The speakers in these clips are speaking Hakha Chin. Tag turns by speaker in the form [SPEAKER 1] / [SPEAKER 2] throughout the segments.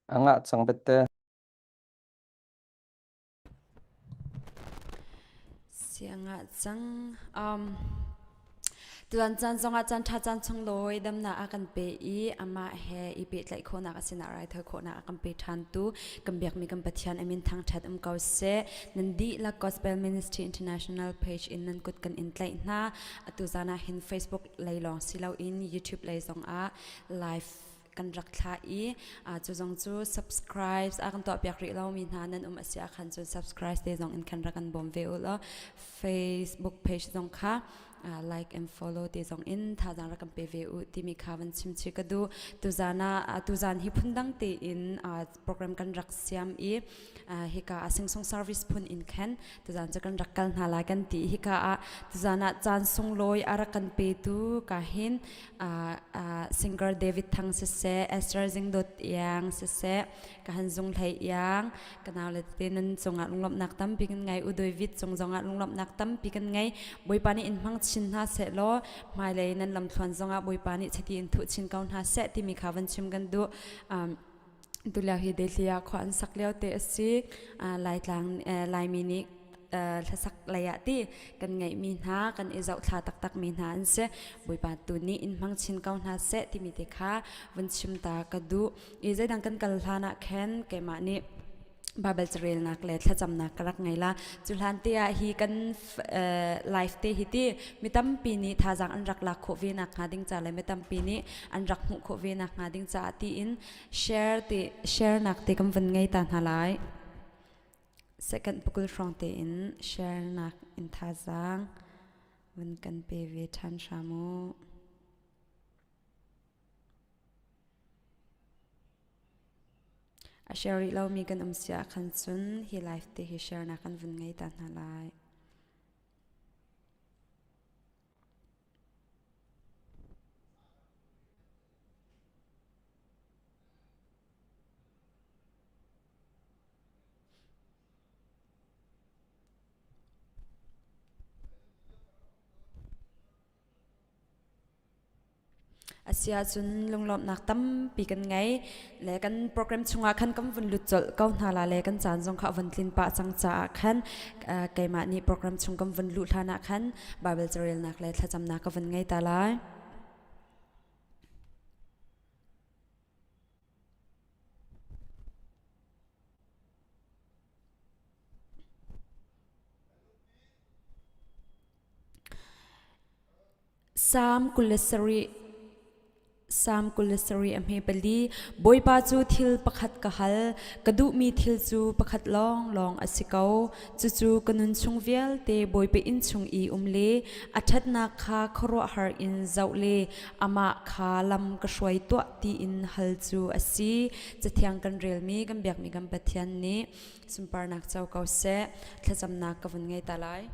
[SPEAKER 1] A ngah cang bete.
[SPEAKER 2] Siangah cang. Um, Tuan caan zongah caan ṭha caan chung lawi damnak a kan pe i amah he i pehtlaih khawhnak a sinah raithawi khawhnak a kan pe ṭhantu kan biakmi kan Pathian a min thangṭhat um ko seh. Nan dihlak Gospel Ministry International page in nan kut kan in tlaih hna. Atu zan ah hin Facebook lei lawng si loin YouTube lei zongah live kan rak thlah i cu zong cu subscribe a kan tuahpiak rih lomi hna nan um a si ah khan cun subscribe te zong in khan rak kan bawm ve u law Facebook page zong kha like and follow te zong in thazaang rak kan pe ve u timi kha van chim chi ka duh. Tuzan ah tuzan hi phundang tein program kan rak siam i hika ah singsong service phun in khan tuzan cu kan rak kal hna lai kan ti. Hika ah tuzan ah caan sunglawi a rak kan petu ka hin singer David Thang siseh, Esther Zingdot Iang siseh, ka han zung hlei iang, ka nau le tete nan cungah lunglawmhnak tampi kan ngei, U David cung zongah lunglawmhnak tampi kan ngei. Bawipa nih in hmang chin hna seh law hmailei nan lamthluan zongah Bawipa nih chiti in thuh chin ko hna seh timi kha van chim kan duh. Um, tulio hi Delhi ah khua an sak lio te a si. Laitlang Laimi nih hlasak lei ah ti kan ngeihmi hna kan i zohthla taktakmi hna an si. Bawipa tu nih in hmang chin ko hna seh timi te kha vun chim ta ka duh. I zeidang kan kal hlan ah khan keimah nih Baibal carelnak le thlacamnak ka rak ngei la. Cu hlan te ah hi kan live te hi ti mi tampi nih thazaang an rak lak khawh ve nak hnga ding ca le mi tampi nih an rak hmuh khawh ve nak hnga ding caah tiin share te share nak te kan vun ngei ta hna lai. Second pakul hrawng tein share nak in thazaang vun kan pe ve ṭhan hram u. A share rih lomi kan um si ahkhan cun hi live te hi share nak kan vun ngei ta hna lai. Asiahcun lunglawmhnak tampi kan ngei le kan program chungah khan kan vun lut colh ko hna la le kan caan zong kha a vun tlin pah cang caah khan keimah nih program chung kan vun luh hlan ah khan Bible carelnak le thlacamnak ka vun ngei ta lai. Salm 27 Salm 27 a hme pali Bawipa cu thil pakhat ka hal, ka duhmi thil cu pakhat lawnglawng a si ko. Cucu ka nun chung vialte Bawipa inn chung i um le a ṭhatnak kha khuaruahhar in zoh le amah kha lam ka hruai tuah tiin hal cu a si. Cathiang kan relmi kan biakmi kan Pathian nih sunparnak co ko seh. Thlacamnak ka vun ngei ta lai.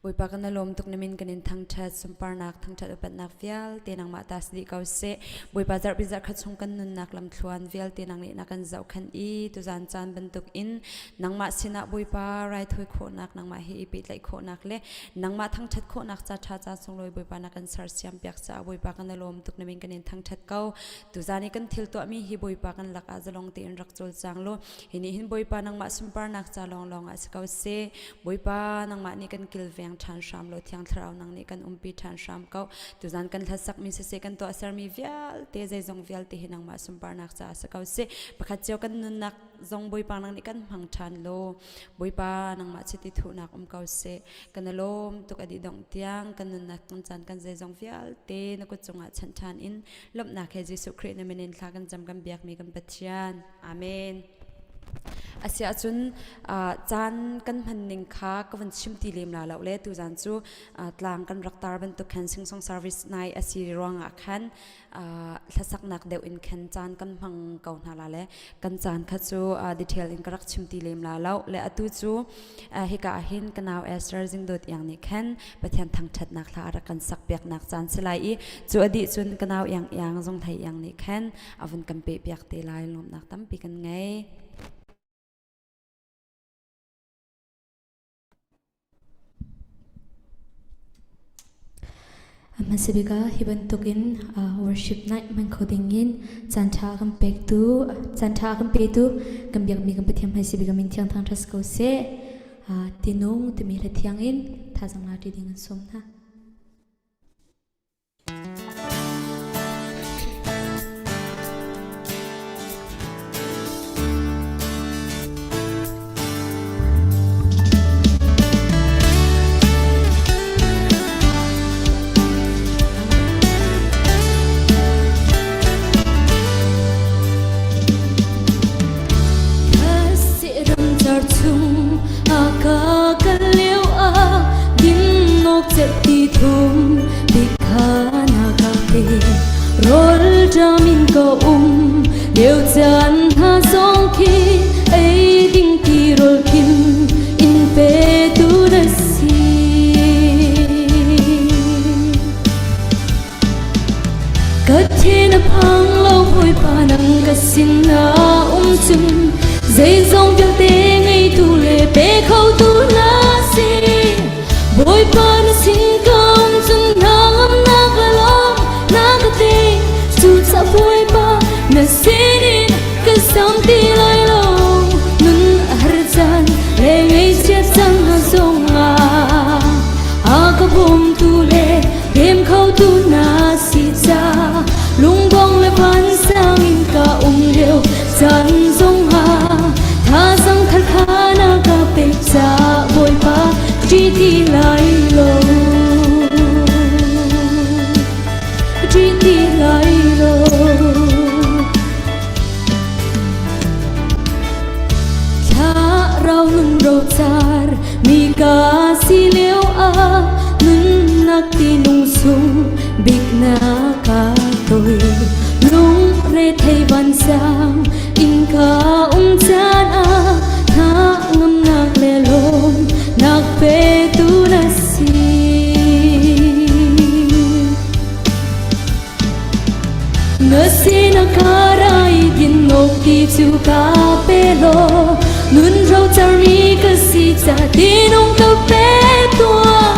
[SPEAKER 2] Bawipa kan i lawm tuk na min kan in thangṭhat sunparnak thangṭhat upatnak vialte nangmah ta si dih ko seh. Bawipa zarhpi zarhkhat chung kan nunnak lamthluan vialte nang nih na kan zohkhenh i tuzan caan bantuk in nangmah sinah Bawipa raithawi khawhnak nangmah he i pehtlaih khawhnak le nangmah thangṭhat khawhnak ca ṭha ca sunglawi Bawipa na kan sersiam piak caah Bawipa kan i lawm tuk na min kan in thangṭhat ko. Tuzan i kan thil tuahmi hi Bawipa kan lakah zalong tein rak cawlcang law hi nih hin Bawipa nangmah sunparnak ca lawnglawng ah si ko seh. Bawipa nangmah nih kan kilveng ṭhan hram law Thiang Thlarau nang nih kan umpi ṭhan hram ko. Tuzan kan hlasakmi siseh kan tuahsermi vialte zeizong vialte hi nangmah sunparnak caah si ko seh. Pakhat cio kan nunnak zong Bawipa nang nih kan hmang ṭhan law Bawipa nangmah chiti thuhnak um ko seh. Kan i lawm tuk a dih dongh tiang kan nunnak kan caan kan zeizong vialte na kut cungah chanh ṭhan in lawmhnak he Jesuh Khrih na min in thla kan cam kan biakmi kan Pathian. Amen. Asiahcun caan kan hman ning kha ka van chim ti lem la lo le tuzan cu tlang kan rak tar bantuk khan singsong service nai a si ruangah khan hlasaknak deuh in khan caan kan hmang ko hna la le kan caan kha cu detail in ka rak chim ti lem la lo le atu cu hika ah hin ka nau Esther Zingdawt Iang nih khan Pathian thangṭhatnak hla a rak kan sak piaknak caan si lai i cu a dih cun ka nau Iang Iang Zung Hlei Iang nih khan a vun kan peh piak te lai lawmhnak tampi kan ngei.
[SPEAKER 1] Hmasa bik ah hi bantukin worship night hman kho dingin caanṭha kan pektu caanṭha kan petu kan biakmi kan Pathian hmaisa bik min thiang thangṭhat ko seh. Tinung timi hla thiang in thazaang la ṭi ding an sawm hna. Ramcar chung a ka kal lio ah dinnak cerhti thum bik kha na ka pe. Rawl ṭam in ka um lio caan hna zong khi ei ding ti rawl khim in petu na si. Ka thin a phang lo, Bawipa, nang ka sin ah um cun zeizong vialte ngeitu le pe khotu na si. Bawipa, na sin ka um cun hnangamnak le lawm na ka pe. Cucaah Bawipa, na sinin ka zam ti lai lo. Nun a har caan le ngaihchiat caan hna zongah a ka bawmtu le Hnem khotu na si ca lungdong le vansang in ka um lio caan zongah thazaang thar kha na ka pek ca Bawipa, ṭih ti lai lo, ṭih ti lai lo. Thlarau nun rocar mi ka si lio ah nunnak tinung sung bik na ka toi. Lungre thei vansang in ka um caan ah hna ngamnak le lawm nak petu na si. Na sin a ka rai din nok ti cu ka pe law nun rocar mi ka si ca tinung ka pe tuah.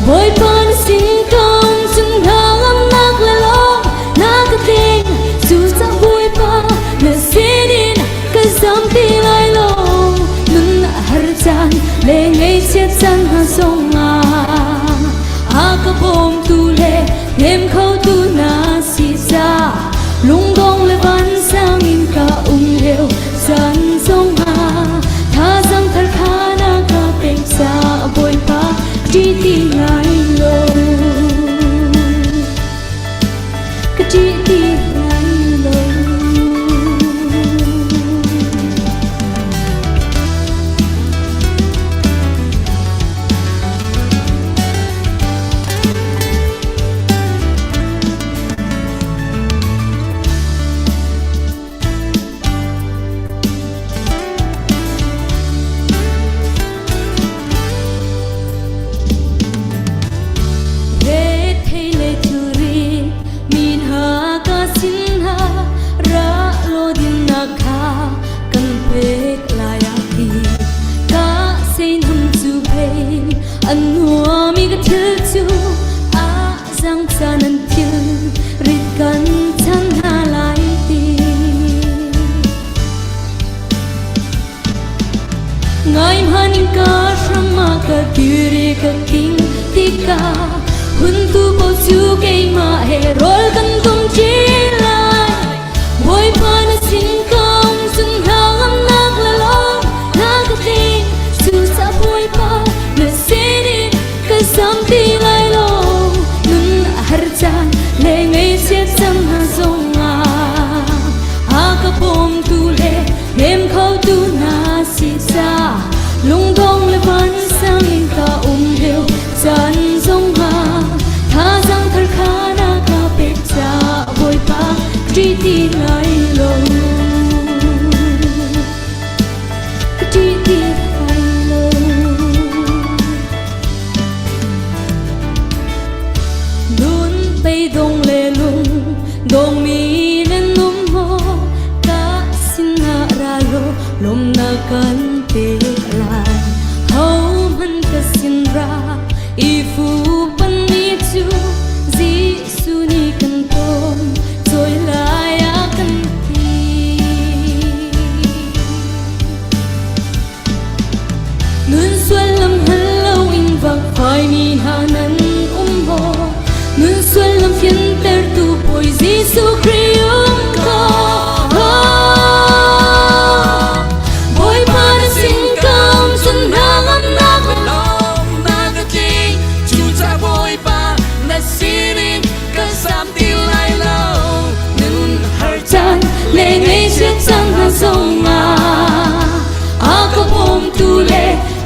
[SPEAKER 1] Bawipa, na sin ka um cun hnangamnak le lawm na ka tling. Cucaah Bawipa, na sinin ka zam ti lai lo. Nun a har caan le ngaihchiat caan hna zongah a ka bawmtu le hnem khotu na si ca lungdong le vansang in ka um lio caan zongah thazaang thar kha na ka pek ca Bawipa, ṭih ti lai lo, ka ṭih ti lai lo. Rethei le thilri mi hna ka sin hna ra law dinnak kha kan pek lai ah ti ka seinham cu pei an nuami ka thil cu a zang caan an thil rit kan chan hna lai ti. Ngai hmaning ka hrama ka kiri ka king tika hun tu po chu keimah he rawl kan tum ṭi lai. Bawipa, na sin ka um cun hnangamnak le lawm na ka tling. Cucaah Bawipa, na sinin ka zam ti lai lo. Nun a har caan le ngaihchiat cang hna zongah a ka bawmtu le hnem khotu na si ca lungdong le vansang in ka um lio caan zongah thazaang thar kha na ka pek ca Bawipa, ṭih ti lai lo, ka ṭih ti lai lo. Nun beidong le lung dongmi nan um maw? Ka sinah ra law lawmnak kan pek lai. Hohmanh ka sin ra i fuhpanmi cu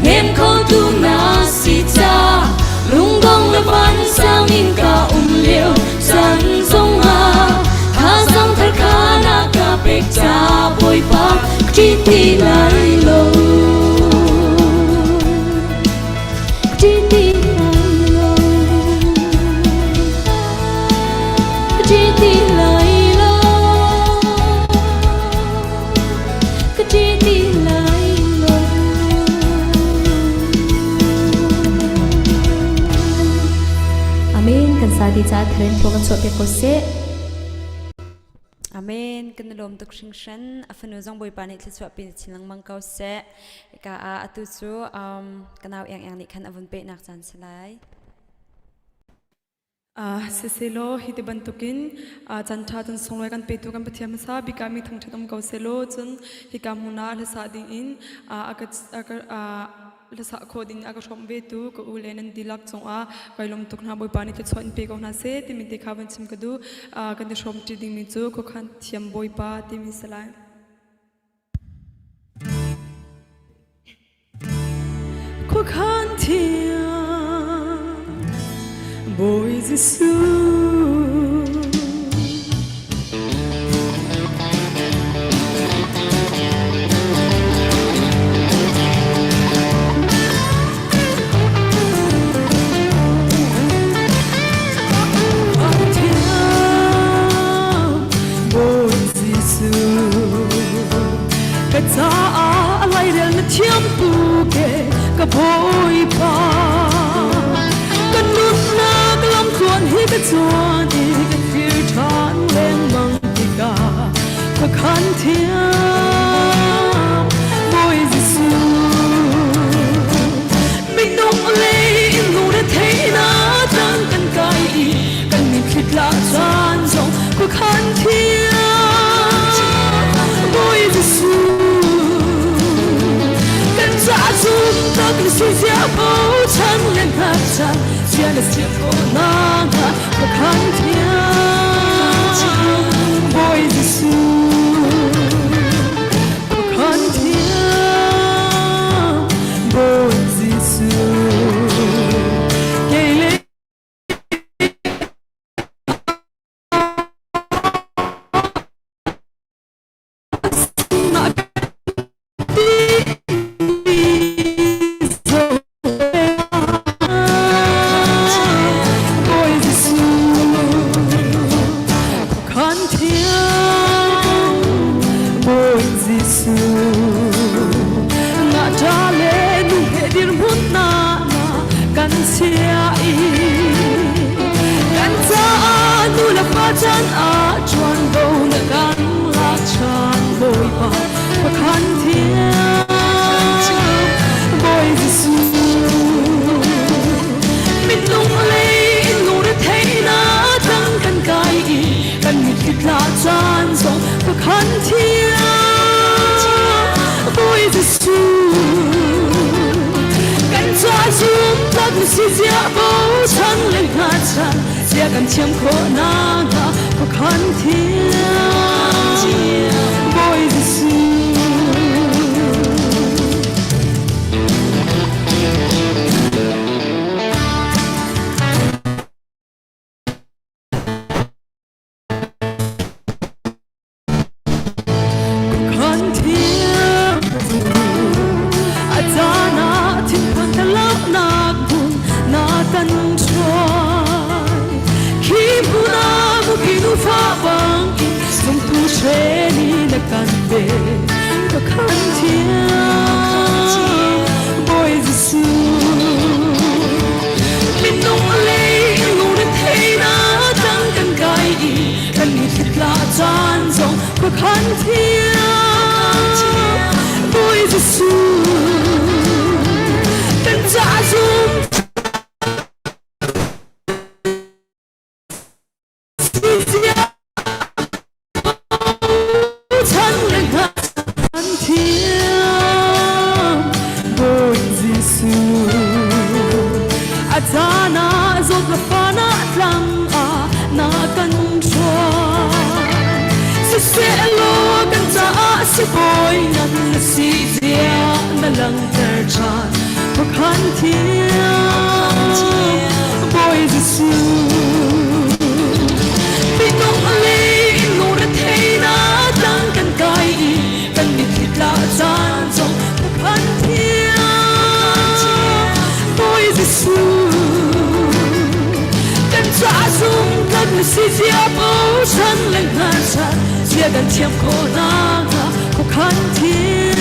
[SPEAKER 1] Hnem khotu na si ca lungdong le vansang in ka um lio caan zongah thazaang thar kha na ka pek ca Bawipa ka ṭih ti lai lo. Ka ṭih ti lai lo. Ka ṭih ti lai lo. Ka ṭih ti lai lo. Amen. Kan sa ti caah tharen thaw kan chuahpiak ko seh.
[SPEAKER 2] Amen. Kan i lawm tuk hringhran. A fanu zong Bawipa nih thluachuah pe chin lengmang ko seh. Ika ah atu cu ka nau Iang Iang nih khan a vun pehnak caan si lai.
[SPEAKER 3] Siselaw hi ti bantukin caan ṭha caan sunglawi kan petu kan Pathian hmasa bik ah mi thangṭhat um ko sehlaw cun hika hmun ah hlasa dingin a ka hlasa khawh ding a ka hrawmh vetu ka u le nan dihlak cungah kai lawm tuk hna. Bawipa nih thluachuah in pe ko hna seh timi te kha van chim ka duh. Kan i hrawm ṭi dingmi cu khuakhan thiam Bawipa timi si lai. Khuakhan thiang Bawi Jesuh. Khuakhan thiang Bawi Jesuh. Ka caah a lairel na thiam pu ke ka Bawipa. Ka nunnak lamtluan hi ka cuan i ka thlir ṭhan lengmang tikah khuakhan thiam Bawi Jesuh. Minung lei in lungre theihnak tlang kan kai i kan mitthli tla caan zong khuakhan thiam Bawi Jesuh. Kan caah zum tak na si zia bochan le ngakchan sia na siam ko na hnga khuakhan thiam Bawi Jesuh. Khuakhan thiam Bawi Jesuh. Kei le Bawi Jesuh khuakhan thiam Bawi Jesuh na ṭa le nu he dirhmun na na kan chia i kan caah nu le pa chan ah ṭuanvo na kan lak ṭhan Bawipa khuakhan thiam Bawi Jesuh. Minung lei in lungretheihnak tlang kan kai i kan mitthli tla caan zong khuakhan thiam Bawi Jesuh. Kan caah zumtlak na si zia bochan le hngatchan zia kan thiam khawh nakhnga khuakhan thiam Bawi Jesuh. Khuakhan thiam a caan ah thinphan thlauhnak hmun na kan hruai. Khi hmun ah mupi nufa bangin zumtu hren i na kan pe. Khuakhan thiam Bawi Jesuh. Minung lei lungretheihnak tang kan kai i kan mitthli tla caan zong khuakhan thiam Bawi Jesuh. Kan caah zum chan le kan thiam Bawi Jesuh. A caan ah zawt le fahnak tlang ah na kan hruai. Siseh law kan caah sibawi ngan na si zia na langhter ṭhan.
[SPEAKER 4] khan thiam Bawi Jesuh. Minung le lungre theihnak tlang kan kai i kan mitthli tla caan zong khan thiam Bawi Jesuh. Kan caah zung kan si zia bochan le hnachan zia kan thiam khawh nakhnga khuakhan thiam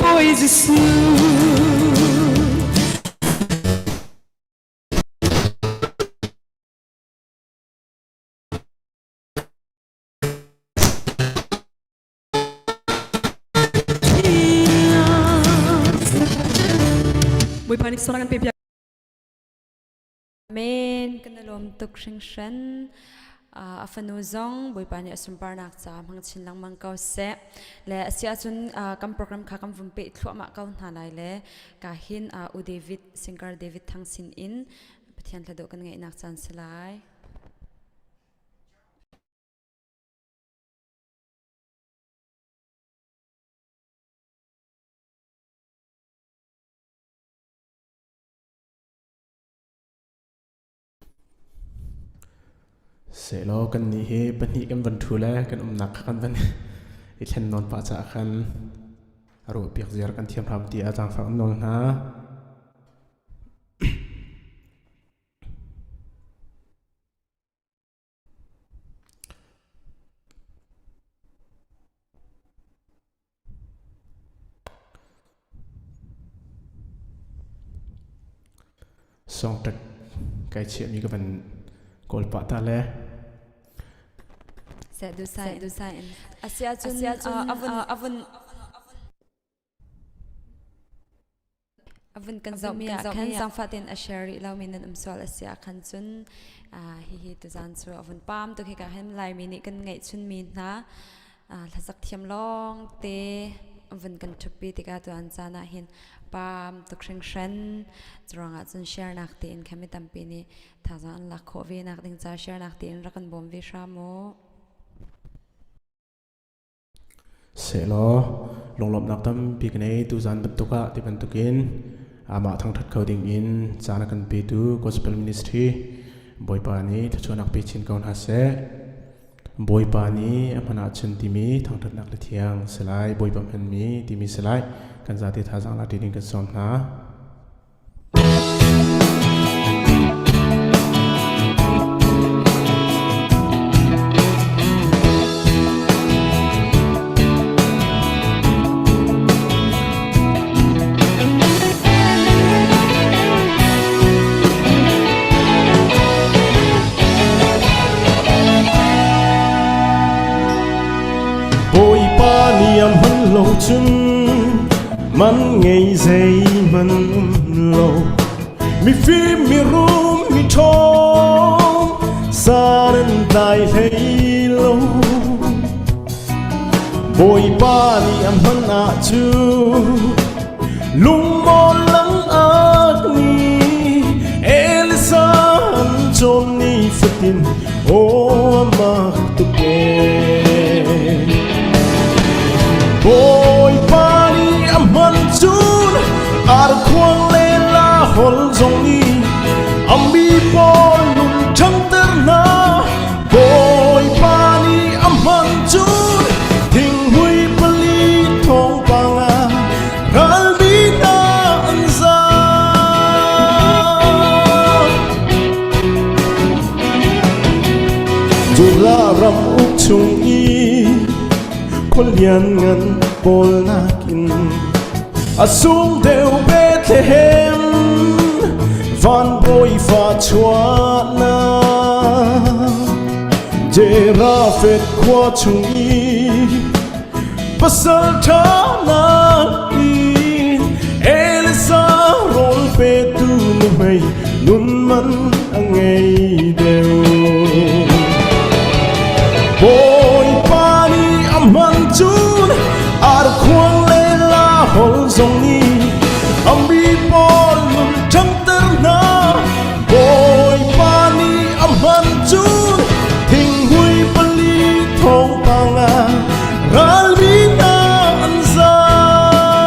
[SPEAKER 4] Bawi Jesuh.
[SPEAKER 3] Bawipa nih sual kan pe piak.
[SPEAKER 2] Amen. Kan i lawm tuk hringhran. A fanu zong Bawipa nih a sunparnak ca hmang chin lengmang ko seh. Le a si ahcun kan program kha kan vun peh thluahmah ko hna lai le ka hin U David, singer David Thang sin in Pathian hla dawh kan ngeihnak caan si lai.
[SPEAKER 5] Sehlaw kannih hi pahnih kan van ṭhu le kan umnak kha kan van i thlen nawn pah caah khan a ruahpiak ziar kan thiam hram tiah zaangfak an nawl hna. Songṭek kai chiahmi ka van kawl pah ta le.
[SPEAKER 2] Seh duhsai duhsai in. Asiahcun avun avun A vun kan zohmi ah khan zaangfah tein a share rih lomi nan um sual a si ah khan cun hihi tuzaan cu a vun paam tuk hika hin Laimi nih kan ngeihchunmi hna hlasak thiam lawng te vun kan ṭhutpi tikah tuan caan ah hin paam tuk hringhran curuangah cun share nak tein khan mi tampi nih thazaang an lak khawh ve nak ding ca share nak tein rak kan bawm ve hram u.
[SPEAKER 5] Sehlaw lunglawmhnak tampi ka nei. Tuzaan bantuk ah ti bantukin amah thangṭhat kho dingin caan a kan petu Gospel Ministry Bawipa nih thluachuahnak pe chin ko hna seh. Bawipa nih a hman ahcun timi thangṭhatnak le thiang si lai, Bawipa hmanmi timi si lai. Kan zate thazaang la ṭi ding kan sawm hna. Bawipa nih a hman lo cun Man ngei zeihmanh um lo mifim mirum miṭhawng san an tlai hlei lo Bawipa nih a hman ahcun lungmawl lang ni Elisa an cawn ni fatin aw mak tuk ee Bawipa nih a hman cun arkhuang le la hol zong nih a mi pawl nun ṭhangter hna. Bawipa nih a hman cun thinghmui pali thawngpang ah ralmi hna an zaam. Judah ram uk chung i khualian ngan pawl nakin a sung deuh Bethlehem van bawi fa chuahnak Jerafet khua chung i pasal ṭha nakin Elisa rawl petu nuhmei nun man a ngei deuh. Bawipa nih a hman cun arkhuang le la hol zong nih a mi pawl nun ṭhangter hna. Bawipa nih a hman cun thinghmui pali thawngpang ah ralmi hna an zaam.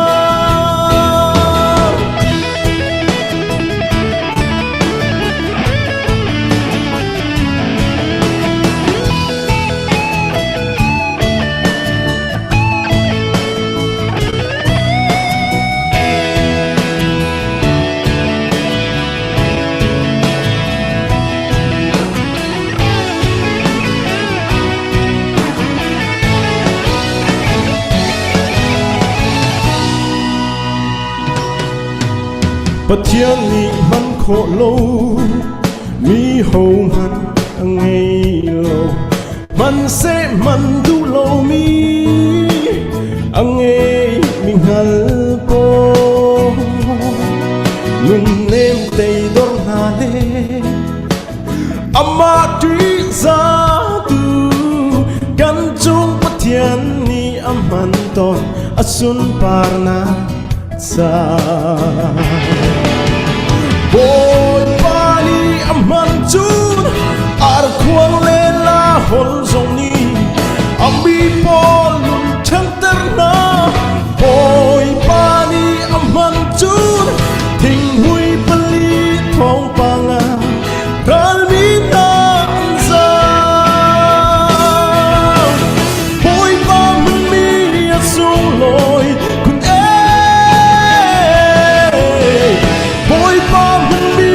[SPEAKER 6] Pathian nih hman khawh lo mi hohmanh a ngei lo. Hmanhseh hman duh lomi a ngei mi hngal pawl. Nunnem teidor hna le amah ṭihzahtu kan cung Pathian nih a hman tawn a sunparnak ca. Bawipa nih a hman cun arkhuang le la hol zong nih a mi pawl nun ṭhangter hna. Bawipa nih a hman cun thinghmui pali thawngpang ah ralmi hna an zaam. Bawipa hmanmi a sunglawi kun ee. Bawipa hmanmi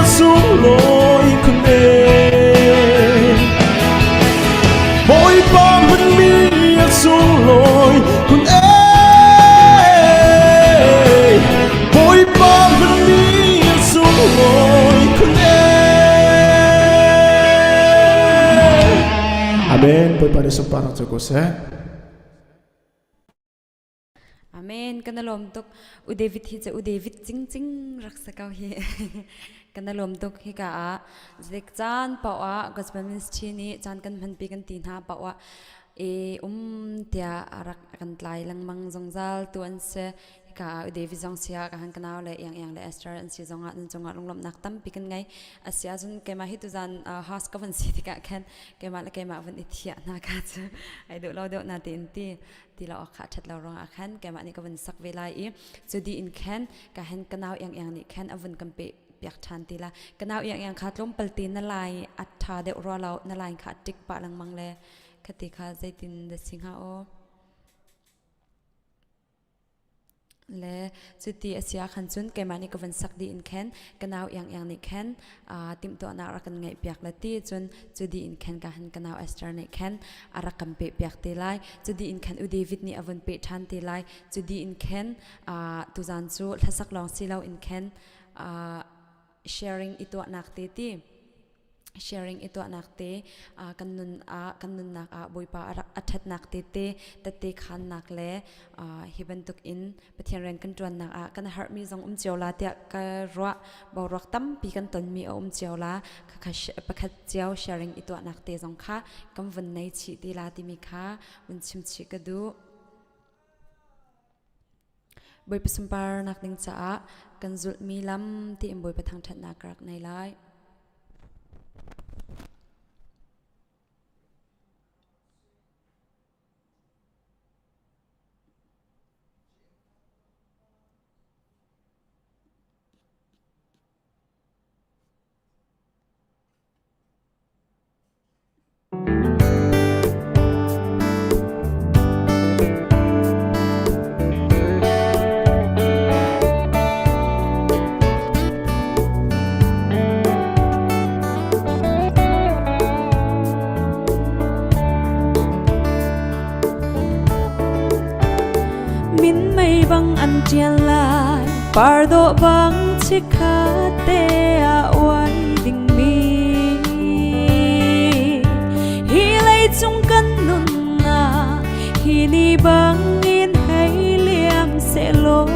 [SPEAKER 6] a sunglawi kun ee. Bawipa hmanmi a sunglawi kun ee. Bawipa hmanmi a sunglawi kun ee.
[SPEAKER 5] Amen. Bawipa nih sunparnak cu ko seh.
[SPEAKER 2] Amen. Kan lawm tuk. U David hi cu U David cingcing rak sa ko hi. Kan lawm tuk hi ka ah zik caan paoh ah Gospel Ministry nih caan kan hmanpi kan ti hna paoh ah e um tiah a rak kan tlai lengmang zungzal tu an si. Hika ah U David zong sia ka han kanau le Iang Iang le Esther an si zongah nan cungah lunglawmhnak tampi kan ngei. Asi ahcun keimah hi tuzan host ka van si tikah khan keimah le keimah van i thiah hna ka cu ai duh lo deuh na tiin ti ti lo awk kha a ṭhat lo ruangah khan keimah nih ka vun sak ve lai i cu di in khan ka hen ka nau Iang Iang nih khan a vun kan pe piak ṭhan ti la. Ka nau Iang Iang kha tlawmpal te na lai a ṭha deuh rua lo na line kha a tik pah lengmang le khati kha zeitin da si hnga aw. Le cuti a si ahkhan cun keimah nih ka van sak dih in khan ka nau Iang Iang nih khan timhtuahnak rak kan ngeihpiak le ti cun cu dih in khan ka han ka nau Esther nih khan a rak kan pehpiak te lai. Cu dih in khan U David nih a vun peh ṭhan te lai. Cu dih in khan tuzaan cu hlasak lawng si lo in khan sharing i tuahnak te ti sharing i tuahnak te kan nun ah kan nunnak ah Bawipa a ṭhatnak te te tette khannak le hi bantuk in Pathian rian kan ṭuannak ah kan harmi zong um cio la tiah ka ruah. Boruak tampi kan tonmi a um cio la. Pakhat cio sharing i tuahnak te zong kha kan vun nei chih ti la timi kha vun chim chih ka duh. Bawipa sunparnak ding caah kan zulhmi lam tiin Bawipa thangṭhatnak ka rak nei lai.
[SPEAKER 4] Minmei bang an ṭial lai, par dawh bang chikkhat te ah uai dingmi. Hi leicung kan nunnak hi ni bangin hei liam sehlaw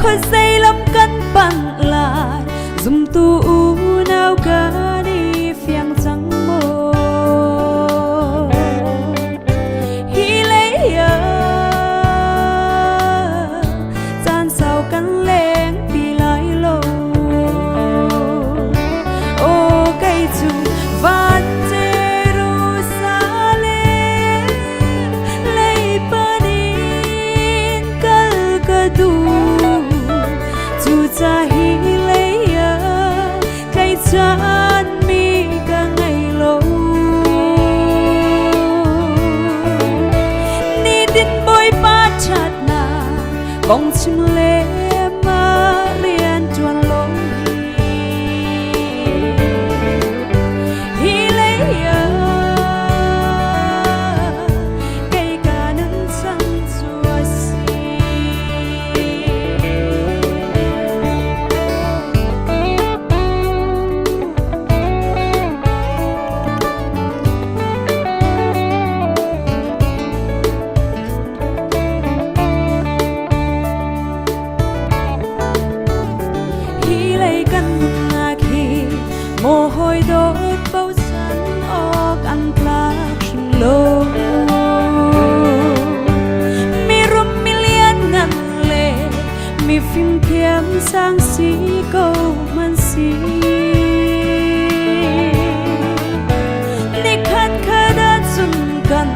[SPEAKER 4] khuazei lam kan panh lai zumtu unau kan i fiang cang maw? Hi lei ah caan sau kan leng ti lai lo. Aw kei cu van Jerusalem lei panin kal ka duh. Cuca hi lei ah tlaichan mi ka ngei lo. Nitin Bawipa ṭhatnak kong chim le mah rian ṭuan lawng hi. Hi lei ah kei ka nun chan cu a si. Mi fimthiam sang si ko man si. Nikhat khat ahcun kan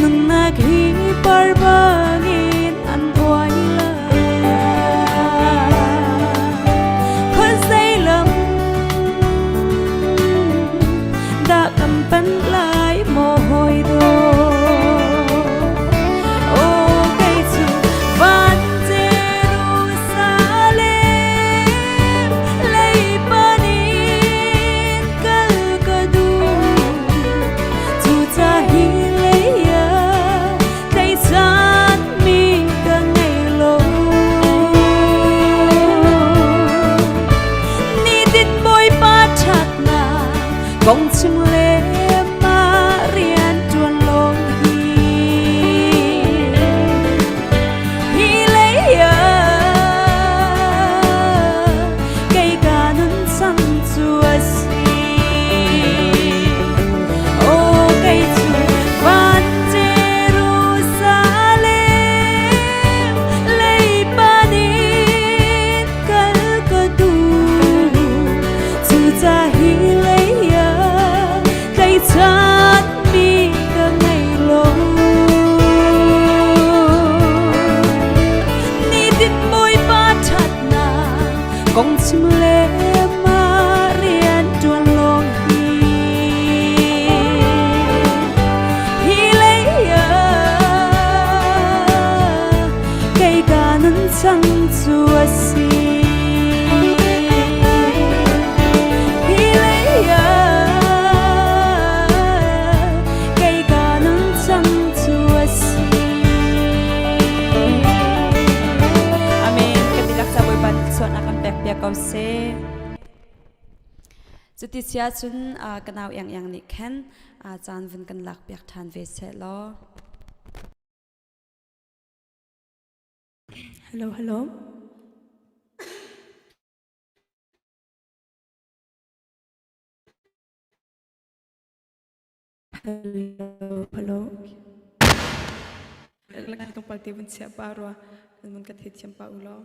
[SPEAKER 4] nunnak hi par bangin an uai lai. Khuazei lam dah kan panh lai maw hawi dawt? Aw kei cu van Jerusalem lei panin kal ka duh. Cuca hi lei ah tlaihchan mi ka ngei lo. Nitin Bawipa ṭhatnak kong chim le mah rian ṭuan lawng hi. Hi lei ah kei ka nun cang cu a si. Aw kei cu van Jerusalem lei panin kal ka duh. Cuca hi lei ah tlaihchan mi ka ngei lo. Nitin Bawipa ṭhatnak kong chim le mah rian ṭuan lawng hi. Hi lei ah kei ka nun cang cu a si. Hi lei ah kei ka nun cang cu a si.
[SPEAKER 2] Amen. Kan dihlak ca Bawipa nih sualnak kan pek piak ko seh. Cuti sia cun ka nau iang iang nih khan caan vun kan lak piak ṭhan ve seh law.
[SPEAKER 3] Hello, hello. Hello, hello. Tlawmpal te vun chiah pa rua kan vun ka theithiam pa u law.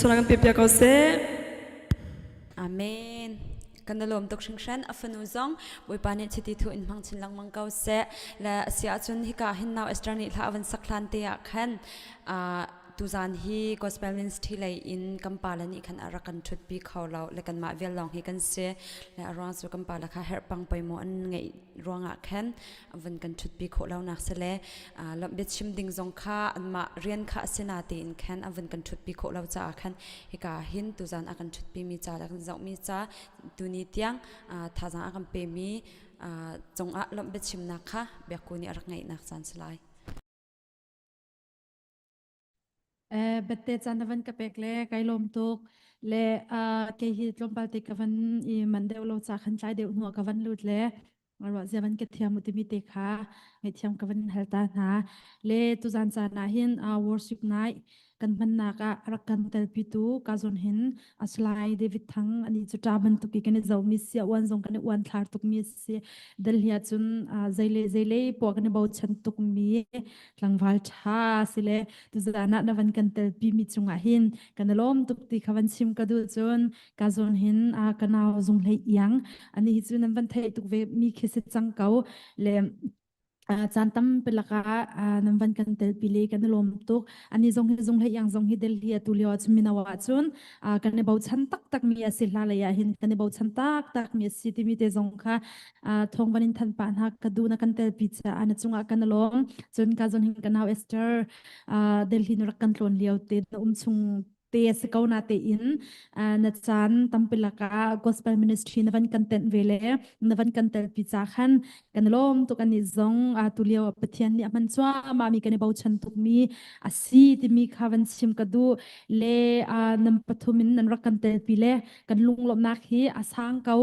[SPEAKER 3] thluachuah kan pe piak ko seh.
[SPEAKER 2] Amen. Kan i lawm tuk hringhran a fanu zong Bawipa nih chiti thu in hmang chin lengmang ko seh. Le a si ahcun hika hin nau Esther nih hla a van sak hlan te ah khan tuzan hi gospel ministry lei in kan pa le nih khan a rak kan ṭhutpi kho lo le kanmah vial lawng hi kan si le a ruang cu kan pa le kha herhpang poimaw an ngeih ruangah khan van kan ṭhutpi khawh lo nak si le biachim ding zong kha anmah rian kha a si na tein khan a van kan ṭhutpi khawh lo caah khan hika hin tuzan a kan ṭhutpi mi ca le kan zohmi ca tuni tiang thazaang a kan pemi cungah lawmh biachimnak kha biakku nih a rak ngeihnak caan si lai.
[SPEAKER 7] Bette caan na van ka pek le kai lawm tuk le kei hi tlawmpal te ka van i man deuh lo ca khan tlai deuh hnu ka van lut le ruah zia van ka thiam u timi te kha ngaihthiam ka van hal ta hna le tuzan caan ah hin worship night kan hmannak ah rak kan telpitu ka zon hin aslai David Thang ani cu ta bantuk i kan i zomi sia uan zong kan i uan thlar tuk mi si Delhi cun zeile zeile po kan i bochan tuk mi tlangval ṭha sile tuzan ah na van kan telpi mi cungah hin kan i lawm tuk ti kha van chim ka duh cun ka zawn hin ka nau zung hlei iang ani hi cu nan van theih tuk ve mi khi si cang ko le caan tampi lakah nan van kan telpi le kan i lawm tuk ani zong hi zung hlei iang zong hi Delhi atu lio ah cun mino ah cun kan i bochan taktak mi a si hla lei ah hin kan i bochan taktak mi a si timi te zong kha thawng van in thanh pah hna ka du na kan telpi caah na cungah kan lawm cun ka zon hin ka nau Esther Delhi nu rak kan tlawn lio te na um chung te si ko na te in na caan tampi lakah gospel ministry na van kan tenh ve le na van kan telpi ca khan kan lawm tuk ani zong tu lio Pathian nih a hman cuahmah mi kan i bochan tuk mi a si timi kha van chim ka duh le nam pathum in nan rak kan telpi le kan lunglawmhnak hi a sang ko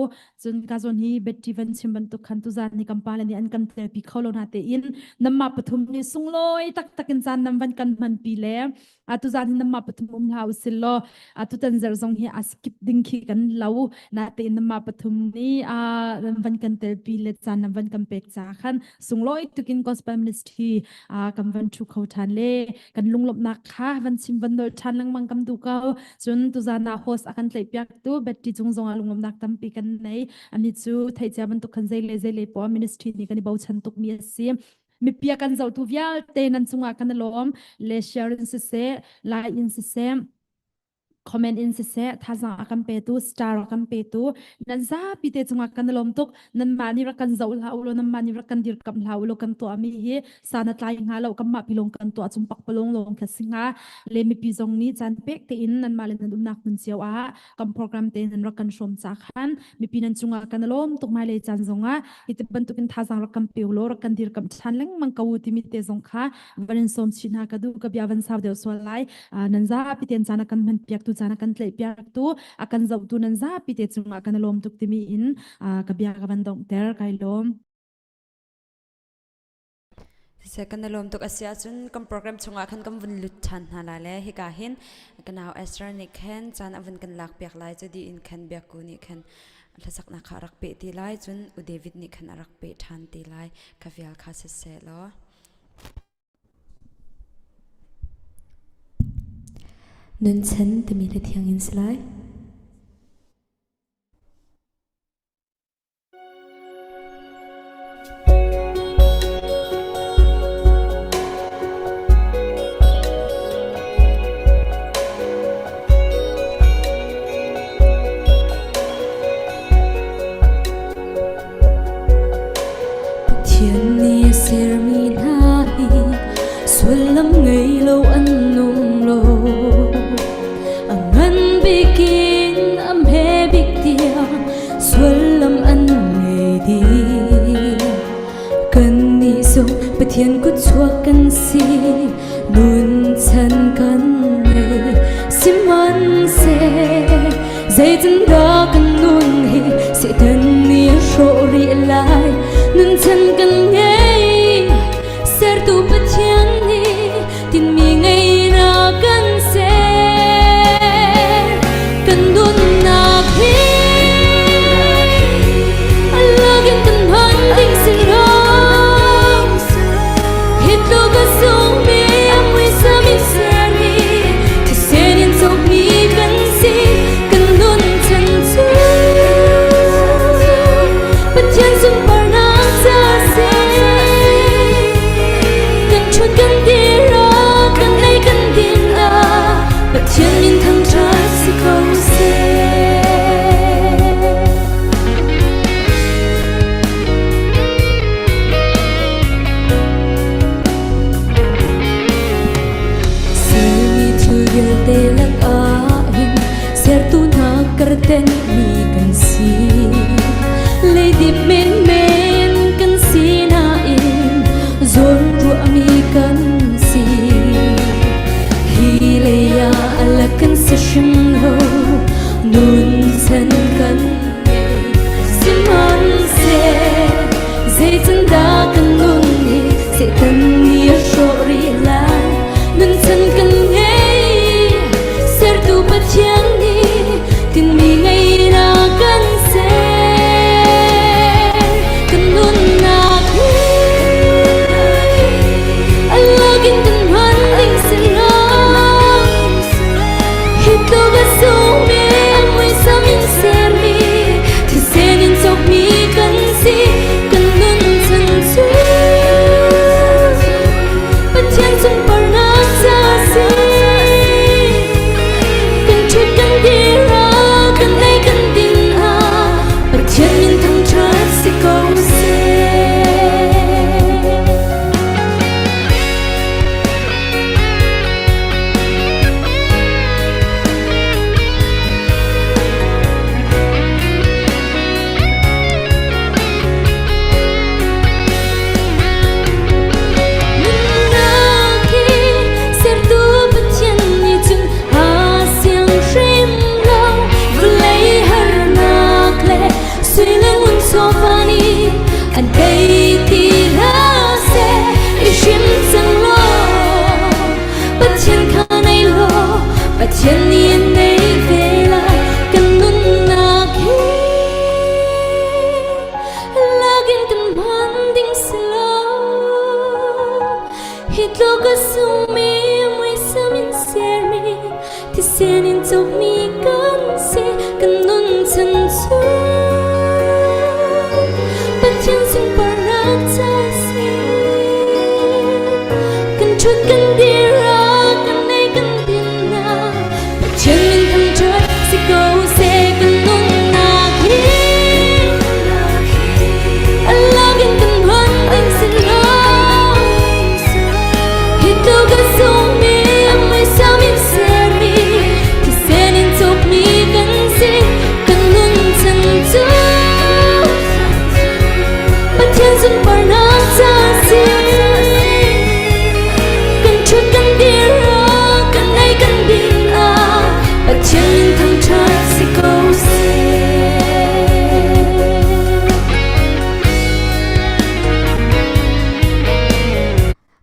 [SPEAKER 7] Cun ka zawn hi Betty van chim bantuk khan tuzan ni kan pale nih an kan telpi kho lo na tein namma pathum nih sunglawi taktak in caan nam van kan hmanpi le tuzan hi namma pathum um hlah usil law tutan zer zong hi a skip ding khi kan lo na tein namma pathum nih nan van kan telpi le caan nan van kan pek ca khan sunglawi tukin gospel ministry kan van thu kho than le kan lunglawmhnak kha van chim van nol than lengmang kam du ko cun tuzan ah host a kan tlaih piak tu Betty cung zongah lunglawmhnak tampi kan nei ani cu theihcia bantuk khan zeile zeile poah ministry nih kan i bochan tuk mi a si mipi a kan zohtu vialte nan cungah kan i lawm le share in siseh like in siseh comment in siseh thazang a kan petu star a kan petu nan zapi te cungah kan i lawm tuk nanmah nih rak kan zoh hlah ulaw nanmah nih rak kan dirkamh hlah ulaw kan tuah mi hi sana tlai hnga lo kanmah pilong kan tuah cung pakpalong lawng kha si hnga le mipi zong nih caan pek tein nanmah le nan umnak hmun cio ah kan program te nan rak kan hrawm ca khan mipi nan cungah kan lawm tuk mai lei caan zongah hi ti bantukin thazang rak kan pe ulaw rak kan dirkamh ṭhan lengmang ko u timi te zong kha van in sawm chih hna ka duh ka bia van sau deuh sual lai nan zapi ten caan a kan hman piak tu caan a kan tlaih piak tu a kan zohtu nan zapi te cungah kan lawm tuk timi in ka bia ka van donghter kai lawm.
[SPEAKER 2] Siseh kan i lawm tuk a si ahcun kan program chungah khan kan vun lut ṭhan hna lai le hika hin ka nau Esther nih khan caan a vun kan lak piak lai cu dih in khan Biakku nih khan hlasaknak kha a rak peh ti lai cun U David nih khan a rak peh ṭhan ti lai ka vial kha siseh law.
[SPEAKER 1] Nunchan timi le thiang in si lai. Pathian nih a sermi hna hi sullam ngei lo an um lo. A ngan bik in a hme bik tiang sullam an ngei dih. Kannih zong Pathian kutchuak kan si, nunchan kan ngei. Sihmanhseh zeitindah kan nun hi Satan nih a hrawh rih lai. Nunchan kan ngei, sertu Pathian nih tinhmi ngei na kan ser. Kan nunnak hi a lak in kan hman ding si lo. Hi tluk a sungmi a muisam in sermi thisen in cawkmi. chan kan ngei. Sihmanhseh zeitindah kan nun hi Satan nih a hrawh rih lai. Nun chan kan ngei, sertu Pathian nih tinhmi ngeinak kan ser. Kan nunnak hi a lak in kan hman ding si lo. Hi tluk a sungmi a muisam in sermi thisen in cawkmi kan si. Kan nun chan cu Pathian sunparnak ca si. Kan ṭhut kan dir ah, kan ei kan din ah, Pathian min thangṭhat si ko seh. Nunnak hi sertu Pathian nih cun aa siang hrim lo. Vawlei harnak le sui le ngun chawva nih an tei ti hlah seh. I hrim cang law Pathian kha nei law Pathian nih an nei ve lai. Kan nunnak hi Lagin kan hman ding si lo. Hi tluk a sungmi muisam in sermi thisen in cawkmi kan si kan nun chan cu Pathian sunparnak ca si. Kan ṭhut kan dir ah kan ei kan din ah Pathian min thangṭhat si ko seh kan nunnak hi. A lak in kan hman ding si lo. Hi tluk a sungmi a muisam in sermi thisen in cawkmi kan si kan nun chan cu Pathian sunparnak ca si. Kan ṭhut kan dir ah kan ei kan din ah Pathian min thangṭhat si ko seh.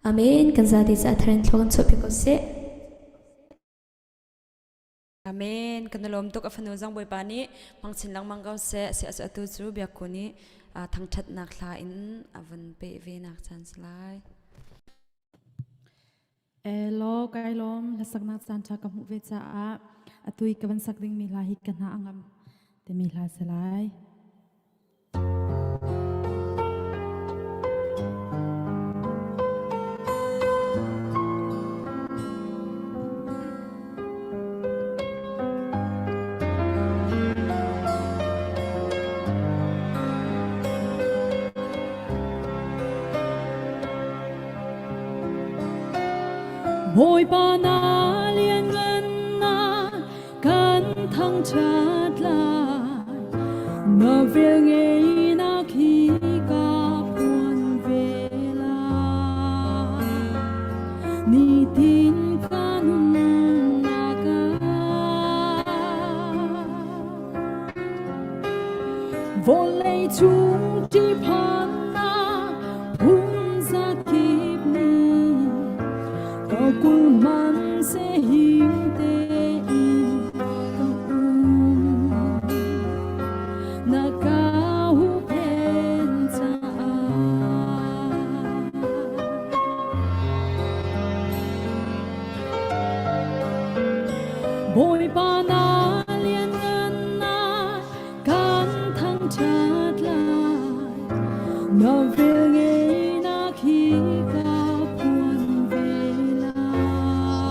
[SPEAKER 1] Amen. Kan zate ca tharin thlo kan chuahpi ko seh.
[SPEAKER 2] Amen. Kan i lawm tuk a fanu zong Bawipa nih hmang chin lengmang ko seh. Si atu cu biakku nih thangṭhatnak hla in a vun peh ve nak caan si lai.
[SPEAKER 7] Elaw kai lawm hlasaknak caan ṭha ka hmuh ve caah atu i ka van sak dingmi hla hi ka hna a ngam timi hla si lai. Bawipa na lianngannak kan thangṭhat lai. Na velngeihnak hi ka phuan ve lai. Nitin ka nunnak ah vawlei cung ṭihphannak phunzakip nih ka kul hmanhseh him tein ka um. Na ka huhphenh caah. Bawipa na lianngannak kan thangṭhat lai. Na velngeihnak hi ka phuan ve lai.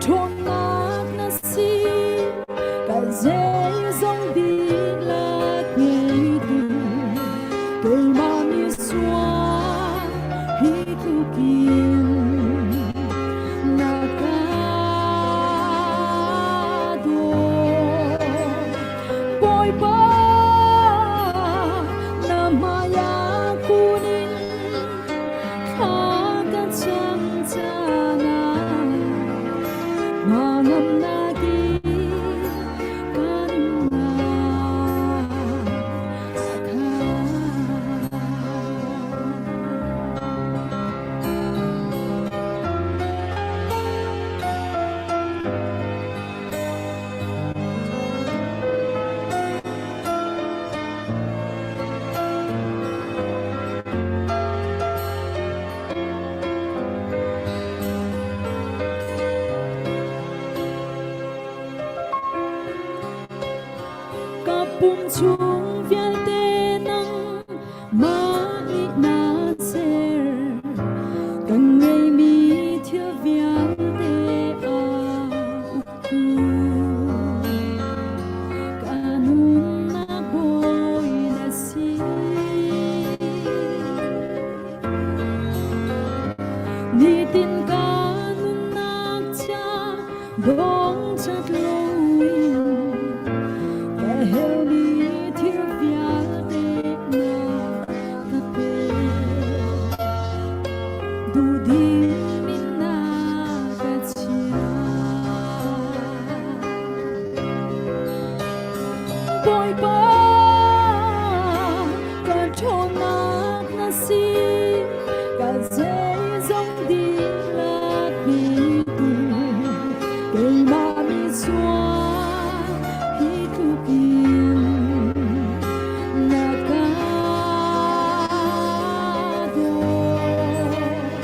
[SPEAKER 1] ṭhawnnak na si, ka zeizong dihlak ngeitu. Keimah misual hi tlukin na ka dawt. Bawipa, na hmai ah kun in thla ka cam caan ah hnangamnak in ka nunnak a khat. Ka pum chung vialte nang mah nih na ser kan ngeimi thil vialte a uktu ka nunnak bawi na si. Nitin ka nunnak cha dong chat loin ka helmi thil vialte na ka pek. Duhdim in na ka chiah. Bawipa, ka ṭhawnnak na si, ka zeizong dihlak ngeitu, keimah misual hi tluk in na ka dawt.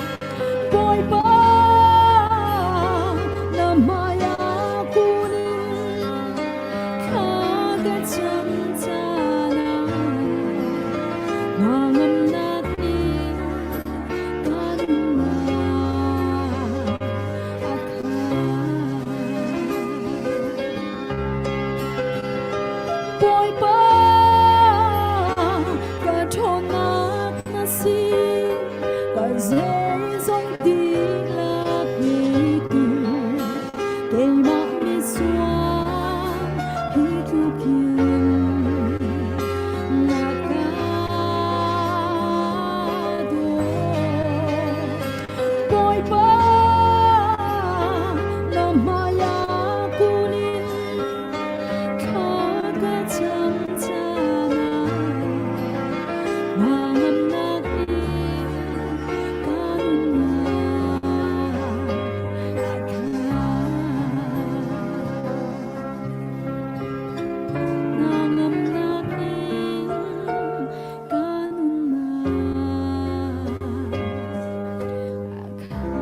[SPEAKER 1] Bawipa, na hmai ah kun in thla ka cam caan ah hnangamnak in ka nunnak a khat. Bawipa, ka ṭhawnnak na si, ka zeizong dihlak ngeitu, keimah misual hi tlukin na ka dawt. Bawipa, na hmai ah kun in thla ka cam caan ah hnangamnak in ka nunnak a khat. Hnangamnak in ka nunnak a khat.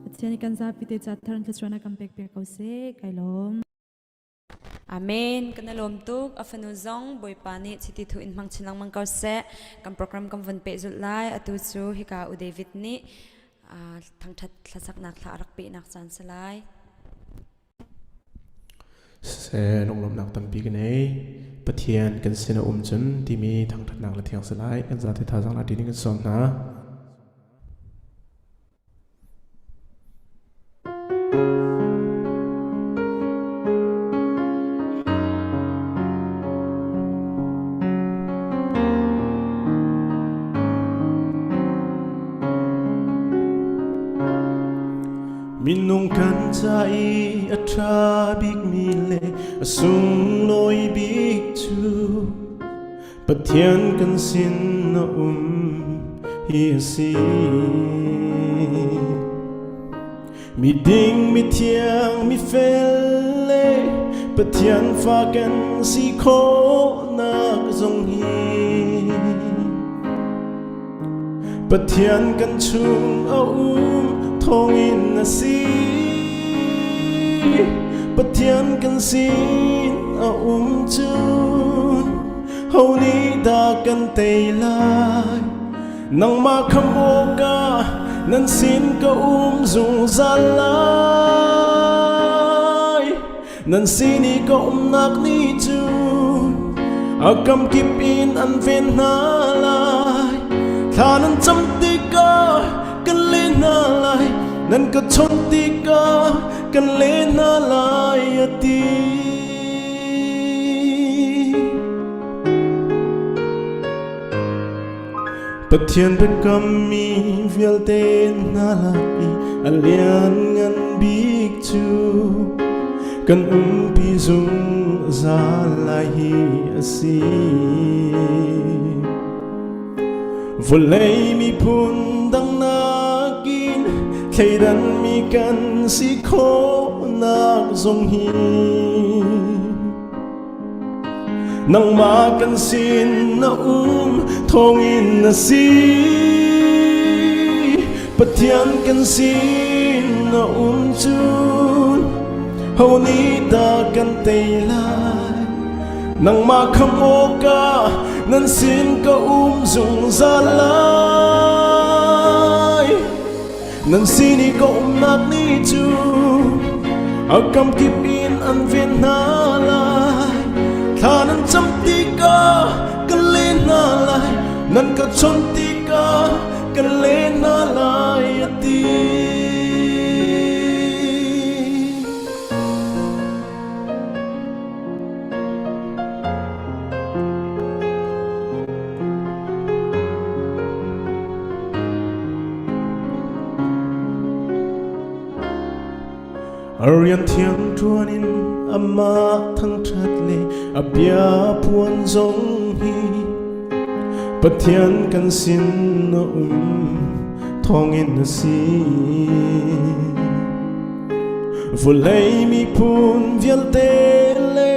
[SPEAKER 7] Pathian nih kan zapi te ca thar in thluachuahnak kan pek piak ko seh. Kai lawm.
[SPEAKER 2] Amen. Kan i lawm tuk. A fanu zong Bawipa nih chiti thu in hmang chin lengmang ko seh. Kan program kan vun pehzulh lai. Atu cu hika U David nih thangthat hlasaknak thla a rak pehnak caan si lai.
[SPEAKER 5] Siseh, lunglawmhnak tampi ka nei. Pathian kan sin a um cun timi thangṭhatnak le thiang si lai. Kan zate thazaang la ding kan sawm hna. Minung kan ca i a ṭha bikmi le a sunglawi bik cu Pathian kan sin a um hi a si. Miding, mithiang, mifel le Pathian fa kan si khawhnak zong hi Pathian kan chung a um thawngin a si. Pathian kan sin a um cun ho nih dah kan tei lai?
[SPEAKER 6] Nangmah khamh awkah nan sin ka um zungzal lai. Nan sin i ka umnak nih cun a kamkip in an ven hna lai. Thla nan cam tikah kan leh hna lai, nan ka chawnh tikah kan leh hna lai, a ti. Pathian biakammi vialte hna lak i a lianngan bik cu kan umpi zungzal lai hi a si. Vawlei miphun dang nakin thleidanmi kan si khawhnak zong hi Nangmah kan sin na um thawngin na si Pathian kan sin na um cun ho nih dah kan tei lai Nangmah khamh awkah nan sin ka um zungzal lai Nan sin i ka umnak nih cu a kamkip in an ven hna lai. Thla nan cam tikah ka len hna lai, nan ka chawnh tikah ka len hna lai, a ti. A rian thiang ṭuan in amah thangṭhat le a bia puan zong hi Pathian kan sin a um thawngin a si. Vawlei miphun vialte le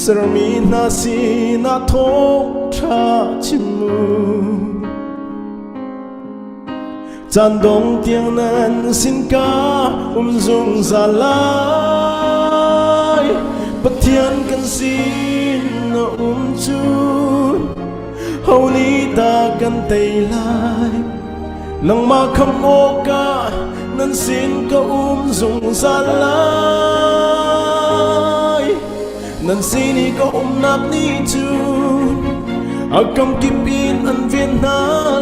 [SPEAKER 6] sermi hna sinah thawngṭha chim u. Caan dong tiang nan sin ka um zungzal lai. Pathian kan sin na um cun ho nih dah kan tei lai? Nangmah khamh awkah nan sin ka um zungzal lai. Nan sin i ka umnak nih cun a kamkip in an ven hna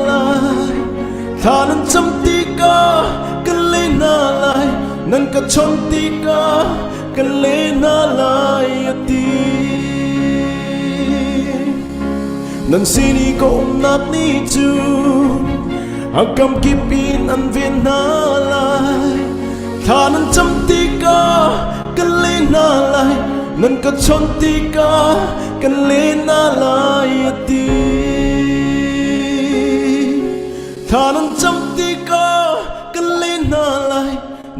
[SPEAKER 6] lai. Thla nan cam tikah ka leh hna lai, nan ka chawnh tikah ka leh hna lai, a ti. Nan sin i ka umnak nih cun a kamkip in an ven hna lai. Thla nan cam tikah ka leh hna lai, nan ka chawnh tikah ka leh hna lai, a ti. Thla nan cam tikah ka leh hna lai,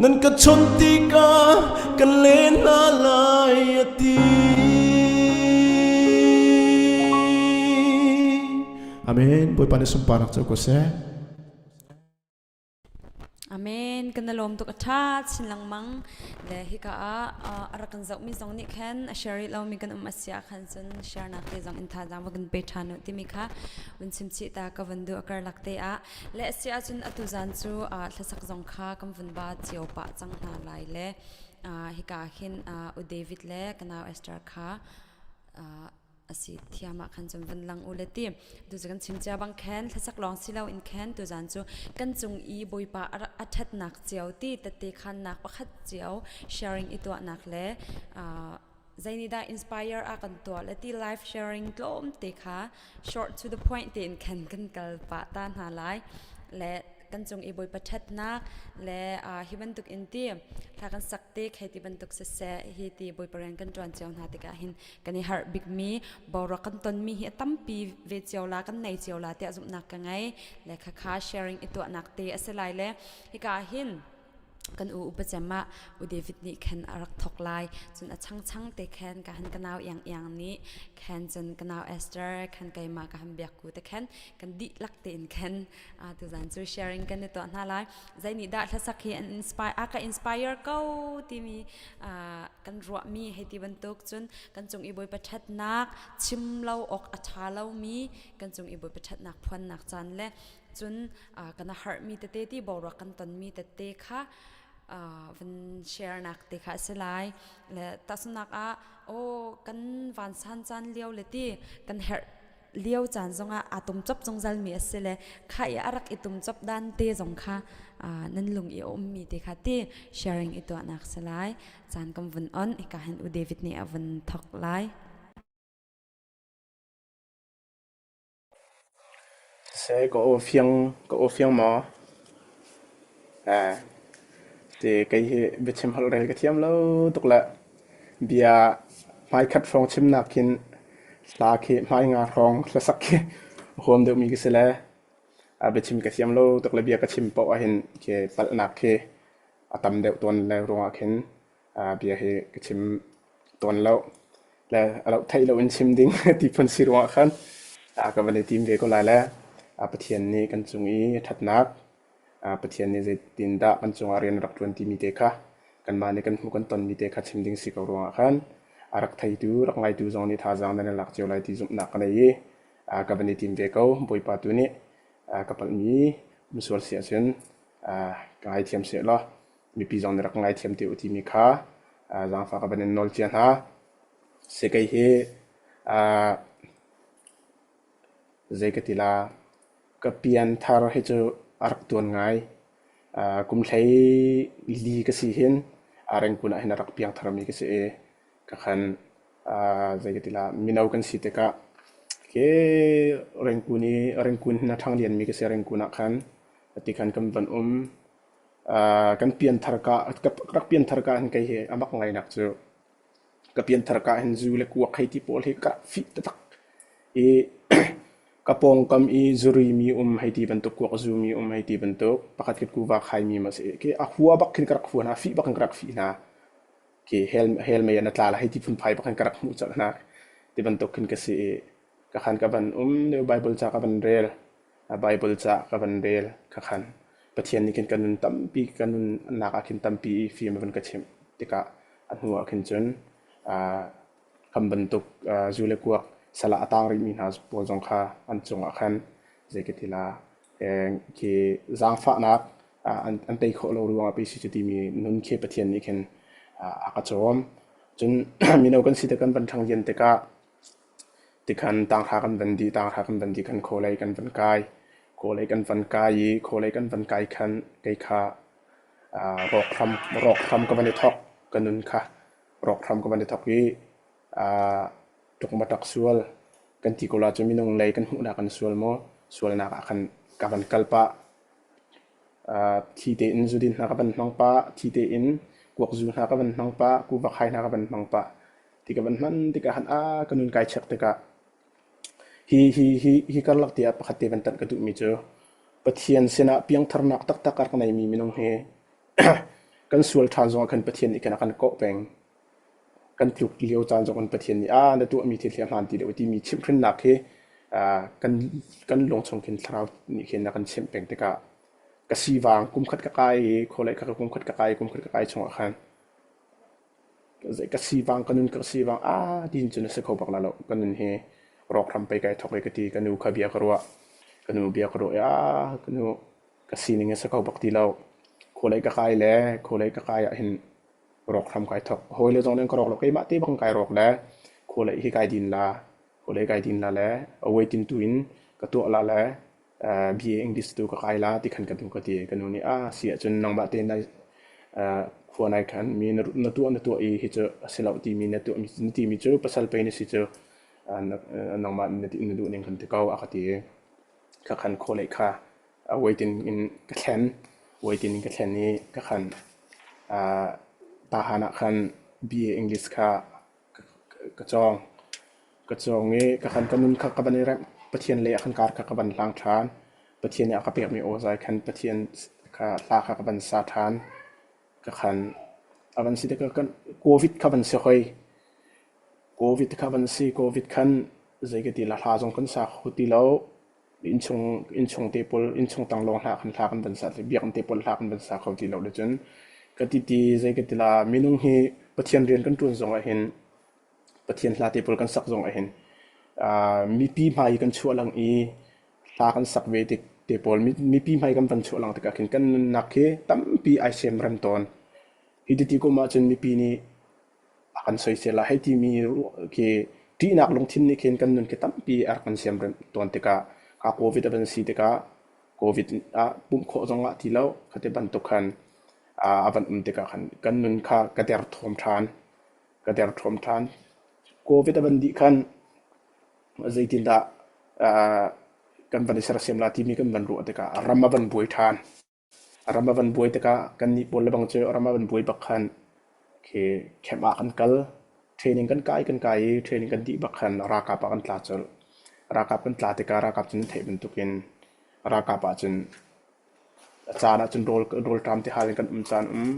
[SPEAKER 6] nan ka chawnh tikah ka leh hna lai, a ti.
[SPEAKER 5] Amen. Bawipa nih sunparnak cu ko seh.
[SPEAKER 2] Amen. Kan na lawm tuk a ṭha chin lengmang. Le hika ah a rak kan zohmi zong nih khan a share rih lomi kan um a si ah khan cun share nak te zong in thazaang va kan pe ṭhan u timi kha vun chim chih ta ka vun duh a karlak te ah. Le a si ahcun atu zan cu hlasak zong kha kan vun ba cio pah cang hna lai le hika ah khin U David le ka nau Esther kha a si thiam ah khan cun van lang u le ti tu cu kan chim cia bang khan hlasak lawng si lo in khan tu zan cu kan cung i bawipa a ṭhatnak cio ti tette khannak pakhat cio sharing i tuahnak le zeinihdah inspire a kan tuah le ti life sharing tlawm te kha short to the point tein khan kan kal pah ta hna lai le kan cung i Bawipa ṭhatnak le hi bantuk in ti hla kan sak te khei ti bantuk siseh hi ti Bawipa rian kan ṭuan cio hna tikah hin kan i harh bikmi boruak kan tonmi hi a tampi ve cio la kan nei cio la tiah zumhnak ka ngei le khakha sharing i tuahnak te a si lai le hika hin kan u upa cem ah u David nih khan a rak thok lai cun a changchang te khan ka han ka nau iang iang nih khan cun ka nau Esther khan keimah ka han biak ku te khan kan dihlak tein khan tuzan cu sharing kan i tuah hna lai zei nih dah hlasak hi an inspire a ka inspire ko timi. kan ruahmi hei ti bantuk cun kan cung i Bawipa ṭhatnak chim lo awk a ṭha lomi kan cung i Bawipa ṭhatnak phuannak caan le cun kan a harhmi tete ti boruak kan tonmi tete kha van share nak te kha a si lai. Le tahchunhnak ah aw kan vansan caan lio le ti kan herh lio caan zongah aa tum cop zungzal mi a si le kha i a rak i tum cop dan te zong kha nan lung i a ummi te kha ti sharing i tuahnak si lai. Caan kan vun on hika hin U David nih a vun thok lai.
[SPEAKER 5] Seh ka aw fiang ka aw fiang maw? Eh, ti kei hi biachim holh rel ka thiam lo tuk le bia hmaikhat hrawng chimnak khin hla khi hmai nga hrawng hlasak khi a huam deuhmi ka si le a biachim ka thiam lo tuk le bia ka chim paoh ahhin khi palhnak khi a tam deuh tawn le ruangah khin bia hi ka chim tawn lo. Le a loh theih lo in chim ding ti phun si ruangah khan ka van i tim ve ko lai le Pathian nih kan cung i ṭhatnak Pathian nih zeitindah kan cungah rian a rak ṭuan timi te kha kanmah nih kan hmuh kan tonmi te kha chim ding si ko ruangah khan a rak theitu rak ngaitu zong nih thazaang nan i lak cio lai ti zumhnak ka nei i ka van i tim ve ko. Bawipa tu nih ka palhmi um sual si ahcun ka ngaithiam seh law mipi zong nih rak ngaithiam te u timi kha zaangfah ka van in nawl cia hna. Si kei hi zei ka ti la ka pianthar hi cu a rak tuan ngai. Kum hlei li ka si hin Rengkun ah hin a rak piangthar mi ka si i ka khan zei ka ti la mino kan si tikah ke Rengkun i Rengkun hin a ṭhang lianmi ka si Rengkun ah khan ti khan kan van um. Kan pianthar ka rak pianthar ka hin kei hi a mak ngainak cu ka pianthar ka hin zu le kuak hei ti pawl hi ka rak fih taktak i ka pawngkam i zuri mi um hei ti bantuk kuak zu mi um hei ti bantuk pakhat khat kuva khai mi ma si khi a hua bak khin ka rak hua hna fih bak in ka rak fih hna khi hell hell mei an a tla la hei ti phunphai bak in ka rak hmuh colh hna ti bantuk khin ka si i ka khan ka van um lio Bible ca ka van rel Bible ca ka van rel ka khan Pathian nih khin ka nun tampi ka nunnak ah khin tampi fim a van ka chimh tikah a hnu ah khin cun kam bantuk zu le kuak sal ah a tang rihmi hna pawl zong kha an cungah khan zei ka ti la khi zaangfahnak an tei khawh lo ruangah pei si cu timi nun khi Pathian nih khin a ka cawm. Cun mino kan si tik kan van ṭhang lian tikah Tikhan tanghra kan van dih, tanghra kan van dih khan khawlei kan van kai. Khawlei kan van kai i khawlei kan van kai khan kei kha aa rawkhram rawkhram ka van i thawk. Ka nun kha rawkhram ka van i thawk i aa ṭukmaṭak sual kan ti ko la cu minung lei kan hmuhnak kan sual maw sualnak ah khan ka van kal pah. Thi tein zudin hna ka van hmang pah, thi tein kuakzu hna ka van hmang pah, kuvakhai hna ka van hmang pah. Ti ka van hman tikah han ah ka nun kai check tikah hi hi hi hi karlak te ah pakhat te van tanh ka duhmi cu Pathian sinah piangtharnak taktak a rak neimi minung hi kan sual ṭhan zongah khan Pathian nih khan a kan kawh peng. Kan tluk lio caan zong in Pathian nih ah na tuahmi thil hi a hmaan ti lo timi chimhhrinnak hi kan kan lung chung khin thlarau nih khin a kan chimh peng tikah ka sivang kum khat ka kai i khualei kha kum khat ka kai kum khat ka kai chungah khan Ka sivang ka nun ka sivang aa tiin cun a si kho bak lai lo. Ka nun hi rawk hram pei kai thawk i ka ti. Ka nu kha bia ka ruah. Ka nu bia ka ruah i aa ka nu ka sining a si kho bak ti lo. Khualei ka kai le khualei ka kai ah hin rawk hram kai thawk. Hawile zong nih an ka rawk lo. Keimah te bang kai rawk le khualei hi kai din la. Khualei kai din la le a waiting tu in ka tuah la le BA English tu ka kai la ti khan ka nu ka ti. Ka nu nih ah si ahcun nangmah te nai khua nai khan mi na tuah na tuah i hi cu a si lo timi na tuah na timi cu pasal pei na si cu nangmah na na duh ning kan ti ko a ka ti i ka khan khualei kha waiting in ka thlen waiting in ka thlen i ka khan tahan ah khan BA English kha Ka cawng. Ka cawng i ka khan ka nun kha ka van i remh. Pathian lei ah khan kar kha ka van hlang ṭhan. Pathian nih a ka pekmi aw zai khan Pathian kha hla kha ka van sa ṭhan. Ka khan a van si tikah kan COVID kha van si hoi. COVID kha van si. COVID khan zei ka ti la hla zong kan sa kho ti lo. Innchung innchung te pawl innchung tang lawng hla khan hla kan van sa biakinn te pawl hla kan van sa kho ti lo le cun ka ti ti zei ka ti la minung hi. Pathian rian kan ṭuan zong ah hin Pathian hla te pawl kan sak zong ah hin mipi hmai i kan chuah lang i hla kan sak ve tik te pawl mipi hmai kan van chuah lang tikah khin kan nunnak khi tampi ai semrem tawn. Hi ti kum ahcun mipi nih a kan soisel ah hei timi khi ṭihnak lungthin nih khin kan nun khi tampi a rak kan siamrem tawn tikah kha COVID a van si tikah COVID ah pumh khawh zong ah ti lo khati bantuk khan a van um tikah khan kan nun kha ka derthawm ṭhan ka derthawm ṭhan. COVID a van dih khan zeitindah kan van i sersiam la timi kan van ruah tikah ram a van buai ṭhan. Ram a van buai tikah kannih pawl lebang cu ram a van buai bak khan khi camp ah kan kal. Training kan kai kan kai i training kan dih bak khan ralkap ah kan tla colh. Ralkap kan tla tikah ralkap cu nan theih bantukin ralkap ahcun a caan ahcun rawl rawlṭam ti hal in kan um caan um,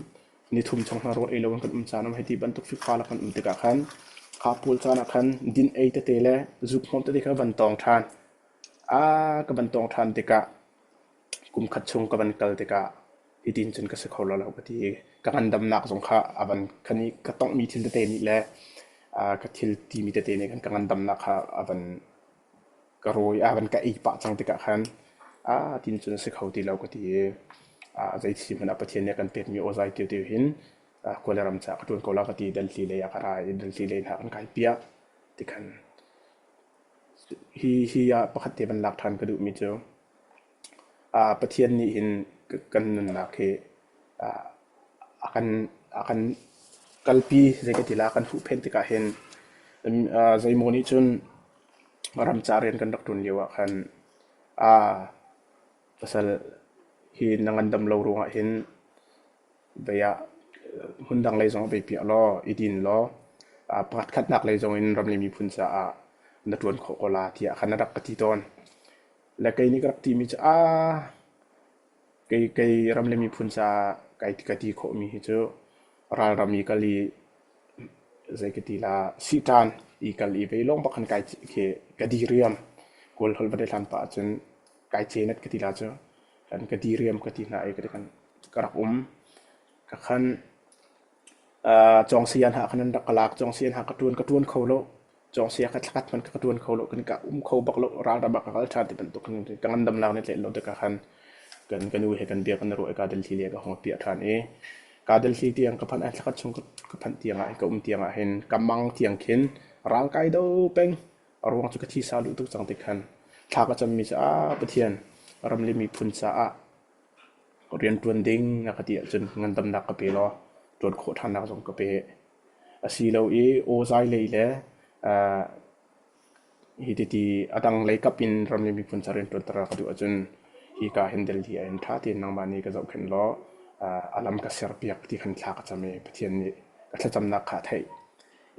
[SPEAKER 5] nithum chung hna rawl ei loin kan um caan um hei ti bantuk fikfa lak kan um tikah khan kha pawl caan ah khan din ei tete le zuk hmawm tete kha van tawng ṭhan. Aa ka van tawng ṭhan tikah Kum khat chung ka van kal tikah hitin cun ka si kho lo ka ti i ka ngandamnak zong kha a van khan i ka tonghmi thil tete nih le ka thil timi tete nih khan ka ngandamnak kha a van ka rawi a van ka ei pah cang tikah khan ah tin cun a si kho ti lo ka ti i zei thil hmanh ah Pathian nih a kan pekmi awzai tiu tiu hin Kawlram caah ka ṭuan ko la ka ti i Delhi lei ah ka ra i Delhi lei hna kan kai piah tikhan hi hi ah pakhat te van lak ṭhan ka duhmi cu Pathian nih hin kan nunnak hi a kan a kan kalpi zei ka ti la a kan huhphenh tikah hin zeimaw nih cun ramcar rian kan rak ṭuan lio ah khan pasal hi na ngandam lo ruangah hin vei ah hmundang lei zong vei piah law i din law pakhat khatnak lei zong in ram le miphun caah na ṭuan khawh ko la tiah khan a rak ka ti tawn. Le kei nih ka rak timi cu aa kei kei ram le miphun caah kai ka ti khawhmi hi cu ralram i kal i zei ka ti la sihṭan i kal i vei lawng bak khan kai khi ka diriam. Kawl holh va hlan pah ahcun kai cenat ka ti la cu kan ka diriam ka ti hna i ka ti kan ka rak um. Ka khan cawngsia hna khan an rak ka lak. Cawngsia hna ka ṭuan ka ṭuan kho lo. Cawngsia kha thlakhat hmanh ka ṭuan kho lo. Kan ka um kho bak lo. Ralram ah ka kal ṭhan ti bantuk khan ka ngandamnak nih tlaih lo tikah khan kan ka nu he kan bia kan i ruah i kaa Delhi lei ka hung piah ṭhan i kaa Delhi tiang ka phanh ah thlakhat chung ka phanh tiang ah ka um tiang ah hin ka mang tiang khin ral kai do peng. A ruang cu ka thisa luh tuk cang ti khan thla ka cammi cu ah Pathian ram le miphun caah Rianṭuan ding a ka ti ahcun ngandamnak ka pe law ṭuan khawh ṭhannak zong ka pe. Asilo i awzai lei le hi titi a dang lei kap in ram le miphun ca rianṭuanter a ka duh ahcun hika hin Delhi ah hin ṭha tein nangmah nih ka zohkhenh law a lam ka serpiak ti khan thla ka cam i Pathian nih ka thlacamnak kha a theih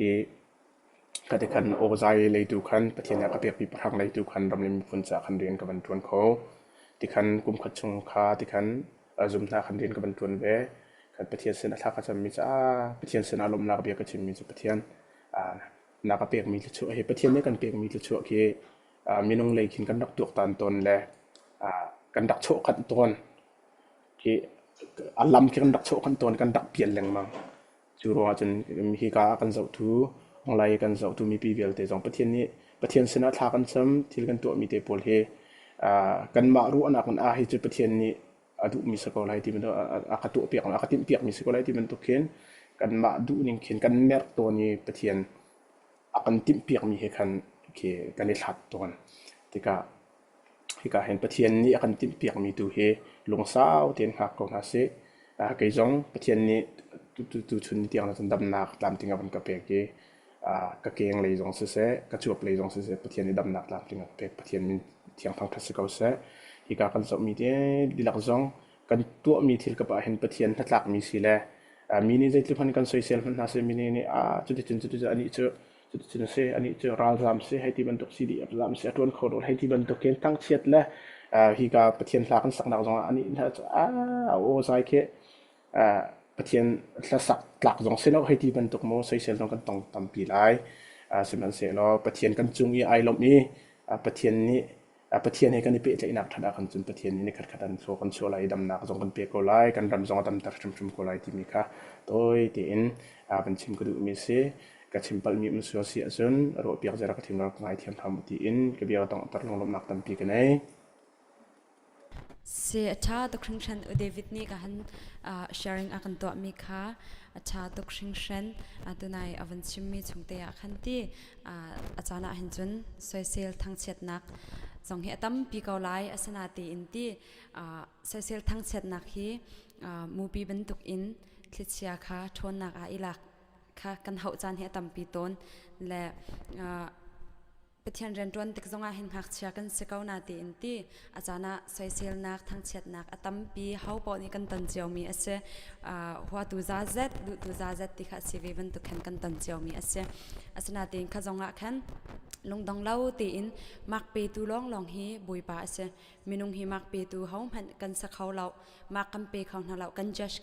[SPEAKER 5] i Kati khan awzai leitu khan Pathian nih a ka pekmi pahrang leitu khan ram le miphun caah khan rian ka van ṭuan kho. Tikhan kum khat chung kha tikhan zum hna khan rian ka van ṭuan ve. Khan Pathian sin a thla ka cammi cu ah Pathian sinah lawmhnak bia ka chimmi cu Pathian na ka pekmi thluachuah hi Pathian nih kan pekmi thluachuah khi minung lei khin kan rak tuaktan tawn le kan rak chawhkhanh tawn. Khi a lam khi kan rak chawhkhanh tawn kan rak pial lengmang. Cu ruangah cun hika ah kan zohtu, online i kan zohtu mipi vialte zong Pathian nih Pathian sinah thla kan cam, thil kan tuahmi te pawl hi kanmah ruahnak in ah hi cu Pathian nih a duhmi si ko lai ti bantuk a ka tuahpiak a ka timhpiakmi si ko lai ti bantuk khin kanmah duhning khin kan merh tawn i Pathian a kan timhpiakmi he khan khi kan i hlat tawn. Tikah Hika hin Pathian nih a kan timhpiakmi tu hi lungsau tein hngak ko hna sih. Kei zong Pathian nih tuchun ni tiang cun damnak tlamtling a van ka pek i ka keng lei zong siseh, ka cuap lei zong siseh Pathian nih damnak tlamtling a ka pek. Pathian min thiang thangṭhat si ko seh. Hika kan zohmi te dihlak zong kan tuahmi thil kap ah hin Pathian hnatlakmi si le mi nih zeitluk hmanh kan soisel hmanh hna seh mi nih ah cuticun cuticun anih cu Cuticun a si. Anih cu ralzaam si, hei ti bantuk si dih zaam si, a ṭuan kho lo, hei ti bantuk hin thangchiat le hika Pathian hla kan saknak zongah anih hna cu a aw zai khi Pathian hlasak tlak zong si lo, hei ti bantuk maw soisel zong kan tong tampi lai. Sihmanhsehlaw Pathian kan cung i ai lawmh i Pathian nih. Pathian he kan i pehtlaihnak ṭhat ahkhan cun Pathian nih nikhat khat an thlua kan chuah lai i damnak zong kan pek ko lai, kan ram zong a damter hrimhrim ko lai timi kha tawi tein van chim ka duhmi a si. Ka chim palhmi um sual si ahcun ruahpiak zia rak ka thim rak ka ngaithiam hram u tiin ka bia ka donghter lunglawmhnak tampi ka nei.
[SPEAKER 2] Si a ṭha tuk hringhran U David nih ka han sharing a kan tuahmi kha a ṭha tuk hringhran. Tunai a van chimmi chungte ah khan ti a caan ah hin cun soisel thangchiatnak zong hi a tampi ko lai asinatein ti soisel thangchiatnak hi mupi bantuk in thlichia kha ṭhawnnak ah i lak kha kan hauh caan hi a tampi tawn le Pathian rianṭuan tik zongah hin ngakchia kan si ko na tiin ti a caan ah soiselnak thangchiatnak a tampi ho paoh nih kan ton ciomi a si. Huatu zazet duhtu zazet ti kha a si ve bantuk khan kan ton ciomi a si. Asinain kha zongah khan lungdong lo tein mak petu lawnglawng hi Bawipa a si. Minung hi mak petu hohmanh kan sa kho lo. Mak kan pe kho hna lo. Kan judge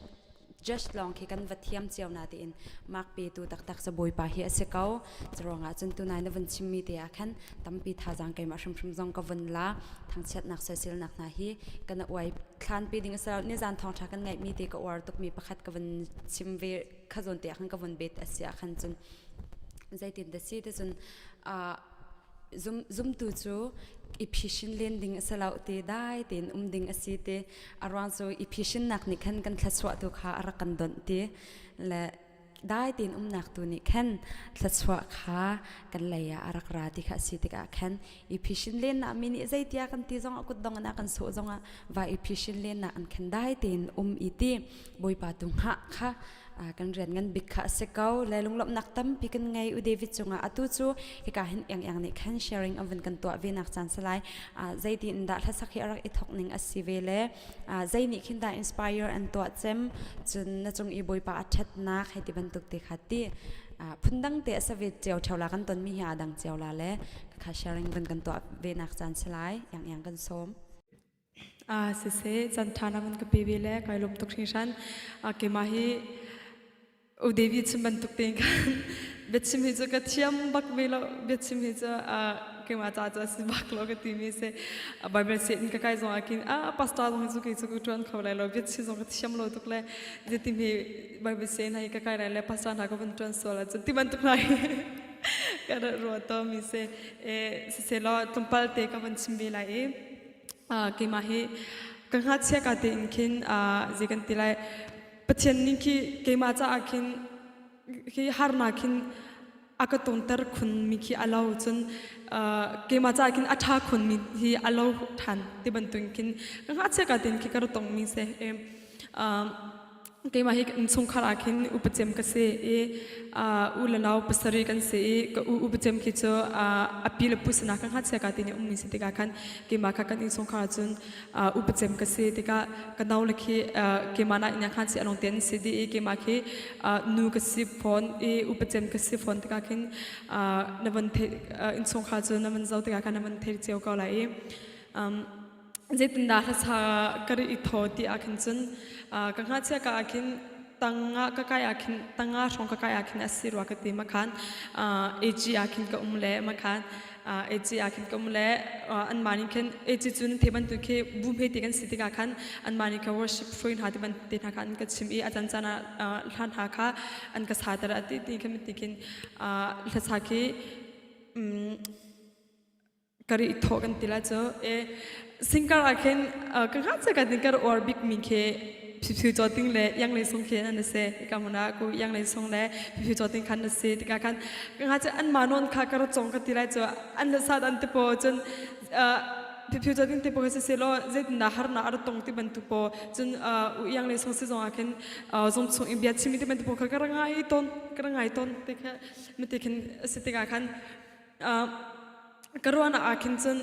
[SPEAKER 2] just lawng khi kan va thiam cio na tiin mak petu taktak cu Bawipa hi a si ko. Curuangah cun tunai na vun chimmi te ah khan tampi thazaang keimah hrimhrim zong ka vun la. Thangchiatnak soiselnak hna hi kan uai thlan pi ding a si lo. Nizan thawngṭha kan ngaihmi te ka uar tukmi pakhat ka vun chim ve kha zawn te ah khan ka vun bet a si ah khan cun zeitin da si te cun zumtu cu i phishin len ding a si lo ti dai tein um ding a si ti a ruang cu i phishinnak nih khan kan thluachuah tu kha a rak kan donh ti le dai tein umnak tu nih khan thluachuah kha kan lei ah a rak ra ti kha a si tikah khan i phishin len nak mi nih zeitia kan ti zong ah kutdong in a kan sawh zong ah va i phishin len nak an khan dai tein um i ti Bawipa tu hngah kha kan rian ngan bik kha a si ko le lunglawmhnak tampi kan ngei u David cungah atu cu hika hin eng eng nih khan sharing an vun kan tuah ve nak caan salai zeiti in dah hlasak hi a rak i thok ning a si ve le zei nih khin dah inspire an tuah cem cun na cung i Bawipa a ṭhatnak hei ti bantuk te kha ti phundang te a sa ve cio ṭheo la kan ton mi hi a dang cio la le kha sharing vun kan tuah ve nak caan salai yang yang kan sawm
[SPEAKER 3] Siseh, caan ṭha na van ka pe ve le kai lawm tuk hringhran. Keimah hi U Devi chim bantuk tein khan biachim hi cu ka thiam bak ve lo. Biachim hi cu keimah ca cu a si bak lo ka timi si. Bible se in ka kai zong ah khin ah pastor zong hi cu kei cu ka ṭuan kho lai lo. Biachim zong ka thiam lo tuk le zeiti hme Bible se in hei ka kai lai le pastor hna ka van ṭuan sual ahcun ti bantuk hna hi ka rak ruah tawnmi si. Siseh law tlawmpal te ka van chim ve lai i keimah hi ka ngakchia ka tein khin zei kan ti lai Pathian nih khi keimah caah khin khi harnak khin a ka tonter khun mi khi a lo cun keimah caah khin a ṭha khun mi hi a lo ṭhan ti bantukin khin ka ngakchia ka tein khi ka ra tong mi si. Keimah hi innchungkhar ah khin upacem ka si i u le nau pasarih kan si i ka u upacem khi cu a pi le pu sinah kan ngakchia ka ti nih ummi si tikah khan keimah kha kan innchungkhar ah cun upacem ka si tikah ka nau le khi keimah nak in khan si along te an si dih i keimah khi nu ka si fawn i upacem ka si fawn tikah khin na van theih innchungkhar cu na van zoh tikah khan na van thei cio ko lai i Zeitindah hlasa ka ri i thaw ti ah khin cun ka ngakchia ka ah khin tanga ka kai ah khin tanga hrawng ka kai ah khin a si rua ka ti ma khan AG ah khin ka um le ma khan AG ah khin ka um le anmah nih khin AG cu nan the bantuk khi bu hme ti kan si tikah khan anmah nih kha worship hruai hna ti ban te hna kha an ka chim i a can caan ah hla hna kha an ka sa ter a ti ti khin ti khin hlasa khi ka ri thawh kan ti la cu e singkar ah khin ka ngakchia ka tin ka uar bik mi khi Phiphiu Cawting le Yang Lei Sung khi an si ka hmun ah ku Yang Lei Sung le Phiphiu Cawting khan na si tikah khan ka ngakchia an ma non kha ka ra cong ka ti lai cu an la sat an te po cun Phiphiu Cawting te po khi si law zeitindah harnak a ra tong ti bantuk po cun u Yang Lei Sung si zong ah khin zung chung i bia chimi ti bantuk po kha ka ra ngai ton ka ra ngai ton ti kha mati khin si tikah khan Ka ruahnak ah khin cun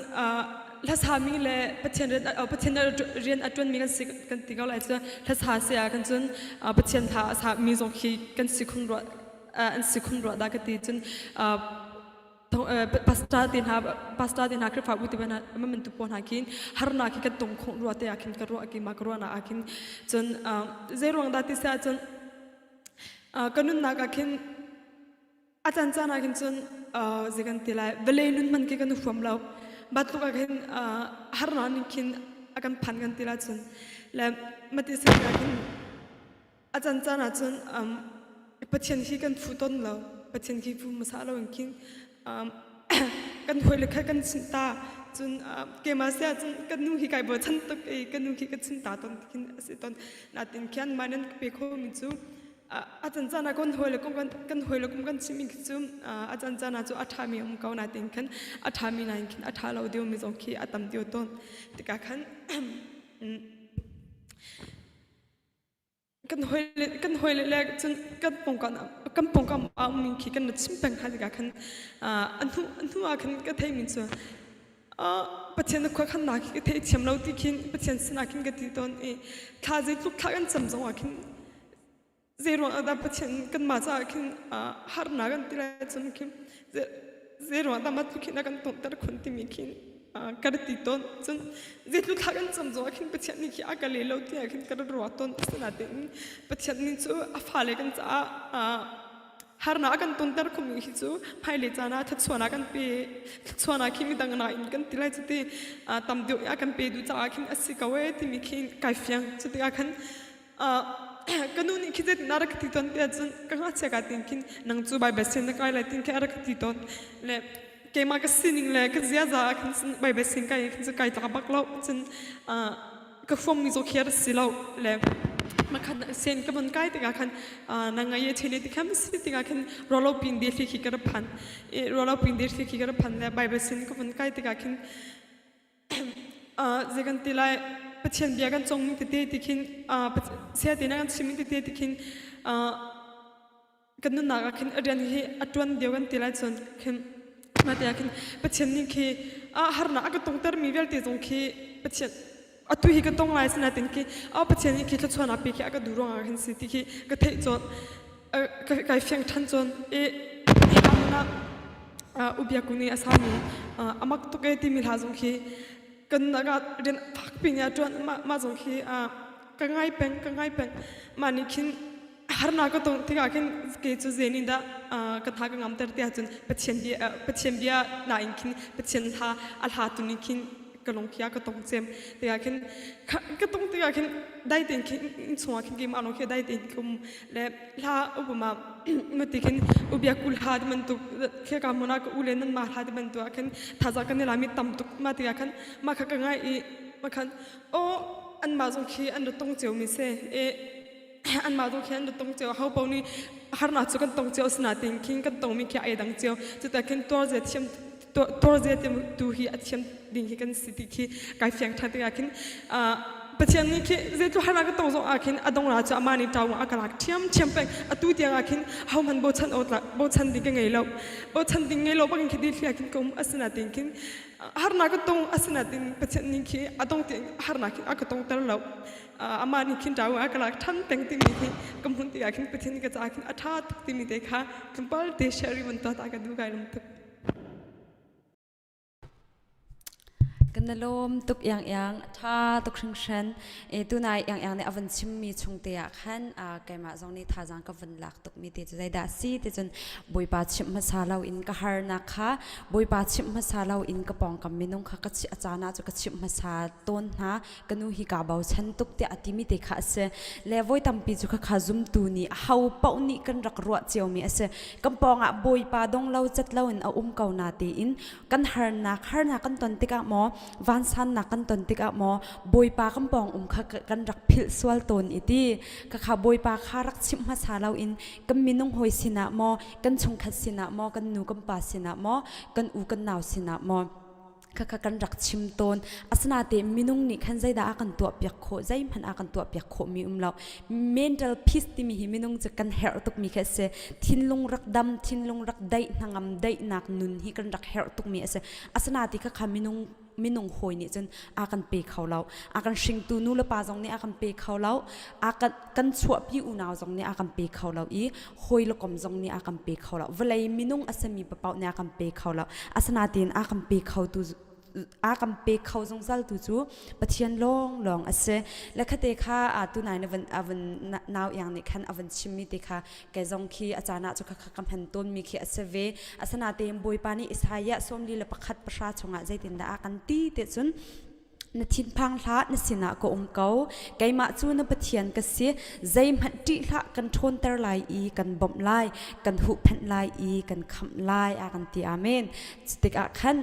[SPEAKER 3] hlasami le Pathian rian Pathian rian a ṭuanmi kan si kan ti ko lai cu hlasa si ah khan cun Pathian hla a sami zong khi kan si khun ruah an si khun ruah dah ka ti cun pastor te hna pastor te hna Khrihfabu te hna man tu pawl hna khin harnak khi kan tong khawh rua te ah khin ka ruah ki ma ka ruahnak ah khin cun zei ruang dah ti si ahcun ka nunnak ah khin A caan caan ah khin cun zei kan ti lai vawlei nun hman khi kan huam lo. Batluk ah khin harnak nih khin a kan phan kan ti la cun le mati sin ah khin a can caan ah cun Pathian hi kan phu ton lo. Pathian khi phu hmasa lo in khin kan hawi le kha kan chimh ta cun keimah sia cun kan nu hi kai bochan tuk i ka nu khi ka chim ta ton khin a si ton natin khian mah nan pe kho mi cu a can caan ah kan hawi le kum kan hawi le kum kan chim mi khi cu a can caan ah cu a ṭha mi um ko natin khan a ṭha mi nain khin a ṭha lo deuh mi zong khi a tam deuh tawn tikah khan kan hawi kan hawi le cun kan pawngkam kan pawngkam a ummi khi kan chim peng hna tikah khan a hnu a hnu ah khan ka theimi cu Pathian na khua khan nak khi ka thei thiam lo ti khin Pathian sinah khin ka ti tawn i thla zeitluk thla kan cam zong ah khin zei ruang ah dah Pathian kanmah caah khin harnak kan ti lai cun khin zei ruang dah mah tluk hin a kan tonghter khun timi khin ka ra ti tawn cun zeitluk thla kan cam zong ah khin Pathian nih khi a ka le lo tiah khin ka ra ruah tawn asinain Pathian nih cu a fale kan caah harnak a kan tonter khomi hi cu hmailei caan ah thluachuahnak kan pe thluachuahnak khi midang nain kan ti lai cuti tam deuh a kan pe duh caah khin a si ko ee timi khi kai fiang cu tikah khan ka nu nih khi zeitin a rak ka ti tawn tiah cun ka ngakchia ka tin khin nang cu Baibal sin na kai lai tin khi a rak ka ti tawn le keimah ka sining le ka ziaza ah khin cun Baibal sin kai khin cu kai tlak bak lo cun ka huammi zawk hi a si lo le makhan sen ka von kai tikah khan na ngai e thene ti khan si tikah khin rolo pin de khi ka ra phan i rolo pin de khi ka ra phan le Bible sin ka von kai tikah khin zei kan ti lai Pathian bia kan cong tete ti khin sia te na kan chim tete ti khin kan nunnak ah khin a rian hi a ṭuan deuh kan ti lai cun khin mah te ah khin Pathian nih khi harnak a ka tongter mi vialte zong khi Pathian atu hi ka tong lai sinain khi a Pathian nih khi thluachuahnak pe khi a ka duh ruangah khin si ti khi ka theih cun kai fiang ṭhan cun i hika ubiaku nih a sami amak tuk e timi hla zong khi kan rian fakpi nih a ṭuan mah zong khi ka ngai peng ka ngai peng mah nih khin harnak ka tong tikah khin kei cu zei nih dah ka tha ka ngamter tiah cun Pathian bia Pathian bia nain khin Pathian hla a hla tu nih khin ka lung khi ka tong cem tikah khin ka tong tikah khin dai tein khin inn chungah khin keimah lawng khi dai tein ka um le hla upama mati khin ubia kul hla ti bantuk khi ka hmun ah ka u le nan ma hla ti bantuk ah khin thazaang kan i lami tam tuk ma tikah khan mah kha ka ngai i ma khan aw anmah zong khi an ra tong cio mi si i anmah tu khi an ra tong cio ho paoh nih harnak cu kan tong cio asinain khin kan tongmi khi ai dang cio cuta khin tuar zia thiam tuar zia tu hi a thiam ding hi kan si ti khi kai fiang ṭhan tikah khin Pathian nih khi zeitluk harnak ka tong zong ah khin a dong ra cu amah nih ṭau a ka lak ṭhiam ṭhiam peng atu tiang ah khin hohmanh bochan awk bochan ding ka ngei lo bochan ding ngei lo bangin khi dithlia khin ka um asinain khin harnak ka tong asinain Pathian nih khi a dong tiang harnak khi a ka tongter lo amah nih khin ṭau a ka lak ṭhan peng timi hi ka hmun tikah khin Pathian ka caah khin a ṭha tuk timi te kha tlawmpal te share i van tuah ta ka duh kai lung tuk.
[SPEAKER 2] Kan na lawm tuk iang iang tha tuk hringhran e tunai iang iang nih a van chimmi chung te ah khan keimah zong nih thazaang ka van lak tuk mi te cu zeidah si ti cun Bawipa chimh hmasa lo in ka harnak kha Bawipa chimh hmasa lo in ka pawngkam minung kha ka a caan ah cu ka chimh hmasa tawn hna ka nu hi kaa bochan tuk tiah a timi te kha a si le voi tampi cu khakha zumtu nih ho paoh nih kan rak ruah ciomi a si kan pawngah bawipa dong lo cat lo in a um ko na tiin kan harnak harnak kan ton tikah maw vansannak kan ton tikah maw bawipa kan pawng um kha kan rak philh sual tawn i ti khakha bawipa kha rak chimh hmasa lo in kan minung hawi sinah maw kan chungkhat sinah maw kan nu kan pa sinah maw kan u kan nau sinah maw khakha kan rak chim tawn asinain minung nih khan zeidah a kan tuahpiak khawh zeihmanh a kan tuahpiak khawhmi um lo mental peace timi hi minung cu kan herh tukmi khi a si thinlung rak dam thinlung rak daih hnangam daihnak nun hi kan rak herh tukmi a si asinain khakha minung minung hawi nih cun a kan pe kho lo a kan hringtu nu le pa zong nih a kan pe kho lo a kan kan chuahpi unau zong nih a kan pe kho lo i hawi le kom zong nih a kan pe kho lo vawlei minung a simi papaoh nih a kan pe kho lo asinain a kan pe kho tu. a kan pe kho zungzal tu cu Pathian lawng lawng a si. Le khate kha a tunai na van a van nau iang nih khan a van chimmi te kha ke zong khi a caan ah cu kha ka hman tawnmi khi a si ve. Asinain Bawipa nih Isaiah 41 pahra chungah zeitindah a kan ti te cun na thinphang hlah na sinah ka um ko keimah cu na Pathian ka si zeihmanh ṭih hlah kan ṭhawnter lai i kan bawmh lai kan huhphenh lai i kan khamh lai a kan ti amen tikah khan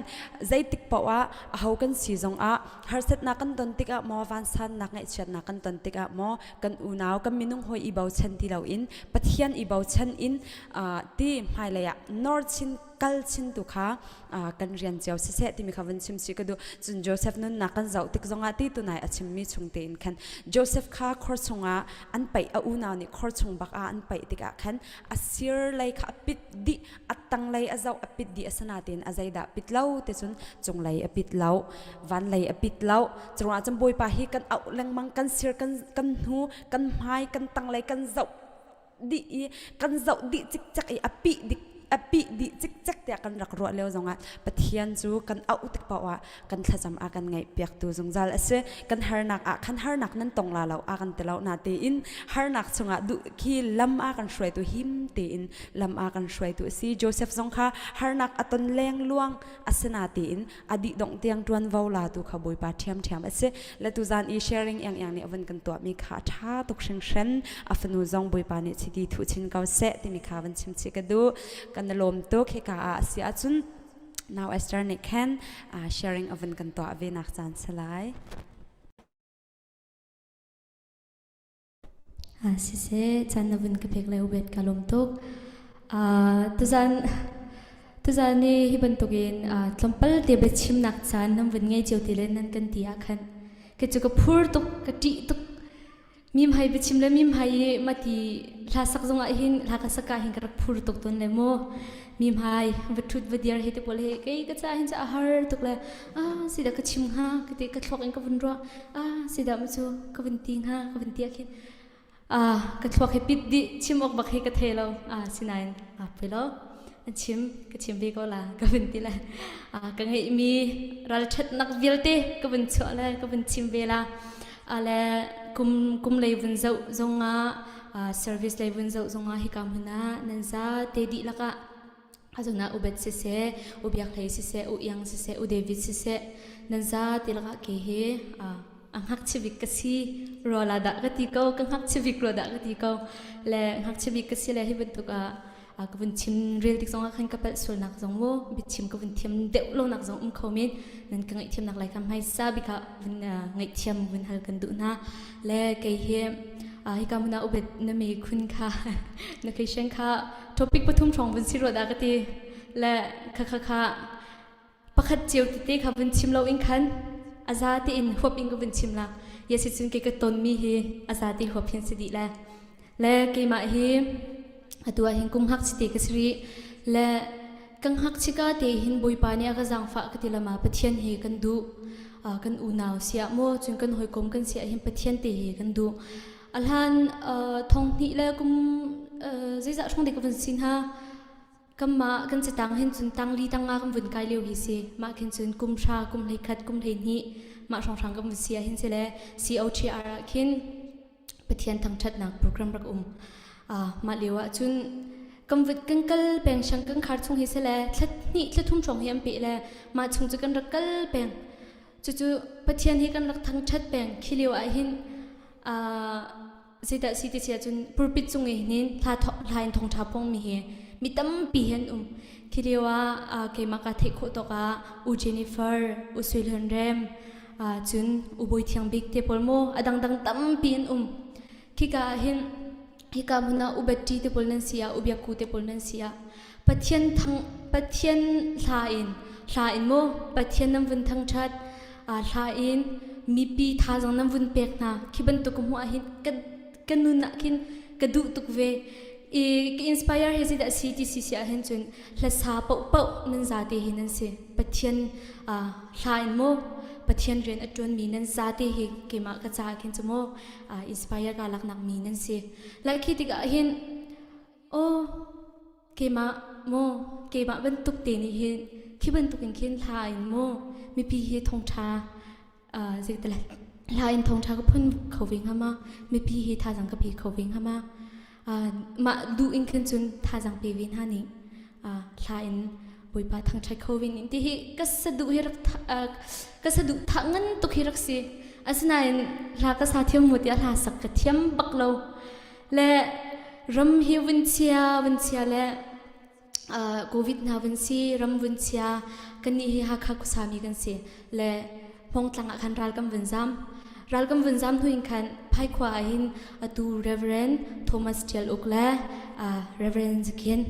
[SPEAKER 2] zeitik paoh ah aho kan si zongah harsatnak kan ton tikah maw vansannak ngaihchiatnak kan ton tikah maw kan unau kan minung hawi i bochan ti loin Pathian i bochan in ti hmailei ah nor chin kal chin tu kha kan rian cio siseh timi kha vun chim si ka duh cun Joseph nunnak kan zoh tik zongah ti tunai a chimmi chung tein khan Joseph kha khor chungah an paih a unau nih khor chung bak ah an paih tikah khan a sir lei kha a pit dih a tanglei a zoh a pit dih a sana tein a zeidah pit lo te cun cunglei a pit lo vanlei a pit lo curuangah cun bawipa hi kan auh lengmang kan sir kan kan hnu kan hmai kan tanglei kan zoh dih i kan zoh dih cikcek i a pih dik a pih dih cikcek tiah kan rak ruah lio zongah Pathian cu kan auh tik paoh ah kan thlacam a kan ngaih piaktu zungzal a si kan harnak ah khan harnak nan tong la lo a kan ti lo na tein harnak chungah duh khi lam a kan hruaitu him tein lam a kan hruaitu a si Joseph zong kha harnak a ton leng luang asina tein a dih dongh tiang ṭuanvo latu kha Bawipa ṭhiamṭhiam a si. Le tuzan i sharing iang iang nih a vun kan tuahmi kha a ṭha tuk hringhran. A fanu zong Bawipa nih chiti thuh chin ko seh timi kha van chim chih ka duh. Kan i lawm tuk hika ah a si ahcun now Esther nih khan sharing a vun kan tuah ve nak caan si lai.
[SPEAKER 1] Siseh, caan na vun ka pek le ubet ka lawm tuk. Tuzan tuzan ni hi bantukin tlawmpal te biachimnak caan nan vun ngei cio ti le nan kan ti ah khan ka cu ka phur tuk, ka ṭih tuk. Mim hai biachim le mim hai i mati hla sak zongah hin hla ka sak ah hin ka rak phur tuk tawn le mu. Mim hai va ṭhut va dir hi te pawl hi kei ka ca hin ca a har tuk le ah sida ka chim hnga ka ti ka thluak in ka vun ruah ah sida mu cu ka vun ti hnga ka vun ti ah khin ah ka thluak hi pit dih chim awk bak hi ka thei lo ah sinain ah pui lo an chim ka chim ve ko la ka vun ti le ah ka ngeihmi ralṭhatnak vialte ka vun chuah le ka vun chim ve la ale kum kum lei vun zoh zongah service lei vun zoh zongah hika hmun ah nan za te dihlak ah azuna ubet siseh ubiak hlei siseh u iang siseh u David siseh nan za ti lakah ke hi a ngakchia ka si rola dah ka ti ko ka ngakchia bik ro dah ka ti ko le ngakchia bik ka si le hi bantuk ah ka vun chim rel tik zongah khan ka palh sualnak zong mu biachim ka vun thiam deuh lonak zong um kho men nan ka ngaihthiamnak lai kha hmaisa bik ah vun ngaihthiam vun hal kan duh hna le kei hi hika hmun ah ubet na me khun kha na question kha topic pathum hrawng vun si ro dah ka ti le kha kha kha pakhat cio tete kha vun chim lo in khan a za tein huap in ka vun chim la yes cun ke ka ton mi hi a za te huap hin si dih le le keimah hi atu ah hin kum hak chite ka si rih le kan hak chika te hin bawipa nih a ka zaangfah ka ti lama pathian hi kan duh kan unau siah maw cun kan hawikom kan siah hin pathian te hi kan duh a hlan thong hnih le kum zeizah hrawng de ka vun sin ha Kanmah kan catang hin cun tangli tanga kan vun kai lio hi si. Mah khin cun kum hra, kum 11, kum 12 mah hrawnghrang kan vun si ah hin si le COTR ah khin Pathian thangṭhatnak program rak um. Ah mah lio ah cun kan vut kan kal peng shang kan khar chung hi si le thla hnih thla thum hrawng hi an peh le mah chung cu kan rak kal peng. Cucu Pathian hi kan rak thangṭhat peng. Khi lio ah hin ah Zeidah si ti si ahcun pulpit cung i hin hla hla in thawngṭha phuangmi hi mi tampi hi an um. Khi lio ah keimah kaa theih khawh tawk ah U Jennifer, U Sui Hlun Rem, cun U Bawi Thiang Bik te pawl maw a dangdang tampi an um. Khika ah hin hika hmun ah U Betty te pawl nan si ah U Biak Ku te pawl nan si ah Pathian thang Pathian hla in hla in maw Pathian nan vun thangṭhat hla in mipi thazaang nan vun pek hna khi bantuk ka hmuh ahhin ka ka nun ah khin ka duh tuk ve i ka inspire hi zeidah si ti si si ahhin cun hlasa paohpaoh nan zate hi nan si Pathian hla in maw Pathian rian a ṭuanmi nan zate hi keimah ka caah khin cu maw inspire ka laknak mi nan si like khi tikah hin aw Keimah maw keimah bantuk te nih hin khi bantukin khin hla in maw? Mipi hi thawngṭha zeital hla in thawngṭha ka phun kho ve hnga ma? Mipi hi thazaang ka pe kho ve hnga ma? Mah duh in khin cun thazaang pe ve hna nih hla in Bawipa thangṭhat kho ve ning ti hi ka saduh hi rak ka saduh thah ngan tuk hi rak si. Asinain hla ka sa thiam mu tiah hla sak ka thiam bak lo. Le ram hi vun chia vun chia le Covid hna vun si ram vun chia kannih hi Hakha khuasami kan si le Hmongtlang ah khan ral kan vun zam. Ral kan vun zam hnu in khan Phaikhua ah hin atu Reverend Thomas Tial Uk le Reverend Zakin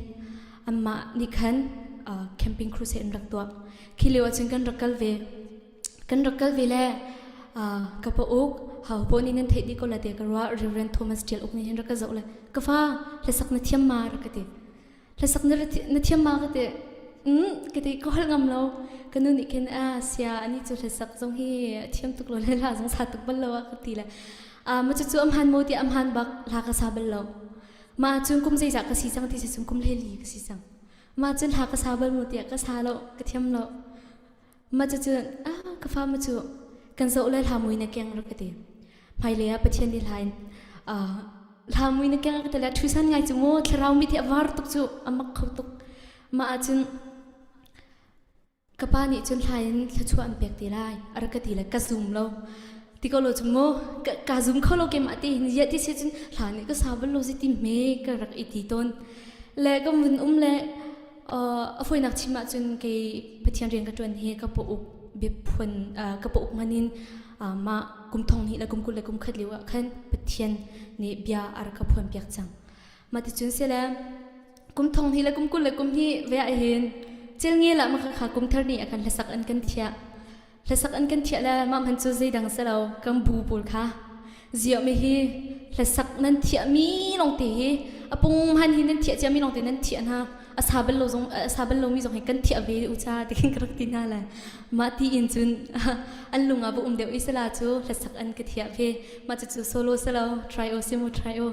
[SPEAKER 1] anmah nih khan camping crusade an rak tuah. Khi lio ahcun kan rak kal ve. Kan rak kal ve le ka pa uk hau po nih nan theih dih ko la te ka ruah Reverend Thomas Tial Uk nih hin rak ka zoh le ka fa hlasak na thiam ma rak ka ti. Hlasak na na thiam ma ka ti. Mm ka ti ka holh ngam lo. Ka nu nih khin a sia ani cu hlasak zong hi thiam tuk lo le hla zong sa tuk bal lo a ka ti le. Ma cu cu amhan mo ti amhan bak hla ka sa bal lo. Ma cun kum zeizah ka si cang ti si cun kum hleli ka si cang. Ma cun hla ka sa bal mu tiah ka sa lo ka thiam lo. Ma cu cun ah ka fa ma cu kan zoh le hla mui na keng rak ka ti. Hmailei ah Pathian nih hla in hla mui na keng rak ka ti le ṭhusan ngai cu mu thlarau mit hi a var tuk cu a mak kho tuk. Mah ahcun Ka pa nih cun hla in thluachuah an pek te lai a rak ka ti le ka zum lo. Ti ko lo cu mu ka, ka zum kho lo keimah te hin ziah ti si cun hla nih ka sa bal lo si ti hme ka rak i ti tawn. Le ka vun um le uh, a fawinak chim ahcun kei Pathian rian ka ṭuan hi ka pa uk biaphun uh, ka pa uk man in uh, mah kum thong hnih le kum 21 lio ah khan Pathian nih bia a rak ka phuan piak cang. Mah ti cun sile kum thong hnih le kum 20 le kum hnih ve ah hin cilnge lah maka kha kum thar nih a kan hlasak an kan thiah. Hlasak an kan thiah le mah hman cu zeidang si lo kan bu pawl kha ziah mi hi hlasak nan thiah mi lawng te hi a pung hman hi nan thiah cia mi lawng te nan thiah hna a sa bal lo zong a sa bal lo mi zong hi kan thiah ve u cha ti khin ka rak ti hna le mah ti in cun an lung ah va um deuh i sala cu hlasak an ka thiah ve mah cu cu solo selo try o simu try o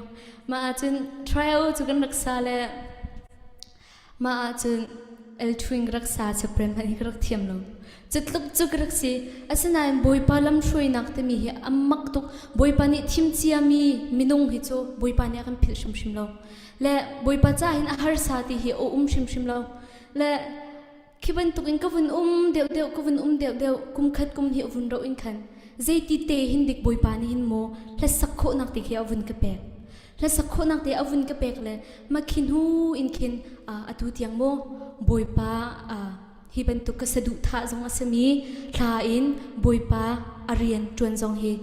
[SPEAKER 1] Mah ahcun trial cu kan rak sa le mah ahcun L-twin ka rak sa chaprem hmanh hi ka rak thiam lo. Cutluk cu ka rak si. Asinain Bawipa lamhruainak timi hi a mak tuk. Bawipa nih thim ciami minung hi cu Bawipa nih a kan philh hrimhrim lo. Le Bawipa ca hin a harsa ti hi a um hrimhrim lo. Le Khi bantukin ka vun um deuhdeuh ka vun um deuhdeuh kum khat kum hnih a vun roh in khan zeiti te hin dik Bawipa nih hin maw hlasak khawhnak te khi a vun ka pek. Hlasak khawhnak te a vun ka pek le ma khi hnu in khin atu tiang maw Bawipa hi bantuk ka saduhthah zong a simi thla in Bawipa a rian ṭuan zong hi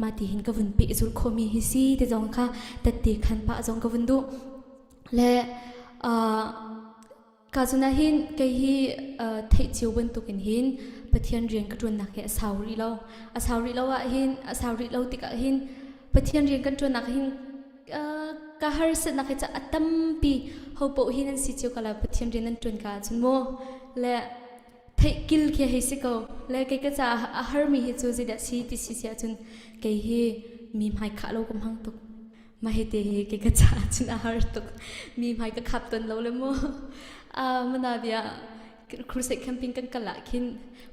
[SPEAKER 1] mah ti hin ka vun pehzulh khawhmi hi si ti zong kha tette khan pah zong ka vun duh. Le Ka zun ah hin kei hi theih cio bantukin hin Pathian rian ka ṭuannak hi a sau rih lo. A sau rih lo ah hin a sau rih lo tikah hin Pathian rian kan ṭuannak hin ka harsatnak hi ca a tampi ho paoh hi nan si cio ko la Pathian rian nan ṭuan ka ahcun mu le theih kil khi hei si ko le kei ka caah a harmi hi cu zeidah si ti si si ahcun kei hi mi hmai khah lo ka hmang tuk. Mah hi te hi kei ka caah cun a har tuk. Mi hmai ka khap ton lo le mu. Mana bia crusade camping kan kal ah khin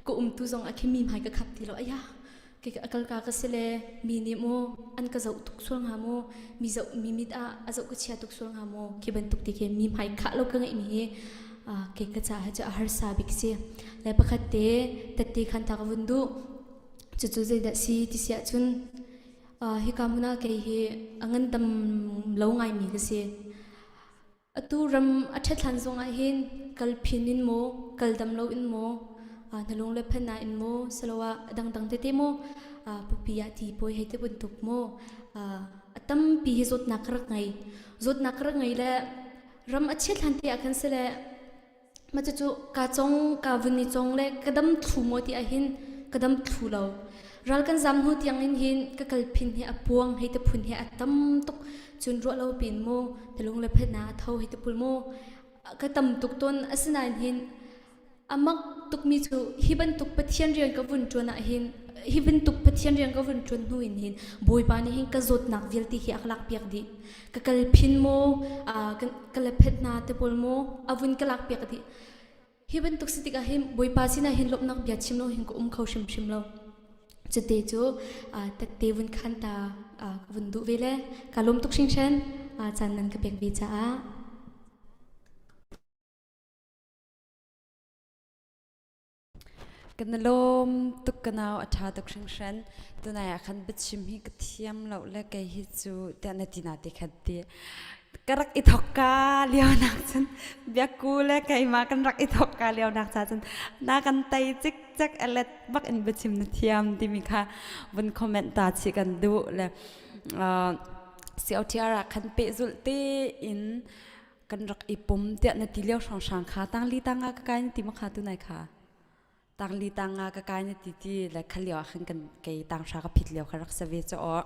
[SPEAKER 1] ka umtu zong ah khin mi hmai ka khap ti lo. Aya kei ka kal ka ka si le mi nih mu an ka zoh tuk sual hnga mu mi zoh mi mit ah a zoh ka chia tuk sual hnga mu khi bantuk ti khi mi hmai khah lo ka ngeih mi hi kei ka caah cu a harsa bik si. Le pakhat te tette khan ta ka vun duh. Cucu zeidah si ti si ahcun Hika hmun ah kei hi a ngandam lo ngaimi ka si. Atu ram a ṭhat hlan zongah hin kal phin in maw, kal dam lo in maw, na lung le phan in maw, siloah a dangdang tete maw, pupi ah ti pawi hei ti bantuk maw, a tampi hi zawtnak ka rak ngei. Zawtnak ka rak ngei le ram a chiat hlan te ah khan sile Mah cucu kaa cong, kaa vun i cong le ka dam thlu maw ti ahhin ka dam thlu lo. Ral kan zam hnu tiang in hin ka kalphin hi a puang hei te phun hi a tam tuk. Cun ruah lo pin mu, na lung le phet na a tho hei te pul mu. Ka tam tuk tawn asinain hin a mak tukmi cu hi bantuk Pathian rian ka vun ṭuan ahhin hi bantuk Pathian rian ka vun ṭuan hnu in hin Bawipa nih hin ka zawtnak vialte hi a ka lakpiak dih. Ka kalphin maw, ka lephet hna te pawl maw a vun ka lakpiak dih. Hi bantuk si tikah hin Bawipa sinah hin lawmhnak bia chim lo hin ka um kho hrimhrim lo. Cute cu tette vun khan ta ka vun duh ve le ka lawm tuk hringhran caan nan ka pek ve caah.
[SPEAKER 2] Kan lawm tuk ka nau a ṭha tuk hringhran. Tunai ah khan biachim hi ka thiam lo le kei hi cu tiah na ti na ti khan ti. Ka rak i thok ka lio nak cun biakku le keimah kan rak i thok ka lio nak cha cun na kan tei cikcek a let bak in biachim na thiam timi kha vun comment ta chih kan duh le COTR ah khan pehzulh tein kan rak i pum tiah na ti lio hrawnghrang kha tangli tanga ka kai na ti ma kha tu nai kha tangli tanga ka kai na ti ti le kha lio ah khan kan kei tanghra ka phit lio kha rak sa ve cho o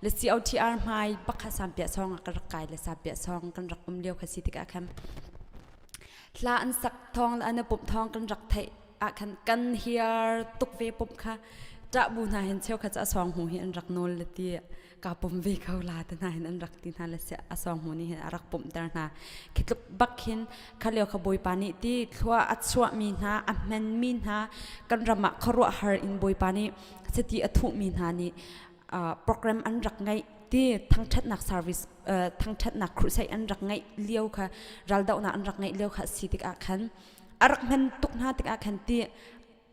[SPEAKER 2] le COTR hmai bakha sampia song ka rak kai le sampia song kan rak um lio kha si tikah khan hla an sak thong le an pumh thong kan rak theih ah khan kan hiar tuk ve pumh kha ṭah bu hna hin cheu kha cha song hu hi an rak nawl le ti ka pum ve ko la te hna hin an rak ti hna le a song hu nih hin a rak pumhter hna khi tluk bak hin kha lio kha bawipa nih ti thlua a chuahmi hna a hmenmi hna kan ram ah khuaruahhar in bawipa nih sati a thuhmi hna nih program an rak ngeih ti thangthatnak service thangthatnak crusade an rak ngeih lio kha raldohnak an rak ngeih lio kha si tikah khan a rak hman tuk hna tikah khan ti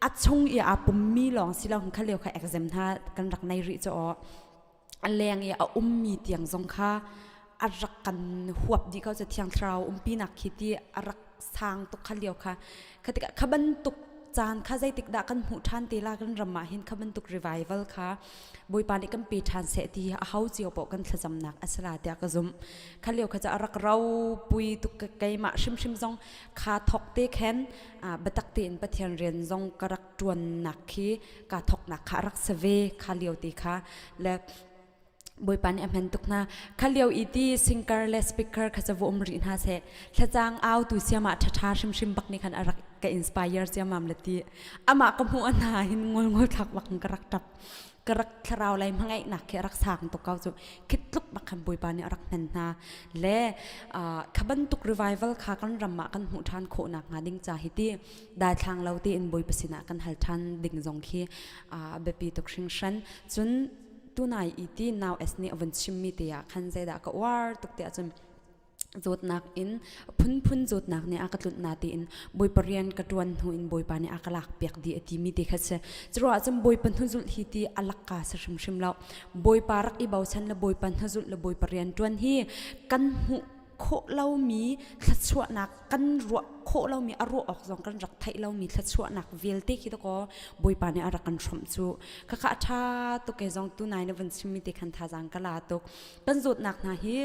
[SPEAKER 2] a chung i aa pummi lawng si lo kha lio kha exam hna kan rak nei rih cu a leng i a ummi tiang zong kha a rak kan huap dih ko cu thiang thlarau umpi nak khi ti a rak sang tuk kha lio kha kha tikah kha bantuk caan kha zeitik dah kan hmuh ṭhan te la kan ram ah hin kha bantuk revival kha Bawipa nih kan pe ṭhan seh ti a ho cio poh kan thlacamnak a si la tiah ka zumh kha lio kha cu a rak ropui tuk keimah hrimhrim zong kha thok te khen biatak tein Pathian rian zong ka rak ṭuannak khi ka thoknak kha a rak si ve kha lio te kha le Bawipa nih a hman tuk hna. Kha lio i ti singer le speaker kha cu um rih hna seh. Thlacang au tu siama ṭhaṭha hrimhrim bak nih khan a rak ka inspire ciamam le ti. Amah ka hmuh hna hin ngol ngol thlak bak ka rak ṭap. Ka rak thlarau lei hmangaihnak khi a rak sang tuk ko cu. Khit tluk bak khan Bawipa nih a rak hman hna. Le kha bantuk revival kha kan ram ah kan hmuh ṭhan khawh nak hnga ding ca hi ti daithlang lo tein Bawipa sinah kan hal ṭhan ding zong khi a biapi tuk hringhran. Cun tunai i ti nau es nih a vun chimmi te ah khan zeidah ka uar tuk tiah cun zawtnak in phunphun zawtnak nih a ka tlunh na tiin bawipa rian ka ṭuan hnu in bawipa nih a ka lak piak dih a timi te kha si curuah cun bawipa hnuzulh hi ti a lakka si hrimhrim lo bawipa rak i bochan le bawipa hnuzulh le bawipa rian ṭuan hi kan hmuh khawh lomi thluachuahnak kan ruah khawh lomi a ruah awk zong kan rak theih lomi thluachuahnak vialte khi dakaw Bawipa nih a rak kan hrawmh cu khakha a ṭha tuk ke zong tunai na vun chimmi te khan thazaang ka la tuk kan zawtnak hna hi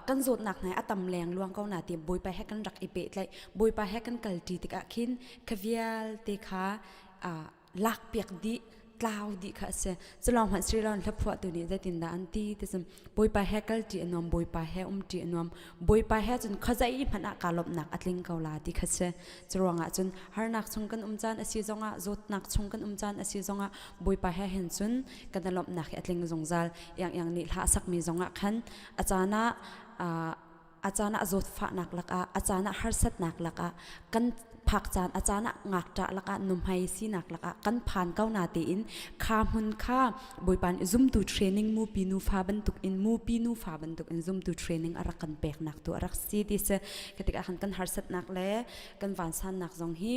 [SPEAKER 2] kan zawtnak hna a tam leng luang ko na ti Bawipa he kan rak i pehtlaih Bawipa he kan kalṭi tikah khin kha vialte kha lakpiak dih tlau dih kha a si culawng hmanh Sri Lanka hlaphuahtu nih zeitindah an ti ti cun Bawipa he kal ṭi a nuam Bawipa he um ṭi a nuam Bawipa he cun khuazei hmanh ah kaa lawmhnak a tling ko la ti kha si curuangah cun harnak chung kan um caan a si zongah zawtnak chung kan um caan a si zongah Bawipa he hin cun kan i lawmhnak hi a tling zungzal iang iang nih hla a sakmi zongah khan a caan ah a caan ah zawtfahnak lakah a caan ah harsatnak lakah kan phak caan a caan ah ngakṭah lakah nuhmei sinak lakah kan phan ko na tein kha hmun kha Bawipa nih zumtu training mupi nufa bantuk in mupi nufa bantuk in zumtu training a rak kan peknak tu a rak si ti si ka tikah khan kan harsatnak le kan vansannak zong hi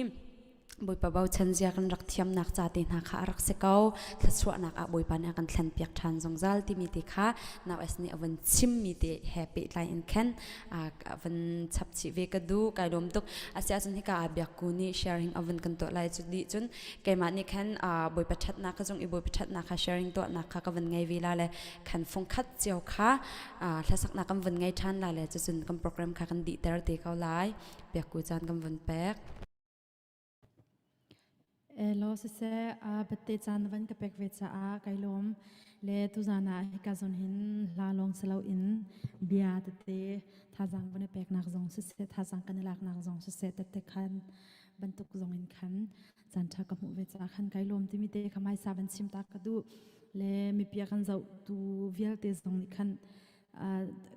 [SPEAKER 2] Bawipa bochan zia kan rak thiamnak ca te hna kha a rak si ko. Thluachuahnak ah Bawipa nih a kan thlenpiak ṭhan zungzal timi te kha nau es nih a vun chimmi te he pehtlai in khan a vun chap chih ve ka duh kai lawm tuk. Asiahcun hika ah biakku nih sharing a vun kan tuah lai cu dih cun keimah nih khan Bawipa ṭhatnak ka zung i Bawipa ṭhatnak kha sharing tuahnak kha ka vun ngei ve la le khan fungkhat cio kha hlasaknak kan vun ngei ṭhan la le cucun kan program kha kan dihter te ko lai. Biakku caan kan vun pek.
[SPEAKER 7] Elaw siseh, biate caan na van ka pek ve caah kai lawm. Le tuzan ah hika zawn hin hla lawng si loin bia tete thazaang van i peknak zong siseh, thazaang kan i laknak zong siseh, tete khan bantuk zong in khan caan ṭha ka hmuh ve caah khan kai lawm timi te kha hmaisa van chim ta ka duh. Le mipi a kan zohtu vialte zong nih khan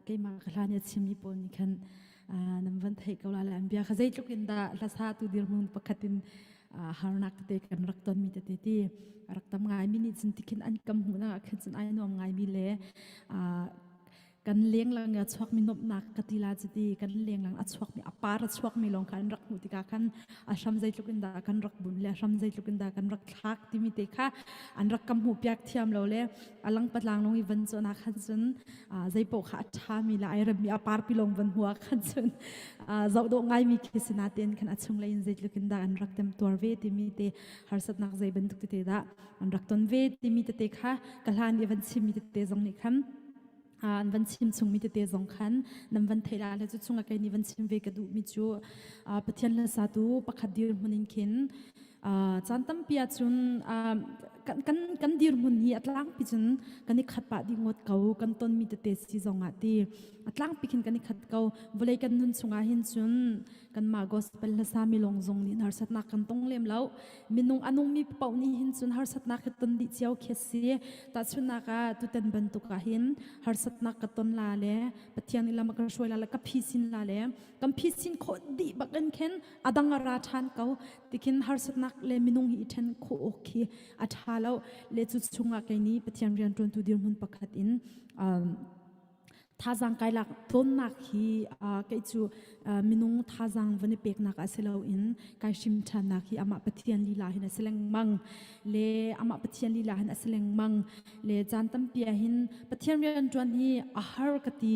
[SPEAKER 7] keimah ka hlan i a chimmi pawl nih khan. Nan van theih ko la le an bia kha zeitluk in dah hlasa tu dirhmun pakhat in harnak tete kan rak tonmi tete ti rak tam ngai mi nih cun tikhin an kam hmuhnak ah khin cun ai nuam ngai mi le kan lenglang a chuakmi nuamhnak ka ti la cuti kan lenglang a chuakmi a par a chuakmi lawng kha an rak hmuh tikah khan a hram zeitluk in dah kan rak bunh le a hram zeitluk in dah kan rak thlak timi te kha an rak kam hmuh piak thiam lo le a lang patlang lung i van cawhnak khan cun zeipoh kha a ṭhami le ai remmi a parpi lawng van hmuh ah khan cun zoh dawh ngaimi khi si natein khan a chunglei in zeitluk in dah an rak temtuar ve timi te harsatnak zei bantuk tete dah an rak ton ve timi tete kha ka hlan i van chimmi tete zong nih khan an van chim chungmi tete zong khan nan van theih la le cu chungah kei nih van chim ve ka duhmi cu Pathian hlasa tu pakhat dirhmun in khin caan tampi ahcun kan kan kan dirhmun hi a tlangpi cun kan i khat pah dih ngawt ko kan tonmi tete si zong ah ti a tlangpi khin kan i khat ko vawlei kan nun chungah hin cun kanmah gospel hlasa mi lawng zong nih harsatnak kan tong lem lo minung a nungmi paoh nih hin cun harsatnak hi ton dih cio khi si tahchunhnak ah tutan bantuk ah hin harsatnak ka ton la le Pathian nih lam a ka hruai la le ka phisin la le kan phisin khawh dih bak in khin a dang a ra ṭhan ko tikhin harsatnak le minung hi i ṭhen khawh awk khi a ṭha lo le cu chungah kei nih Pathian rianṭuantu dirhmun pakhat in um, thazang kai lak tlawnnak hi kei cu minung thazang van i peknak ah si loin kai hrim ṭhannak hi amah Pathian lila hin a si lengmang le amah Pathian lila hin a si lengmang le caan tampi ah hin Pathian rian ṭuan hi a har ka ti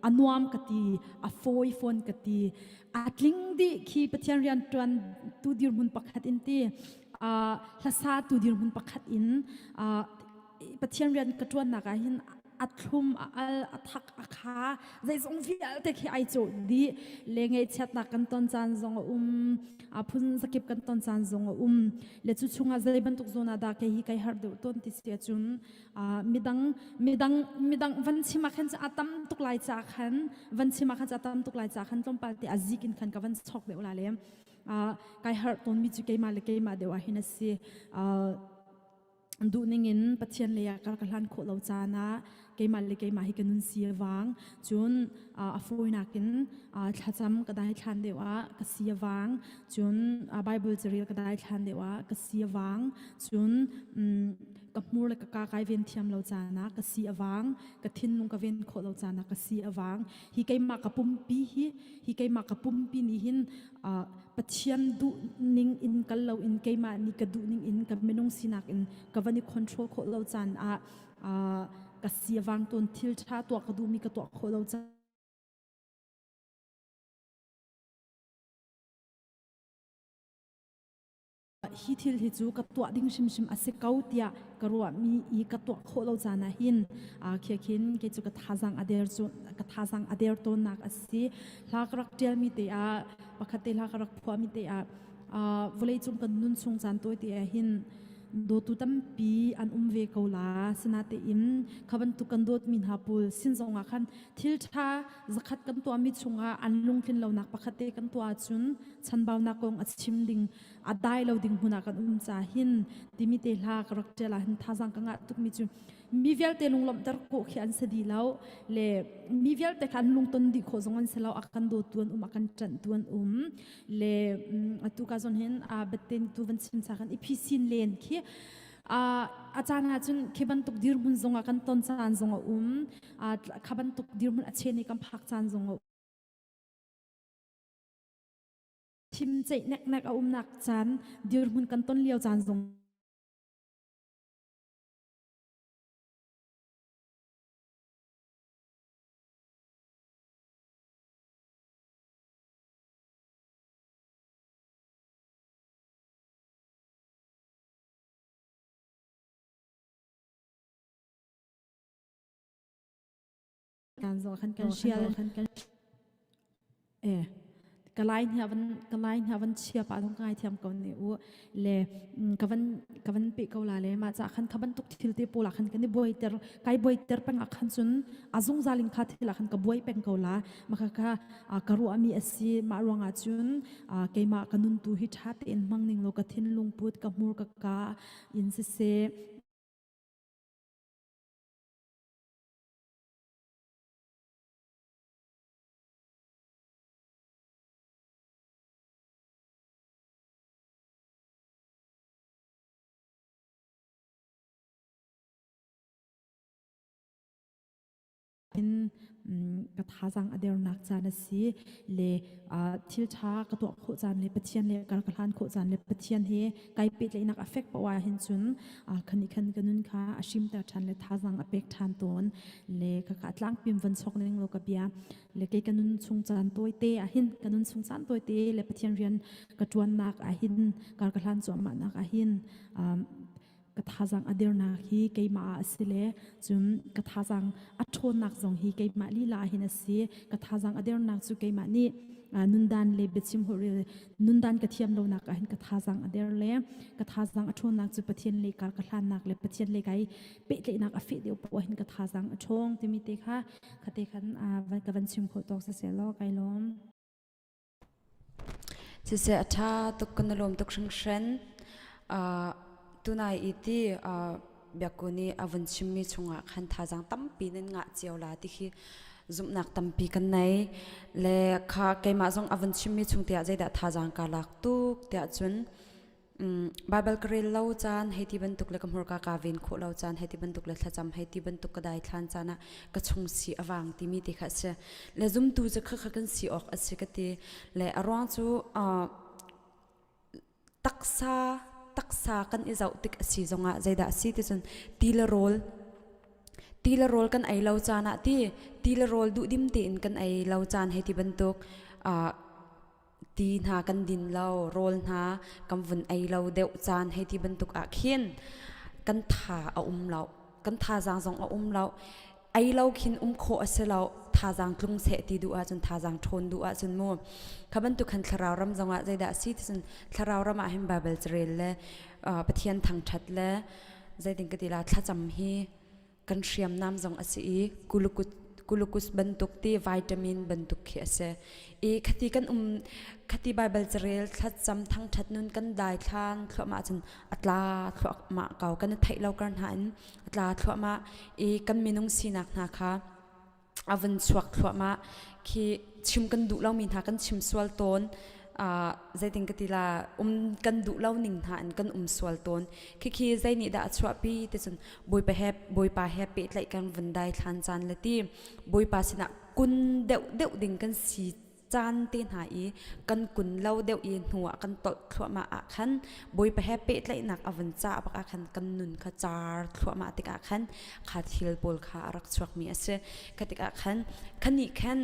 [SPEAKER 7] a nuam ka ti a fawi fawn ka ti a tling dih khi Pathian rian ṭuan tu dirhmun pakhat in ti hlasa tu dirhmun pakhat in Pathian rian ka ṭuannak ah hin a thlum a al a thak a kha zeizong vialte khi ai cawh dih le ngaihchiatnak kan ton caan zong a um a phun zakip kan ton caan zong a um le cu chungah zei bantuk zawn ah dah kei hi kai harh deuh tawn ti si ahcun midang midang midang van chim ah khan a tam tuk lai ca khan van chim ah khan a tam tuk lai ca khan tlawmpal te a zik in khan ka van chok deuh la le kai harh tawn mi cu keimah le keimah deuh ah hin a si Duhning in Pathian lei ah kar ka hlan khawh lo caan ah keimah le keimah hi ka nun si a vang. Cun a fawinak in thlacam ka daithlan deuh ah ka si a vang. Cun Bible carel ka daithlan deuh ah ka si a vang. Cun ka hmur le ka ka kai ven thiam lo caan ah ka si a vang. Ka thinlung ka ven khawh lo caan ah ka si a vang. Hi keimah ka pumpi hi hi keimah ka pumpi nih hin Pathian duh ning in kal lo in keimah nih ka duh ning in ka minung sinak in ka van i control khawh lo caan ah ka si a vang tawn thil ṭha tuah ka duhmi ka tuah khawh lo caan hi thil hi cu ka tuah ding hrimhrim a si ko tiah ka ruahmi i ka tuah khawh lo caan ah hin khi khin kei cu ka thazang a der cu ka thazang a der tawnnak a si hla ka rak ṭialmi te ah pakhat te hla ka rak phuahmi te ah vawlei cung kan nun chung caan tawi te ah hin dawtu tampi an um ve ko la sinatein kha bantuk kan dawtmi hna pawl sin zong ah khan thil ṭha zakhat kan tuahmi chungah an lungtlin lonak pakhat te kan tuah ahcun chanbaunak kong a chim ding a dai lo ding hmun ah kan um ca hin timi te hla ka rak ṭial ah hin thazang ka ngah tukmi cu mi vialte lunglawmhter khawh khi an si dih lo le mi vialte kha an lungton dih khawh zong an si lo a kan dawtu an um a kan ṭanhtu an um le atu ka zon hin a batten tu van chim cha kan i phisin len khi a caan ah cun khi bantuk dirhmun zong ah kan ton caan zong a um kha bantuk dirhmun a chen i kan phak caan zong a thim ceih neknek a umnak caan dirhmun kan ton lio caan zong Kan zong khan kan sial khan kan e ka lai hna van ka lai hna van chia pa thong ngai thiam ko ne u le ka van ka van pe ko la le ma cha khan kha bantuk thil te pola khan kan i buai ter kai buai ter peng a khan cun a zungzal in kha thil a khan ka buai peng ko la ma kha kha ka ruah mi asi ma ruangah cun keimah ka nun tu hi tha tein hmang ning lo ka thinlung put ka hmur ka ka in si se hin ka thazang a dernak caan a si le thil ṭha ka tuah khawh caan le Pathian le kar ka hlan khawh caan le Pathian he kai pehtlaihnak a fek poah hin cun khani khan ka nun kha a hrimter ṭhan le thazang a pek ṭhan tawn le ka ka tlangpim van chok ning lo ka bia le kei ka nun chung caan tawite ah hin ka nun chung caan tawite le Pathian rian ka ṭuannak ah hin kar ka hlan cuahmah nak ah hin ka thazang a dirnak hi keimah ah a si le cun ka thazang a ṭhawnnak zong hi keimah lila ah hin a si ka thazang a dernak cu keimah nih nundan le biachim holhrel nundan ka thiam lonak ah hin ka thazang a der le ka thazang a ṭhawnnak cu Pathian le kar ka hlannak le Pathian le kai pehtlaihnak a feh deuh poah hin ka thazang a ṭhawng timi te kha khate khan ka van chim khawh tawk siseh law kai lawm.
[SPEAKER 2] Siseh a ṭha tuk kan i lawm tuk hringhran. Uh, tunai i ti uh, biakku nih a vun chimmi chungah khan thazaang tampi nan ngah cio la ti khi zumhnak tampi kan nei. Le kha keimah zong a vun chimmi chung tiah zeidah thazaang ka lak tuk tiah cun Baibal ka rel lo caan hei ti bantuk le ka hmurka kaa ven khawh lo caan hei ti bantuk le thlacam hei ti bantuk ka daithlan caan ah ka chung si a vang timi te kha a si. Le zumtu cu khakha kan si awk a si ka ti. Le a ruang cu uh, taksa taksa kan i zoh tik a si zongah zeidah a si ti cun ti le rawl ti le rawl kan ei lo caan ah ti ti le rawl duhdim tein kan ei lo caan hei ti bantuk uh, ti hna kan din lo, rawl hna kan vun ei lo deuh caan hei ti bantuk ah khin kan tha a um lo. Kan thazaang zong a um lo. Ei lo khin um khawh a si lo. Thazaang tlung seh ti duh ahcun thazaang ṭhawn duh ahcun mu. Kha bantuk khan thlarau ram zongah zeidah a si ti cun thlarau ram ah hin Baibal carel le Pathian thangṭhat le zeitin ka ti la thlacam hi kan hriamnam zong a si i glucose bantuk ti vitamin bantuk khi a si i khati kan um khati Bible carel thlacam thangthat nun kan dai thlan thluahmah cun a tla thluahmah ko kan i theih lo kar hna in a tla thluahmah i kan minung sinak hna kha a vun chuak thluahmah khi chim kan duh lomi hna kan chim sual tawn uh, zeitin ka ti la um kan duh lo ning hna in kan um sual tawn khi khi zei nih dah a chuahpi ti cun bawipa he bawipa he pehtlaih kan vun dai thlan caan le ti bawipa sinah kun deuh deuh ding kan si caan te hna i kan kun lo deuh i hnu ah kan tolh thluahmah ah khan Bawipa he pehtlaihnak a vun cah bak ah khan kan nun kha car thluahmah tikah khan kha thil pawl kha a rak chuakmi a si. Kha tikah khan khanih khan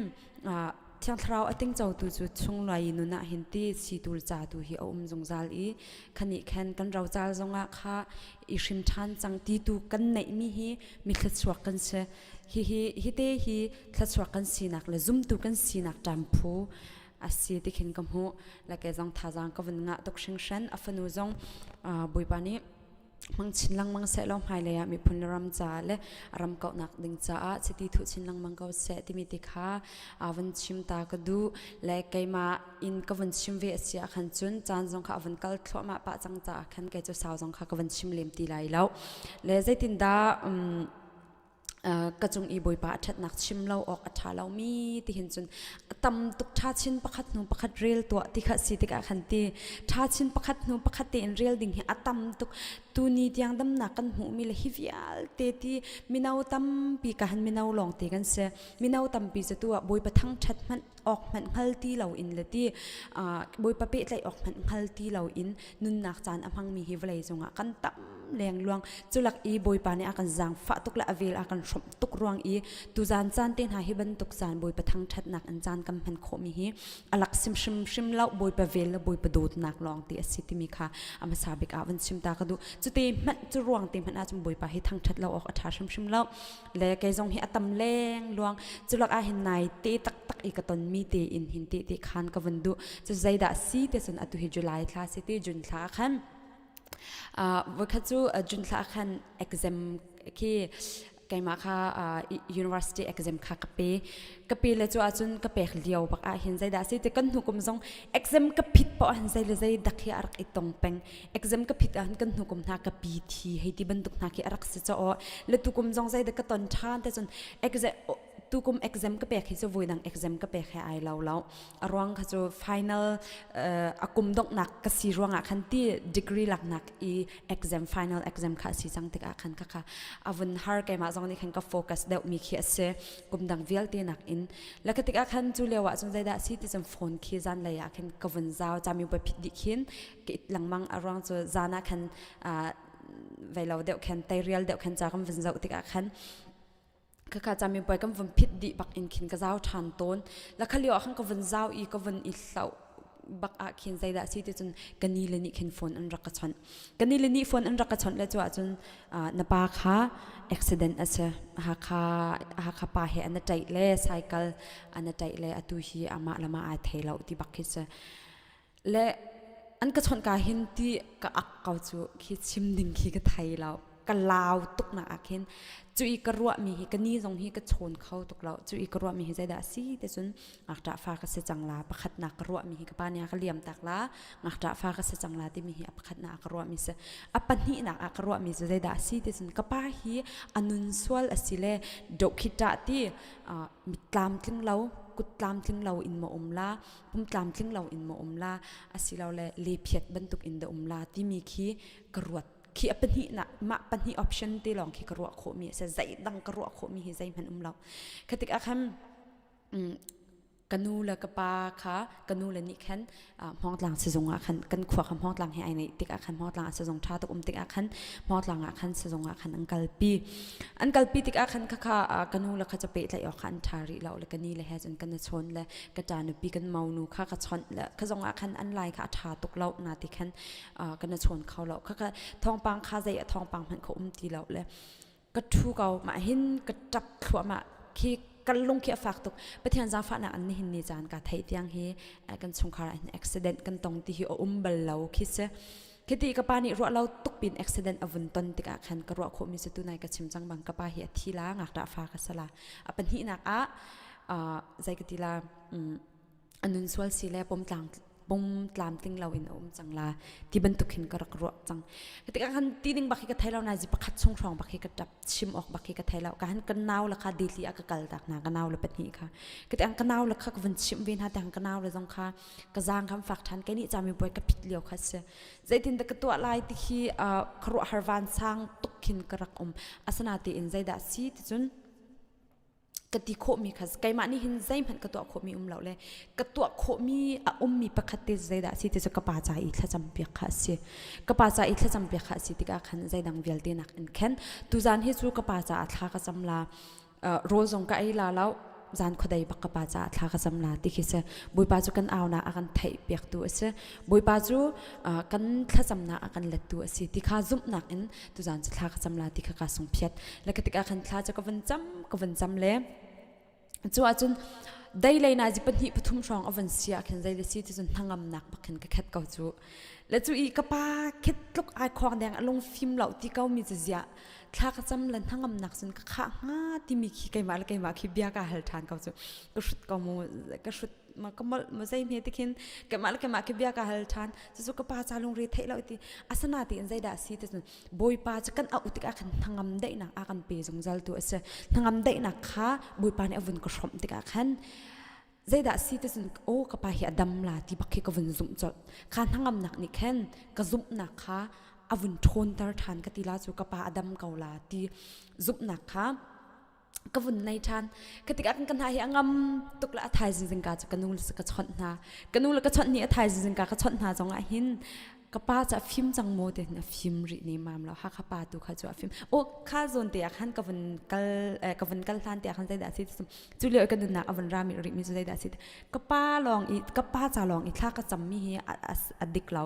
[SPEAKER 2] Thiang Thlarau a tingcotu cu chunglai nun ah hin ti situl ca tu hi a um zungzal i khanih khan kan rocal zongah kha i hrim ṭhan cang ti tu kan neihmi hi mi thluachuak kan si. Hihi hite hi thluachuak kan sinak le zumtu kan sinak ṭamphu a si ti khin ka hmuh. Le kei zong thazaang ka vun ngah tuk hringhran. A fanu zong Bawipa nih hmang chin lengmang seh law hmailei ah miphun le ram caah le ram kauhnak ding caah chiti thuh chin lengmang ko seh timi ti kha vun chim ta ka duh le keimah in ka vun chim ve a si ah khan cun caan zong kha a vun kal thluahmah pah cang caah khan kei cu sau zong kha ka vun chim lem ti lai lo le zeitindah um, ka cung i Bawipa a ṭhatnak chim lo awk a ṭha lomi ti hin cun a tam tuk ṭha chin pakhat hnu pakhat rel tuah ti kha si tikah khan ti ṭha chin pakhat hnu pakhat tein rel ding hi a tam tuk tuni tiang damnak kan hmuhmi le hi vialte ti mino tampi ka han mino lawng te kan si mino tampi cu tu ah Bawipa thangṭhat hmanh awk hmanh hngal ti lo in le ti Bawipa pehtlaih awk hmanh hngal ti lo in nunnak caan a hmangmi hi vawlei cungah kan tam lengluang culak i Bawipa nih a kan zaangfah tuk le a vel a kan hrawmh tuk ruang i tuzaan caan te hna hi bantuk caan Bawipa thangṭhatnak in caan kan hman khawhmi hi a lak sim hrim hrim lo Bawipa vel le Bawipa dawtnak lawng ti a si timi kha a hmasa bik ah van chim ta ka duh cute hmanh cu ruang te hmanh ahcun Bawipa hi thangṭhat lo awk a ṭha hrimhrim lo le kei zong hi a tam leng luang culak ah hin nai te taktak i ka ton mi te in hin te te khan ka vun duh cu zeidah si te cun atu hi July thla si ti June thla khan voikhat cu June thla khan exam khi keimah kha university exam kha ka pe ka pe le cu ahcun ka pek lio bak ah hin zeidah si ti kan hnu kum zong exam ka phit poh hin zei le zei dak hi a rak i tong peng exam ka phit ahhin kan hnu kum hna ka pi thi hei ti bantuk hna khi a rak si cho le tu kum zong zei dak ka ton ṭhan te cun exam. Tukum exam ka pek hi cu voidang exam ka pek he ai lo lo. A ruang kha cu final a kum donghnak ka si ruangah khan ti degree laknak i exam final exam kha a si cang tikah khan kha kha a vun har keimah zong nih khan ka focus deuh mi khi a si kum dang vialte nak in la ka tikah khan cu lio ah cun zeidah si ti cun phone khi zan lei ah khan ka vun zau cami poi phit dih khin ka it lengmang a ruang cu zan ah khan vei lo deuh khan teirial deuh khan ca kan vun zoh tikah khan Khakha camipuai kan vun phit dih bak in khin ka zau ṭhan tawn. La kha lio ah khan ka vun zau i ka vun i hlauh bak ah khin zeidah si ti cun ka ni le nih khin phone an rak ka chawnh. Ka ni le nih phone an rak ka chawnh le cu ahcun na pa kha accident a si. Hakha Hakha pa he an i ṭaih le cycle an i ṭaih le atu hi amah le mah ai thei lo ti bak khi si. Le an ka chawnh ka hin ti ka ak ko cu khi chim ding khi ka thei lo. Ka lau tuk nak ah khin cu i ka ruahmi hi ka ni zong hi ka chawn kho tuk lo. Cu i ka ruahmi hi zeidah a si ti cun ngakṭah fa ka si cang la pakhatnak ka ruahmi hi ka pa nih a ka liam tak la ngakṭah fa ka si cang la timi hi a pakhatnak ah ka ruahmi si. A pahnihnak ah ka ruahmi cu zeidah a si ti cun ka pa hi a nun sual a si le dohkhitah ti mit tlamtling lo kut tlamtling lo in ma um la pum tlamtling lo in ma um la asilole lephiat bantuk in da um la timi khi ka ruat khi a pahnih na mah pahnih option te lawng khi ka ruah khawh mi a si zei dang ka ruah khawh mi hi zeihmanh um lo khatik ah khan ka nu le ka pa kha ka nu le nih khan Hmawngtlang sizung ah khan kan khua kha Hmawngtlang he ai neih tikah khan Hmawngtlang ah sizung ṭha tuk um tikah khan Hmawngtlang ah khan sizung ah khan an kalpi an kalpi tikah khan khakha ka nu le kha cu pehtlaih awk kha an ṭha rih lo le ka ni le he cun kan i chawn le ka ṭa nupi kan monu kha ka chawnh le kha zong ah khan an lai kha a ṭha tuk lo na ti khan kan i chawn kho lo khakha thawngpang kha zei a thawngpang hmanh kha um ti lo le ka ṭhu ko mah hin ka ṭap thluahmah khi kan lung khi a fak tuk Pathian zaangfahnak an nihin ni caan ka theih tiang hi kan chungkhar ah hin accident kan tong ti hi a um bal lo khi si khiti ka pa nih ruah lo tuk pin accident a vun ton tikah khan ka ruah khawhmi cu tunai ka chim cang bang ka pa hi a thi la ngakṭah fa ka sala a pahnihnak ah zei ka ti la a nun sual si le pum tlang pum tlamtling lo in a um cang la ti bantuk hin ka rak ruah cang tikah khan ti ding bak hi ka thei lo na zi pakhat chung hrawng bak hi ka tap chim awk bak hi ka thei lo ka han ka nau la kha dili a ka kal tak na ka nau le pahnih kha ka tiang ka nau le kha ka vun chim ve hna tiang ka nau le zong kha ka zaang kham fak than ke ni chami boy ka phit lio kha si zeitin da ka tuah lai ti khi ka ruah har van sang tuk khin ka rak um asana ti in zeidah si ti cun ka ti khawhmi kha keimah nih hin zeihmanh ka tuah khawhmi um lo le ka tuah khawhmi a ummi pakhat te zeidah a si ti cu ka pa ca i thlacam piak kha a si ka pa ca i thlacam piak kha a si tikah khan zeidang vialte nak in khen tuzan hi cu ka pa caah thla ka cam la rawl zong ka ei la lo zan khuadei bak ka pa caah thla ka cam la ti khi si Bawipa cu kan aunak a kan theih piaktu a si Bawipa cu kan thlacamnak a kan lettu a si ti kha zumhnak in tuzan cu thla ka cam la ti kha ka sung phiat le ka tikah khan thla cu ka van cam ka van cam le cu ahcun dei lei na zi pahnih pathum hrawng a van si ah khin zei le si ti cun hnangamnak bak khin ka khet ko cu le cu i ka pa khet tluk ai khong deng a lung fim lo ti ko mi cu zia thla ka cam le hnangamnak cun ka khah hnga timi khi keimah le keimah khi bia ka hal ṭhan ko cu ka hrut ko mu ka hrut ma ka molh ma zei hme ti khin keimah le keimah khi bia ka hal ṭhan cucu ka pa ca lungre theih lo ti asana tiin zeidah si ti cun Bawipa cu kan auh tikah khan hnangam daihnak a kan pe zungzal tu a si hnangam daihnak kha Bawipa nih a vun ka hrawmh tikah khan zeidah si ti cun aw ka pa hi a dam la ti bak khi ka vun zumh colh kha hnangamnak nih khan ka zumhnak kha a vun ṭhawnter ṭhan ka ti la cu ka pa a dam ko la ti zumhnak kha ka vun nei ṭhan ka tikah kan ka hna hi a ngam tuk le a thaizing zingka cu ka nu le ka chawnh hna ka nu le ka chawnh ni a thaizing zingka ka chawnh hna zongah hin ka pa cu a fim cang maw ti a fim rih ne mam lo hakha pa tu kha cu a fim o kha zawn te ah khan ka vun kal ka vun kal hlan te ah khan zeidah si cu lio ka nunnak a vun ra mi rih mi cu zeidah si ka pa lawng i ka pa ca lawng i thla ka cam mi hi a dik lo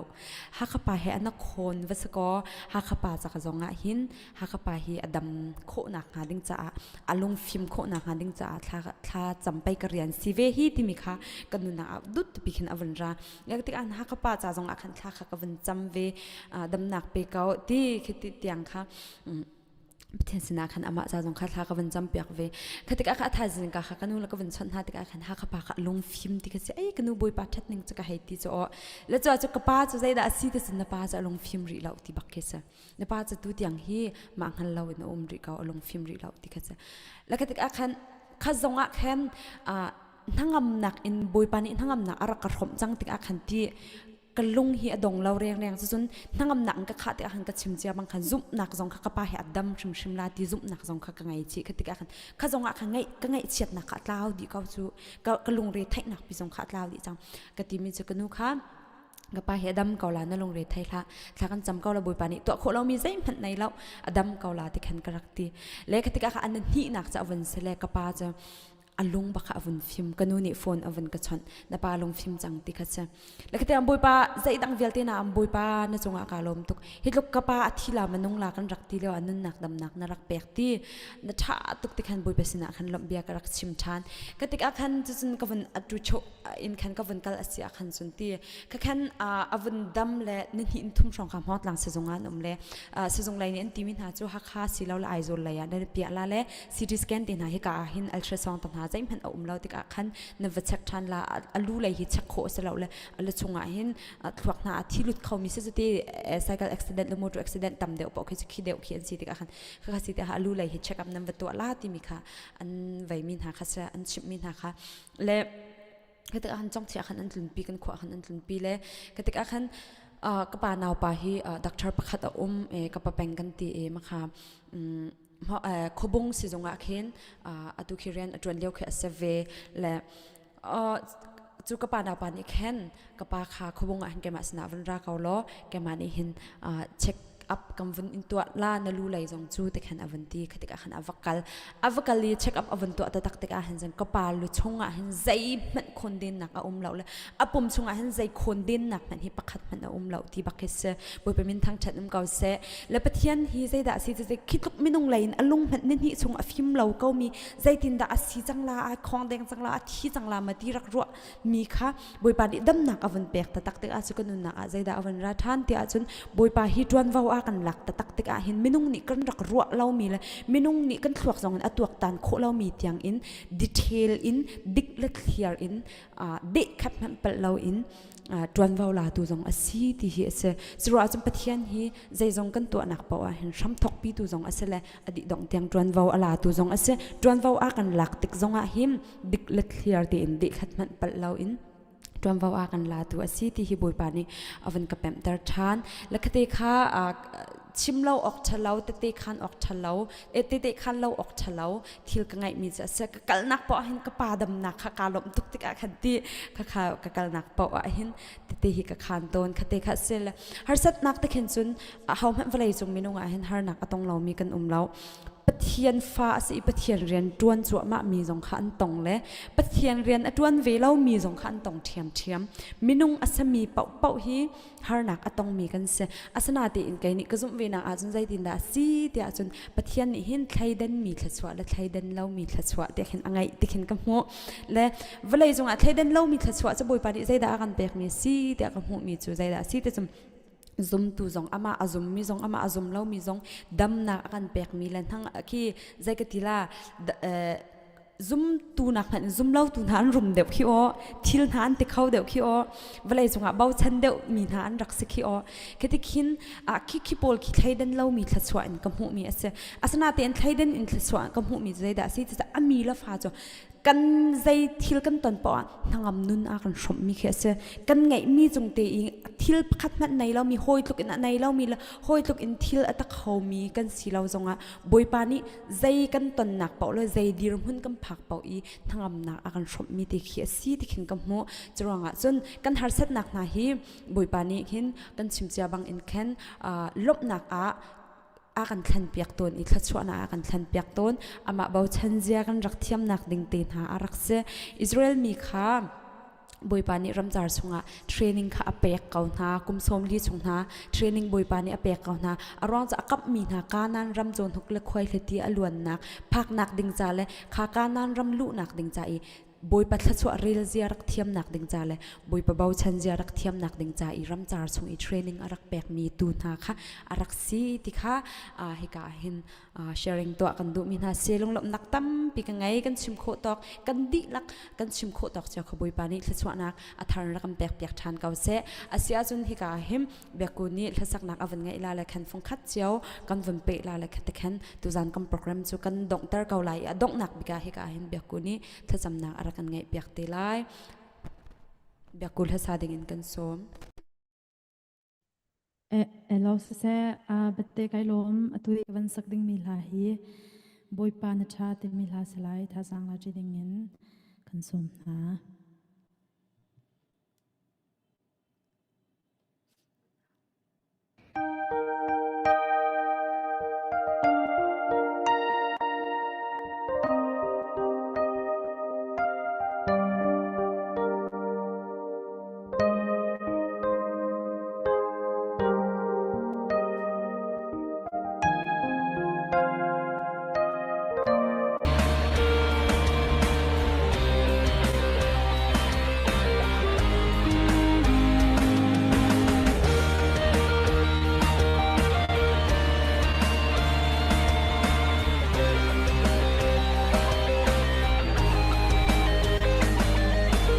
[SPEAKER 2] hakha pa he ana khawn va si ko hakha pa ca ka zong ah hin Hakha pa hi a dam khawhnak hnga ding caah a lungfim khawhnak hnga ding caah thla thla campei ka rian si ve hi timi kha ka nunnak ah dut pi khin a vun ra yak tik an Hakha pa ca zong ah khan thla kha ka vun cam ve damnak pe ko ti khi ti tiang kha Pathian sinah khan amah ca zong kha thla ka vun cam piak ve kha tikah kha a thaizing ka kha ka nu le ka vun chawnh hna tikah khan Hakha pa kha lungfim ti kha si ai ka nu bawipa ṭhat ning cu ka hei ti cu aw le cu cu ka pa cu zeidah a si ti cun na pa cu a lungfim rih lo ti bak khi si na pa cu tu tiang hi mah hngal lo in a um rih ko a lungfim rih lo ti kha si la ka tikah khan. Kha zong ah khan hnangamnak in Bawipa nih hnangamnak a rak ka hrawmh cang tikah khan ti ka lung hi a dong lo rengreng. Cucun hnangamnak in ka khah tikah khan ka chim cia bang khan zumhnak zong kha ka pa hi a dam hrimhrim la ti zumhnak zong kha ka ngei chih. Kha tikah khan kha zong ah khan ngaih ka ngaihchiatnak kha a tlau dih ko cu. Ka lungre theihnak pi zong kha a tlau dih cang. Ka timi cu ka nu kha ka pa hi a dam ko la, na lungre thei hlah, thla kan cam ko la, Bawipa nih tuah khawh lomi zeihmanh nei lo, a dam ko la ti khan ka rak ti. Le kha tikah kha an hnihnak cu a vun si le ka pa cu a lung bak a vun fim. Ka nu nih phone a vun ka chawnh, na pa lung fim cang ti kha si. Le kha tiang Bawipa zeidang vialte na am Bawipa na cungah ka lawm tuk. Hi tluk ka pa a thi la manung la kan rak ti lio ah nunnak damnak na rak pek ti na ṭha tuk ti khan Bawipa sinah khan lawmh bia ka rak chim ṭhan. Ka tikah khan cucun ka vun atu cho in khan ka vun kal a si ah khan cun ti ka khan a vun dam le ni hnih in thum hrawng kha hmawtlang sizung ah an um le sizung lei nih an timi hna cu Hakha silo le Aizawl lei ah nan piah la le CT scan te hna hi ka ah hin ultrasound te hna zeihmanh a um lo tikah khan na va check ṭhan la, a lu lei hi check khawh a si lo le a lu chungah hin thluak hna a thi lut kho mi si cu ti cycle accident le motor accident tam deuh paoh khi cu khi deuh khi an si tikah khan kha si tikah a lu lei hi check up nan va tuah la timi kha an veimi hna kha an chimhmi hna kha le ka tikah khan congthia khan an tlunpi, kan khua khan an tlunpi. Le ka tikah khan ka pa naupa hi doctor pakhat a um e, ka pa peng kan ti e, makha khobung sizung ah khin atu khi rian a ṭuan lio khi a si ve. Le cu ka pa naupa nih khan ka pa kha khobung ah hin keimah sinah vun ra ko law, keimah nih hin check up kan vun in tuah la, na lu lei zong cu te khan a vun ti. Kha tikah khan a va kal, a va kal i check up a vun tuah taktak tikah hin zan ka pa lu chung ah hin zeihmanh khawndennak a um lo le a pum chung ah hin zei khawndennak hmanh hi pakhat hmanh a um lo ti bak hi si. Bawipa min thangṭhat um ko seh. Le Pathian hi zeidah a si cu khi tluk minung lei in a lung hmanh ni hnih chung a fim lo ko mi zeitindah a si cang la, a khong deng cang la, a thi cang la ma ti rak ruah mi kha Bawipa nih damnak a vun pek taktak tikah cu kan nunnak ah zeidah a vun ra ṭhan ti ahcun Bawipa hi ṭuanvo a kan lak taktak tikah hin minung nih kan rak ruah lomi le minung nih kan thluak zong in a tuaktan khawh lomi tiang in detail in dik le clear in deh khat hmanh palh loin ṭuanvo latu zong a si ti hi a si. Curuah ahcun Pathian hi zeizong kan tuahnak paoh ah hin hramthawkpitu zong a si le a dih dongh tiang ṭuanvo a latu zong a si. Ṭuanvo a kan lak tik zong ah hin dik le clear tein deh khat hmanh palh loin ṭuanvo a kan latu a si ti hi Bawipa nih a vun ka pemhter ṭhan. Le khate kha chim lo awk ṭhalo, tete khan awk ṭhalo, tete khan lo awk ṭhalo thil ka ngaihmi cu a si. Ka kalnak paoh ah hin ka pa damnak kha kaa lawmh tuk tikah khan ti kha kha ka kalnak paoh ah hin tete hi ka khan tawn. Khate kha si le harsatnak te khin cun ahohmanh vawlei cung minung ah hin harnak a tong lomi kan um lo. Pathian fa a si i Pathian rian ṭuan cuahmah mi zong kha an tong le Pathian rian a ṭuan ve lomi zong kha an tong ṭhiamṭhiam. Minung a sami paohpaoh hi harnak a tongmi kan si. Asinain kei nih ka zumh ve nak ahcun zeitindah a si tiah cun Pathian nih hin thleidanmi thluachuah le thleidan lomi thluachuah tiah khin a ngeih ti khin ka hmuh. Le vawlei cungah thleidan lomi thluachuah cu Bawipa nih zeidah a kan pekmi a si tiah ka hmuhmi cu zeidah a si ti cun zumtu zong amah a zummi zong amah a zum lomi zong damnak a kan pekmi le hnang khi zei ka ti la, zumtu nak hmanh zum lotu hna an rum deuh khi aw, thil hna an ti kho deuh khi aw, vawlei cungah bochan deuh mi hna an rak si khi aw. Khi khin a khi khi pawl khi thleidan lomi thluachuah in ka hmuhmi a si. Asinain thleidan in thluachuah ka hmuhmi zeidah a si ti ami la fa cu kan zei thil kan ton poah ah hnangam nun a kan hrawmhmi khi a si. Kan ngeihmi cung te i thil pakhat hmanh nei lomi, hawi tluk in a nei lomi le hawi tluk in thil a tak khomi kan si lo zongah Bawipa nih zei kan tonnak paoh le zei dirhmun kan phak paoh i hnangamnak a kan hrawmhmi te khi a si ti khin ka hmuh. Curuangah cun kan harsatnak hna hi Bawipa nih hin kan chim cia bang in khan lawmhnak ah a kan thlenpiak tawn i thluachuahnak a kan thlenpiak tawn. Amah bochan zia kan rak thiamnak ding te hna a rak si. Israel mi kha Bawipa nih ramcar chungah training kha a pek ko hna. Kum 40 chung hna training Bawipa nih a pek ko hna. A ruang cu a kamhmi hna Kanaan ram cawhnuk le khuaihliti a luannak phaknak ding ca le kha Kanaan ram luhnak ding ca i. Bawipa thluachuah rel zia rak thiamnak ding ca le Bawipa bochan zia rak thiamnak ding ca i ramcar chung i training a rak pekmi tu hna kha a rak si ti kha hika ah hin sharing tuah kan duhmi hna si. Lunglawmhnak tampi ka ngei. Kan chim khawh tawk, kan dihlak kan chim khawh tawk cio kha Bawipa nih thluachuahnak a thar rak kan pek piak ṭhan ko seh. A si ahcun hika ah hin Biakku nih hlasaknak a van ngeih la le khan fungkhat cio kan vun peh la le khat khan tuzan kan program cu kan donghter ko lai i a donghnak bik ah hika ah hin Biakku nih thlacamnak a rak kan ngeih piak te lai. Biakku hlasa ding in kan sawm.
[SPEAKER 7] Elo siseh, biate kai lawm. Atu i ka van sak dingmi hla hi Bawipa na ṭha timi hla si lai. Thazaang la ṭi dingin kan sawm hna.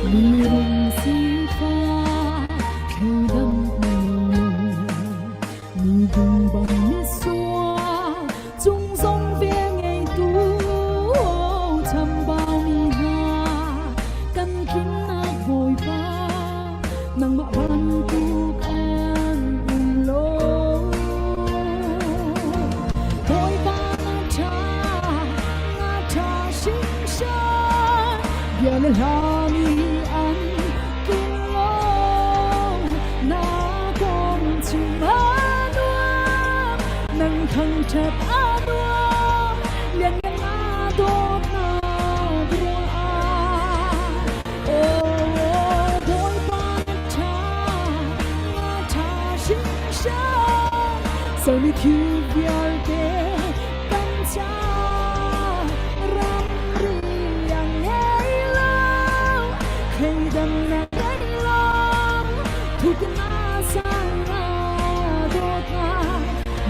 [SPEAKER 7] Mirum sifah thleidang mi ding bang misual cung zong vel ngeitu chambau mi hna kan tlinnak Bawipa nangmah bantuk an um lo. Bawipa na ṭha, na ṭha hringhran, bia na hlami an tling lo. Na kong chim a nuam, nang thangṭhat a nuam, lianngan na dawtnak ruangah. Oh, Bawipa na ṭha, na ṭha hringhran, sermi thil vialte kan ca ramri a ngei lo, thleidannak ngei lo, thuknak sang na dawtnak,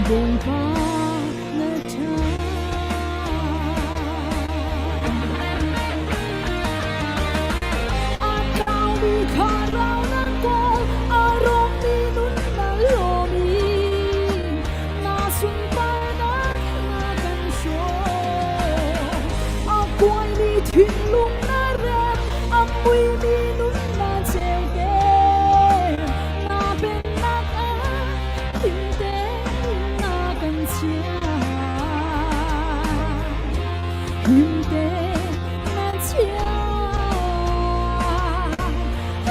[SPEAKER 7] Bawipa na ṭha. A tlaumi kha rau nan kawl, a rawkmi nun na lawm i na sunparnak na kan hrawm. A kuaimi thinlung na rem, a muimi nun na ceuter. Na pennak ah him tein na kan chiah. Him tein na chiah.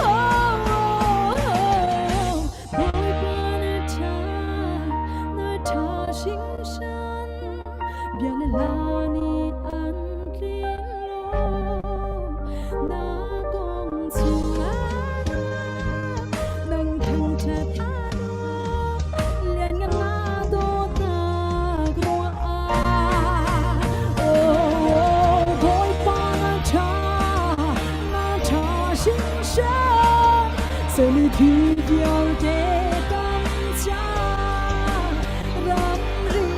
[SPEAKER 7] Oh, oh, oh. Bawipa na ṭha, na ṭha hringhran. Bia le hla nih an tlin lo. Na kong chungah nang thangṭhat a nuam. Lianngan na dawtnak ruangah. Oh, Bawipa na ṭha, na ṭha hringhran. Sermi thil vialte kan ca ramri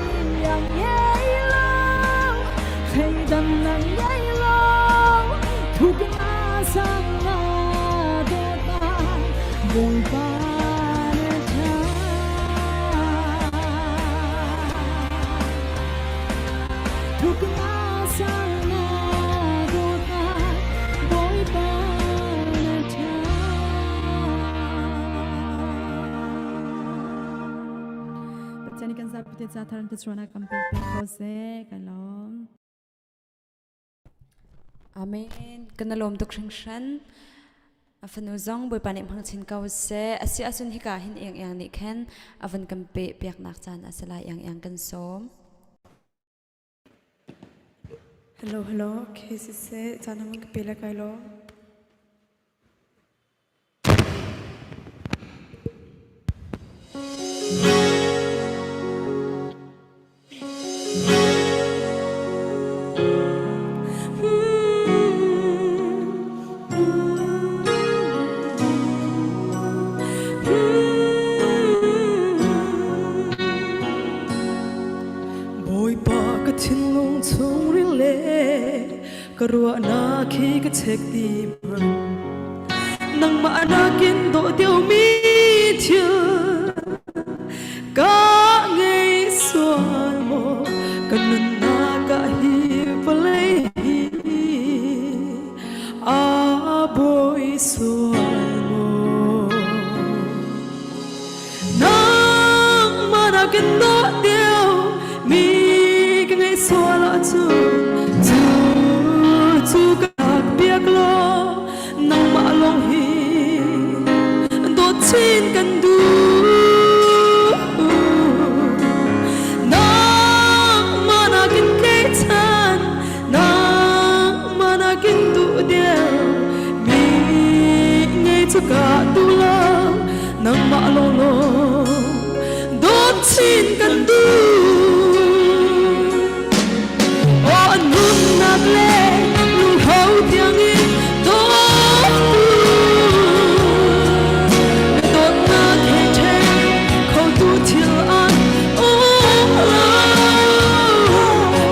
[SPEAKER 7] a ngei lo, thleidannak ngei lo, thuknak sang na dawtnak, Bawipa na ṭha. Thuknak sang na dawtnak, Bawipa na ṭha. Pathian nih kan zapi te ca thar in thluachuahnak kan pek piak ko seh. Kan lawm.
[SPEAKER 2] Amen. Kan lawm tuk hringhran. A fanu zong Bawipa nih hmang chin ko seh. A si ahcun hika hin iang iang nih khan a van kan pe piaknak caan a si lai. Iang iang kan sawm.
[SPEAKER 3] Hello, hello. Okay, siseh, caan hmang ka pe le kai lawm.
[SPEAKER 4] Ka thinlung chungril le ka ruahnak hi ka check ti hmanh. Nangmah nakin dawh deuhmi thil ka ngei sual maw? Ka nunnak ah hi vawlei hi a bawi sual maw? Nangmah nakin dawh deuh mi ka ngei sual ahcun cu cu ka lak piak law nangmah lawng hi dawt chin kan duh. Nangmah nakin tlaihchan, nangmah nakin duh deuh mi ngei cu ka duh lo, nangmah lawnglawng dawt chin kan duh. Aw nunnak le lungho tiangin dawtu na dawtnak he ṭhen khotu thil an um lo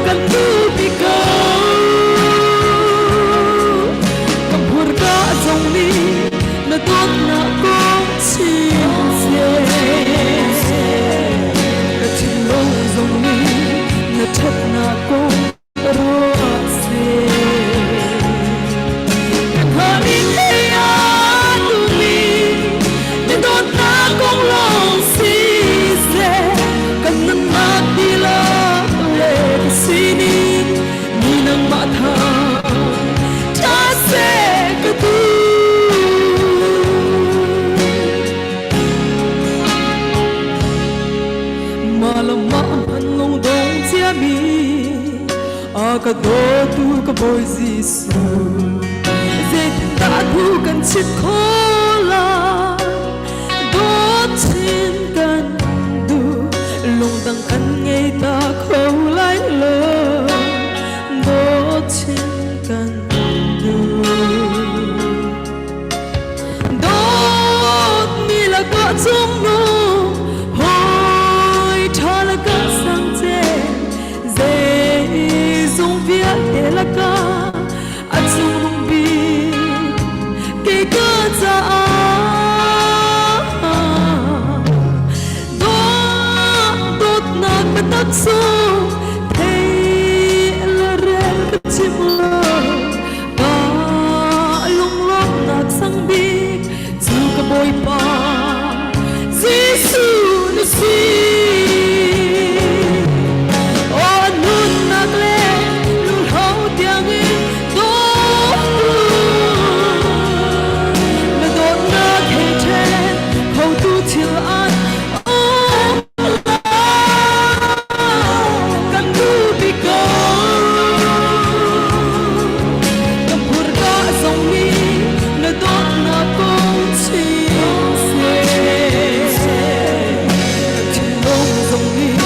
[SPEAKER 4] kan duhpi ko. Ka hmurka zong nih na dawtnak kong chim seh, ka thinlung zong nih na ṭhatnak kong ruah seh. Ka hngalh i a duhmi na dawtnak kong lawng siseh, kan nunnak dihlak le ka sining mi nangmah tha ṭha seh ka duh. Mah le mah hman lung dong ciami a ka dawtu ka Bawi Jesuh, zeitindah thu kan chit khawh lai? Dawt chin kan duh, lungdang kan ngei ta kho lai lo, dawt chin kan duh. Dawtmi lakah cungnung hawi ṭha lakah sang cem, zeizong vialte lakah a cungnung bik kei ka caah. Dawtnak biatak sung thei le rel ka chim lo, ka lunglawmhnak sang bik cu ka Bawipa Jesuh na si. Aw nunnak le lungho tiangin dawtu na dawtnak he ṭhen khotu thil an um lo, kan duhpi ko. Ka hmurka zong nih na dawtnak kong chim seh, ka thinlung zong nih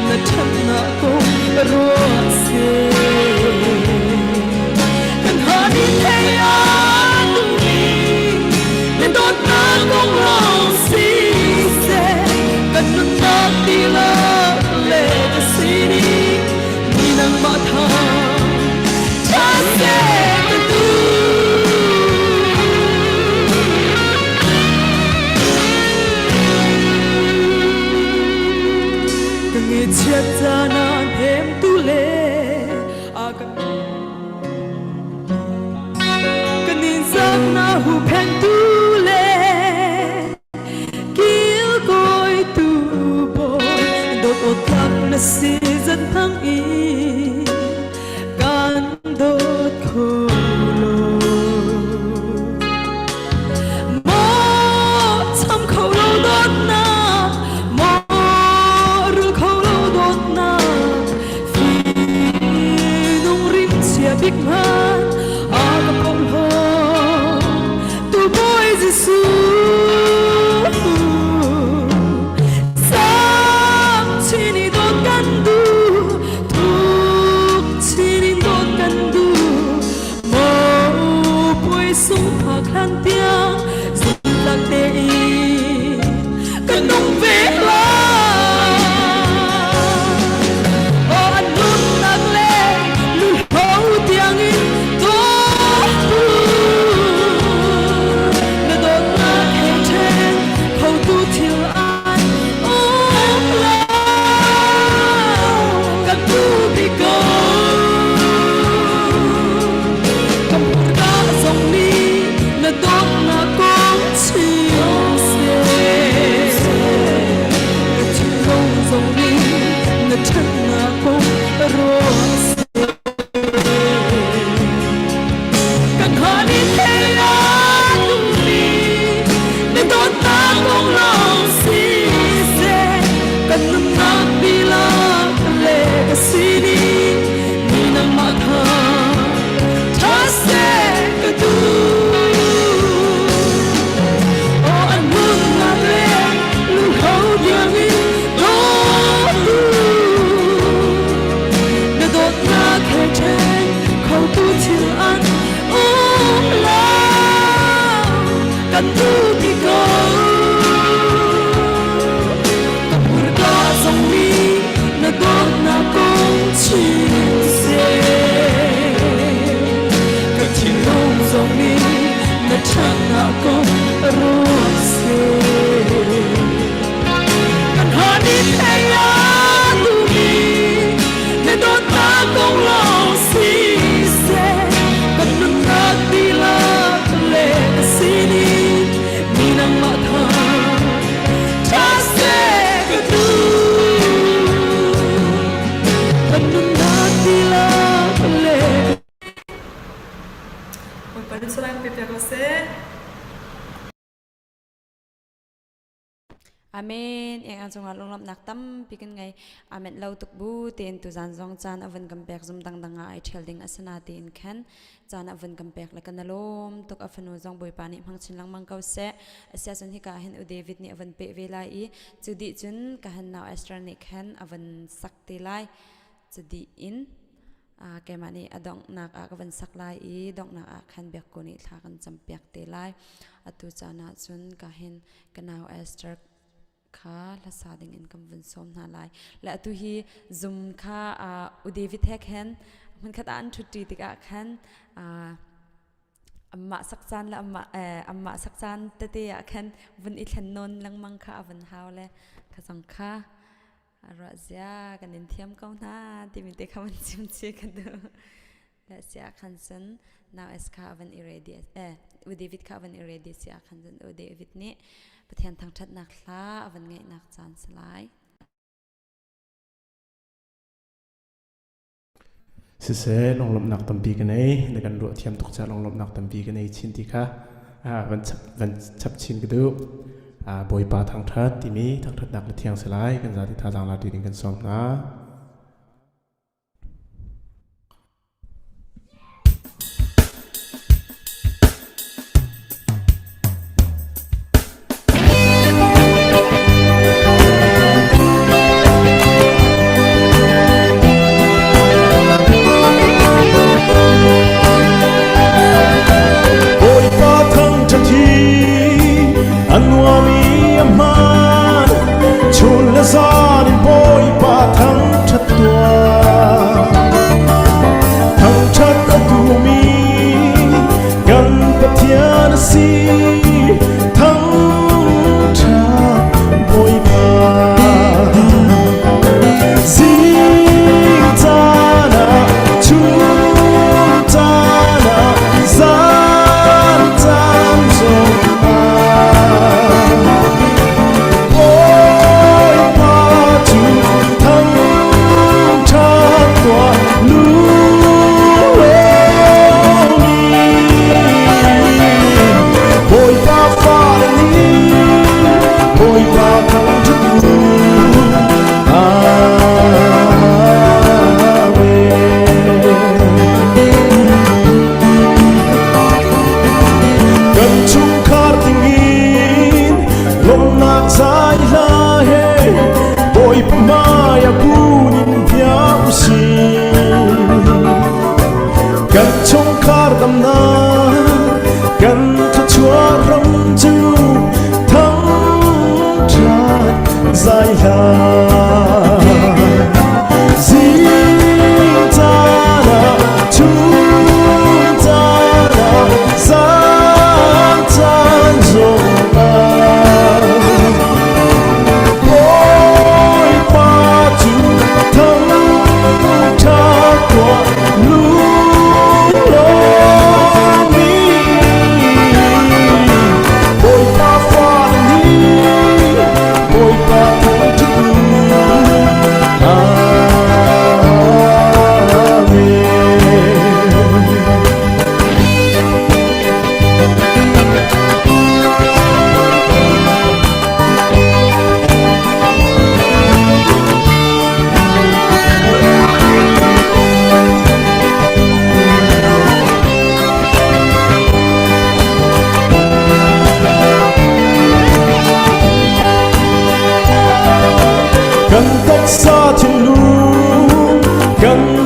[SPEAKER 4] na ṭhatnak kong ruah seh. Kan hani thei a duhmi na dawtnak kong lawng siseh, kan nunnak dihlak le ka sining mi nangmah tha ṭha seh ka duh. Ka ngaihchiat caan ah hnemtu le ko. Ka hmurka zong nih na dawtnak kong chim seh. Ka thinlung zong nih na ṭhatnak kong ruah seh. Kan hani thei a duhmi na dawtnak kong lawng si seh. Kan nunnak dihlak le ka sining ni nangmah kha ṭha seh ka duh. Aw an nunnak le lungho tiangin dawtu na dawtnak he ṭhen khotu thil an um lo kan duh ti ko. Ka hmurka zong nih na dawtnak kong chim seh. Ka thinlung zong nih na ṭhatnak kong ruat seh. Kan hani thei a duhmi na dawtnak kong lawng si seh. Kan nunnak dihlak le ka sining mi nangmah tha ṭha seh ka duh. Kan nunnak dihlak le
[SPEAKER 3] Bawipa nih salam pe piak ko seh.
[SPEAKER 2] Amen. Eng ang cungah lunglawmhnak tampi kan ngei. Amen lo tuk bu tein tuzan zong caan a vun kan pek zum dangdang ah ai ṭhial ding a si na tiin khan caan a vun kan pek le kan alawm tuk a fanu zong Bawipa nih hmang chin lengmang ko seh. Asiahcun hika hin U David nih a vun peh ve lai i cu dih cun ka han nau Esther nih khan a vun sak te lai. Cu dih in keimah nih a donghnak ah ka van sak lai i donghnak ah khan biakku nih thla kan campiak te lai. Atu caan ah cun ka hin ka nau Esther kha hlasa ding in kan vun sawm hna lai. Le atu hi zum kha U David he khan hmunkhat ah an ṭhutṭi tikah khan amah sak caan le amah sak caan tete ah khan vun i thlen nawn lengmang kha a vun hau le kha zong kha ruah zia kan in thiam ko hna timi te kha van chim chi ka duh. Le sia khan cun now es kha van i ready U David kha van i ready sia khan cun U David nih Pathian thangṭhatnak hla a van ngaihnak caan si lai.
[SPEAKER 5] Siseh, lunglawmhnak tampi ka nei. Na kan ruah thiam tuk caah lunglawmhnak tampi ka nei chin ti kha van chap chin ka duh. Bawipa thangṭhat timi thangṭhatnak na thiang si lai. Kan zati thazaang la ti ding kan sawm hna.
[SPEAKER 6] Bawipa thangṭhat hi a nuam i a hmaan. Chun le zan in Bawipa thangṭhat.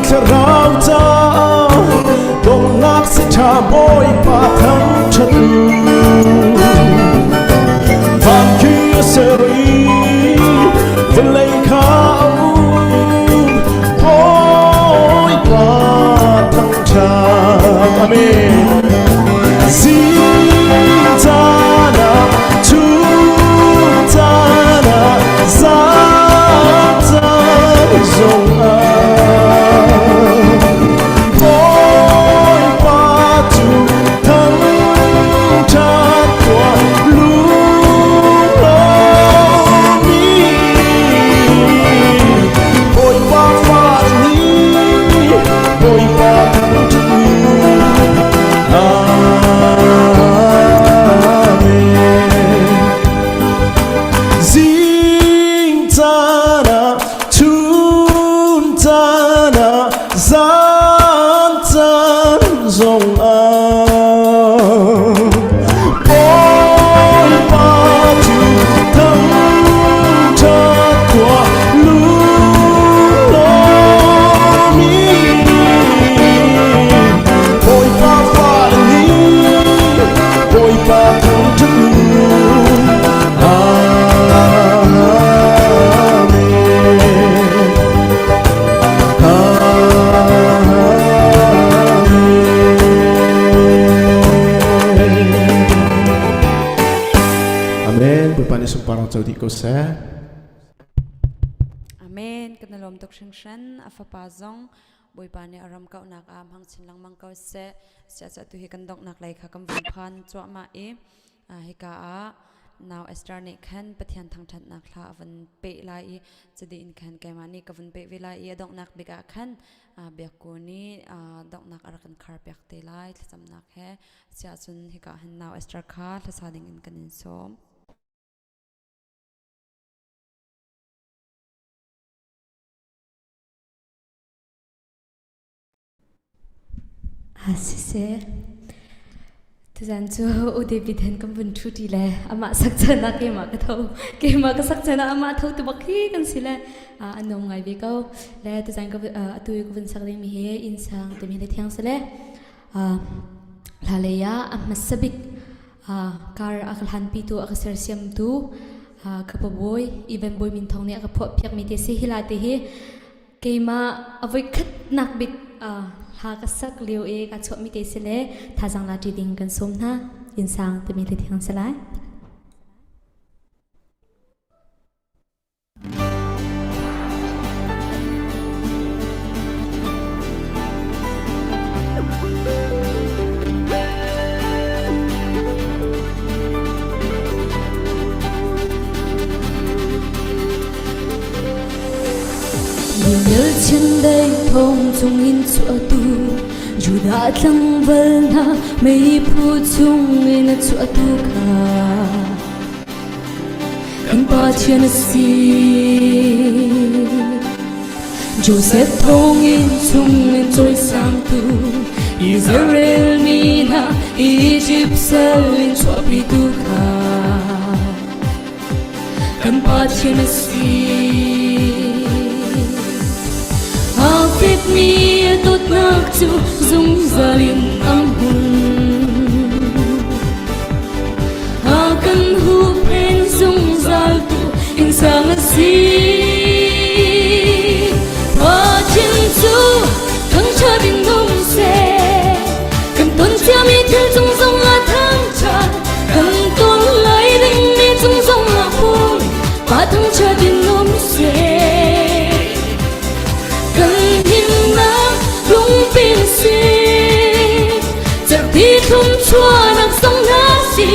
[SPEAKER 6] thlarau caah donghnak si ṭha Bawipa thangṭhat u. Van khi a ser i vawlei kha a um, Bawipa thangṭhat. Amen. Zing caan ah, chun caan ah, zan caan zong ah, Bawipa cu thangṭhat tuah lunglawmi. Bawipa fale nih Bawipa thangṭhat u. Amen. Zing caan ah, chun caan ah, zan caan zong ah, Bawipa cu thangṭhat tuah lunglawmi. Bawipa fale nih Bawipa thangṭhat u. Amen. Amen.
[SPEAKER 5] Amen. Bawipa nih sunparnak co dih ko seh.
[SPEAKER 2] Amen. Kan i lawm tuk hringhran. A fapa zong Bawipa nih a ram kauhnak ah hmang chin lengmang ko seh. Siah tu hi kan donghnak lei kha kan vun phan cuahmah i hika ah nau Esther nih khan Pathian thangṭhatnak hla a vun peh lai i cudi in khan keimah nih ka vun peh ve lai i a donghnak bik ah khan biakku nih donghnak a rak kan khar piak te lai thlacamnak he. Siah cun hika hin nau Esther kha hlasa ding in kan in sawm.
[SPEAKER 1] Siseh, tuzan cu U David hen kan vun ṭhu ṭi le amah sak chan ah keimah ka tho. Keimah ka sak chan ah amah tho tu bak hi kan si le a nuam ngai ve ko. Le tuzan ka atu i ka vun sak dingmi hi innsang timi le thiang si le hla lei ah a hmasa bik kar a ka hlanpitu a ka sersiamtu ka pabawi Evan Bawi Min Thawng nih a ka phuahpiakmi te si hi la te hi Keimah a voikhatnak bik hla ka sak lio i kaa chuahmi te si le thazaang la ṭi ding kan sawm hna. Innsang timi le thiang si lai. Chiandeih thong chungin chuahtu Judah tlangval hna meiphu chungin a chuahtu kha kan Pathian a si. Joseph thonginn chungin cawisangtu Israel mi hna Egypt sal in chuahpitu kha kan Pathian a si. A fekmi a dawtnak cu zungzal in a hmun. A kan huhphen zungzal tu innsang a si. Pathian cu thangṭhat in um seh. Kan ton ciami thil cung zong ah thangṭhat kan ton lai dingmi cung zong ah pum pa thangṭhat in um seh. Kan himnak lungpin si cerhti thlum chuahnak zong hna si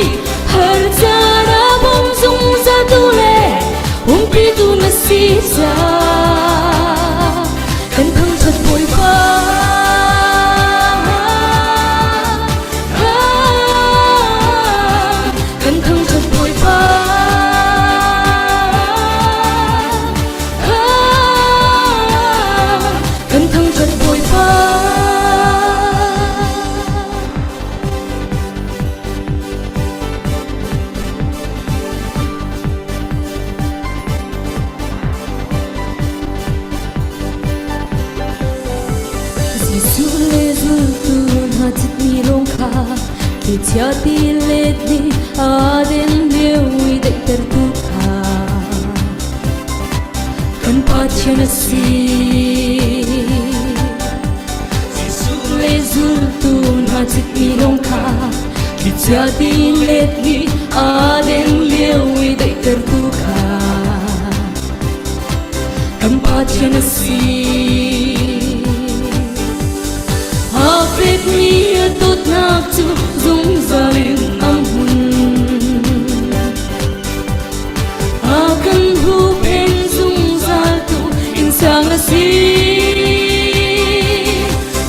[SPEAKER 1] har caan ah bawm zungzal tu le umpi tu na. Jesuh le zultu hna citmi lawng kha thlichia ti let nih aa den lio i daihtertu kha kan Pathian a si. Jesuh le zultu hna citmi lawng kha thlichia ti let nih aa den lio i daihtertu kha kan Pathian a si. A fekmi a dawtnak cu zungzal in a hmun. A kan huhphenh zungzal tu innsang a si.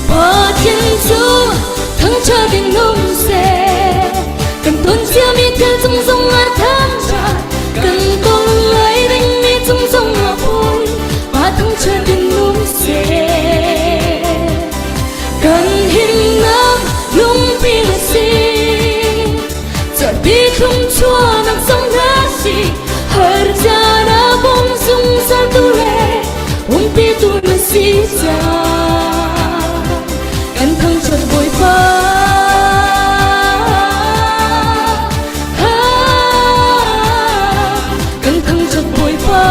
[SPEAKER 1] Pathian cu thangṭhat in um seh. Kan ton ciami thil cung zongah thangṭhat kan ton lai dingmi cung zongah pui pa thangṭhat in um seh. Kan himnak lungpi na si. Zarhpi thlung chuanak zong na si. Har caan ah bawm zungzal tu le umpi tu na si caah kan thangṭhat Bawipa. Kan thangṭhat Bawipa.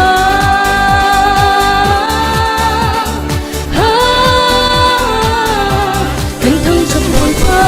[SPEAKER 1] Kan thangṭhat Bawipa.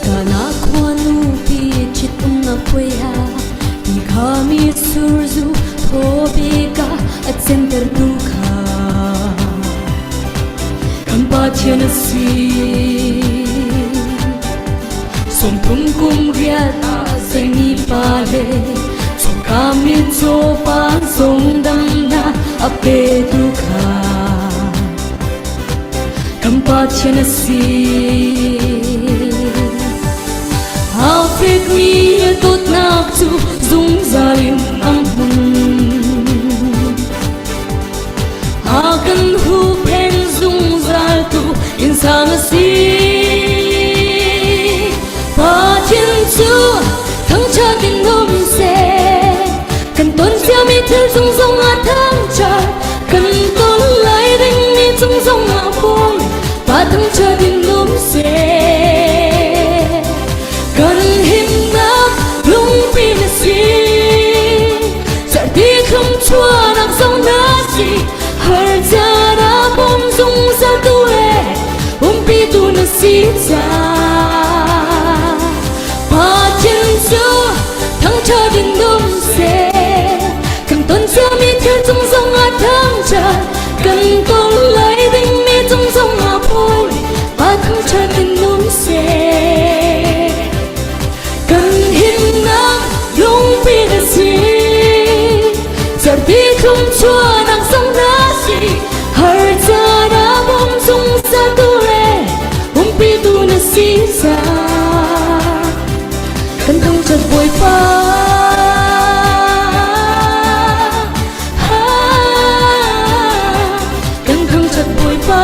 [SPEAKER 1] Kana khuanu pi ṭhitumnak puai ah ti kha mitsur zu thaw bik ah a cemtertu kha kan Pathian a si. 30 kum riat ah zaimi pa le chawka mitcaw pa zong damnak a petu kha kan Pathian a si. Aa fekmi a dawtnak cu zungzal in a hmun. A kan huhphenh zungzal tu innsang a si. Pathian cu thangṭhat in um seh. Kan ton ciami thil cung zongah thangṭhat kan ton lai dingmi cung zongah bawi Pa thangṭhat in um seh. Kan himnak lungpi na si. Zarhpi thlum chuanak zong na si. Har caan ah bawm zungzal tu le umpi tu na si caah. Pathian cu thangṭhat in um seh. Kan ton ciami thil cung zongah thangṭhat kan ton lai dingmi cung zongah bawi Pa thangṭhat in um seh. Kan himnak lungpi na si. Zarhpi thlum chuanak zong na si. Har caan ah bawm zungzal tu le umpi tu na si caah kan thangṭhat Bawipa. Kan thangṭhat Bawipa.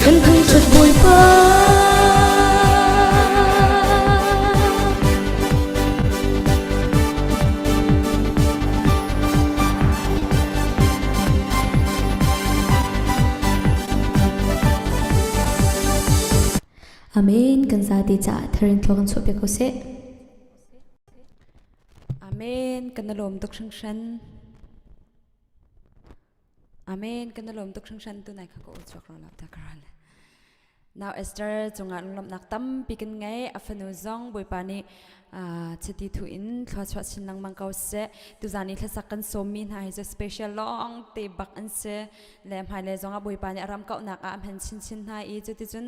[SPEAKER 1] Kan thangṭhat Bawipa.
[SPEAKER 8] Amen. Kan zate caah tharin thlua kan chuah piak ko seh.
[SPEAKER 2] Amen. Kan lawm tuk hringhran. Amen. Kan lawm tuk hringhran tu nai kha ko chuak ro la ta karan. Now Esther cungah lawmhnak tampi kan ngei. A fanu zong Bawipa nih Chiti thu in thluachuah chin lengmang ko seh. Tuzan i thlasak kan sawmmi hna hi cu special lawng te bak an si. Le hmailei zong ah Bawipa nih a ram kauhnak ah a hman chinchin hna i cuticun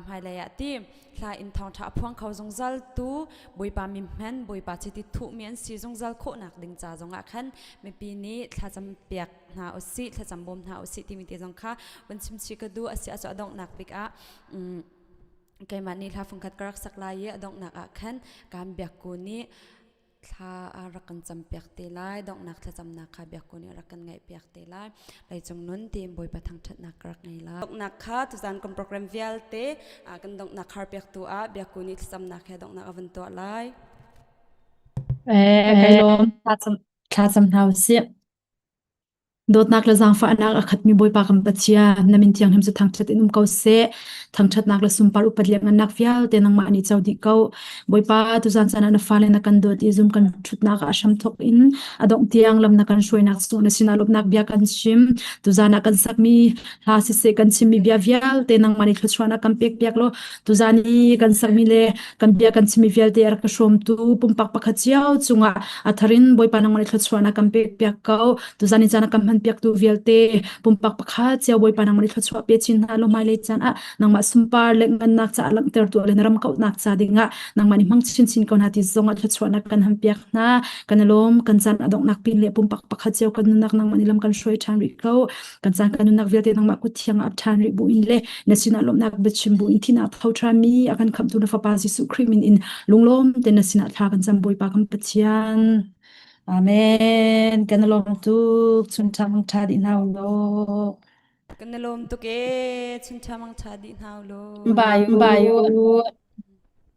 [SPEAKER 2] hmailei ah ti hla in thawngṭha a phuang kho zungzal tu Bawipa mi hman Bawipa chiti thuhmi an si zungzal khawhnak ding ca zong ah khan mipi nih thlacam piak hna usih thlacam bawm hna usih timi te zong kha van chim chih ka duh a si ah cu a donghnak bik ah keimah nih hla fungkhat ka rak sak lai i a donghnak ah khan kan biakku nih thla a rak kan campiak te lai donghnak thlacamnak kha biakku nih a rak kan ngaihpiak te lai leicung nun tiin Bawipa thangṭhatnak ka rak ngei lai donghnak kha tuzan kan program vialte kan donghnak kharpiaktu ah biakku nih thlacamnak he donghnak a van tuah lai
[SPEAKER 7] Eh, kai lawm. Thlacam thlacam hna usih. Dawtnak le zaangfahnak a khatmi Bawipa kan Pathian, na min thianghlim cu thangṭhat in um ko seh. Thangṭhatnak le sunpar upat lianhngannak vialte nangmah nih co dih ko. Bawipa, tuzan caan ah na fale na kan dawt i zum kan ṭhutnak ah a hramthawk in a dongh tiang lam na kan hruainak cung na sinah lawmhnak bia kan chim. Tuzan ah kan sakmi hla siseh kan chimmi bia vialte nangmah nih thluachuahnak kan pekpiak law tuzan i kan sakmi le kan bia kan chimmi vialte a rak ka hrawmtu pumpak pakhat cio cungah a tharin Bawipa nangmah nih thluachuahnak kan pekpiak ko. Tuzan i caan a kan hmanpiaktu vialte pumpak pakhat cio Bawipa nangmah nih thluachuah pe chin hna law hmailei caan ah nangmah sunpar le ngannak caah langhter tu le na ram kauhnak ca dingah nangmah nih hmang chinchin ko hna ti zongah thluachuahnak kan hampiak hna. Kan i lawm kan caan a donghnak pin le pumpak pakhat cio kan nunnak nangmah nih lam kan hruai ṭhan rih ko. Kan caan kan nunnak vialte nangmah kut thiang ah ṭhan rih bu in le na sinah lawmhnak biachim bu in thihnak tho ṭhanmi a kan khamhtu na Fapa Jesuh Khrih min in lunglawm te na sinah thla kan cam Bawipa kan Pathian. Amen. Kan i lawm tuk. Chun ṭha mang ṭha dih hna u law.
[SPEAKER 2] Kan i lawm tuk ee. Chun ṭha mang ṭha dih hna u law.
[SPEAKER 7] Bye.
[SPEAKER 8] Bye.
[SPEAKER 7] Bye.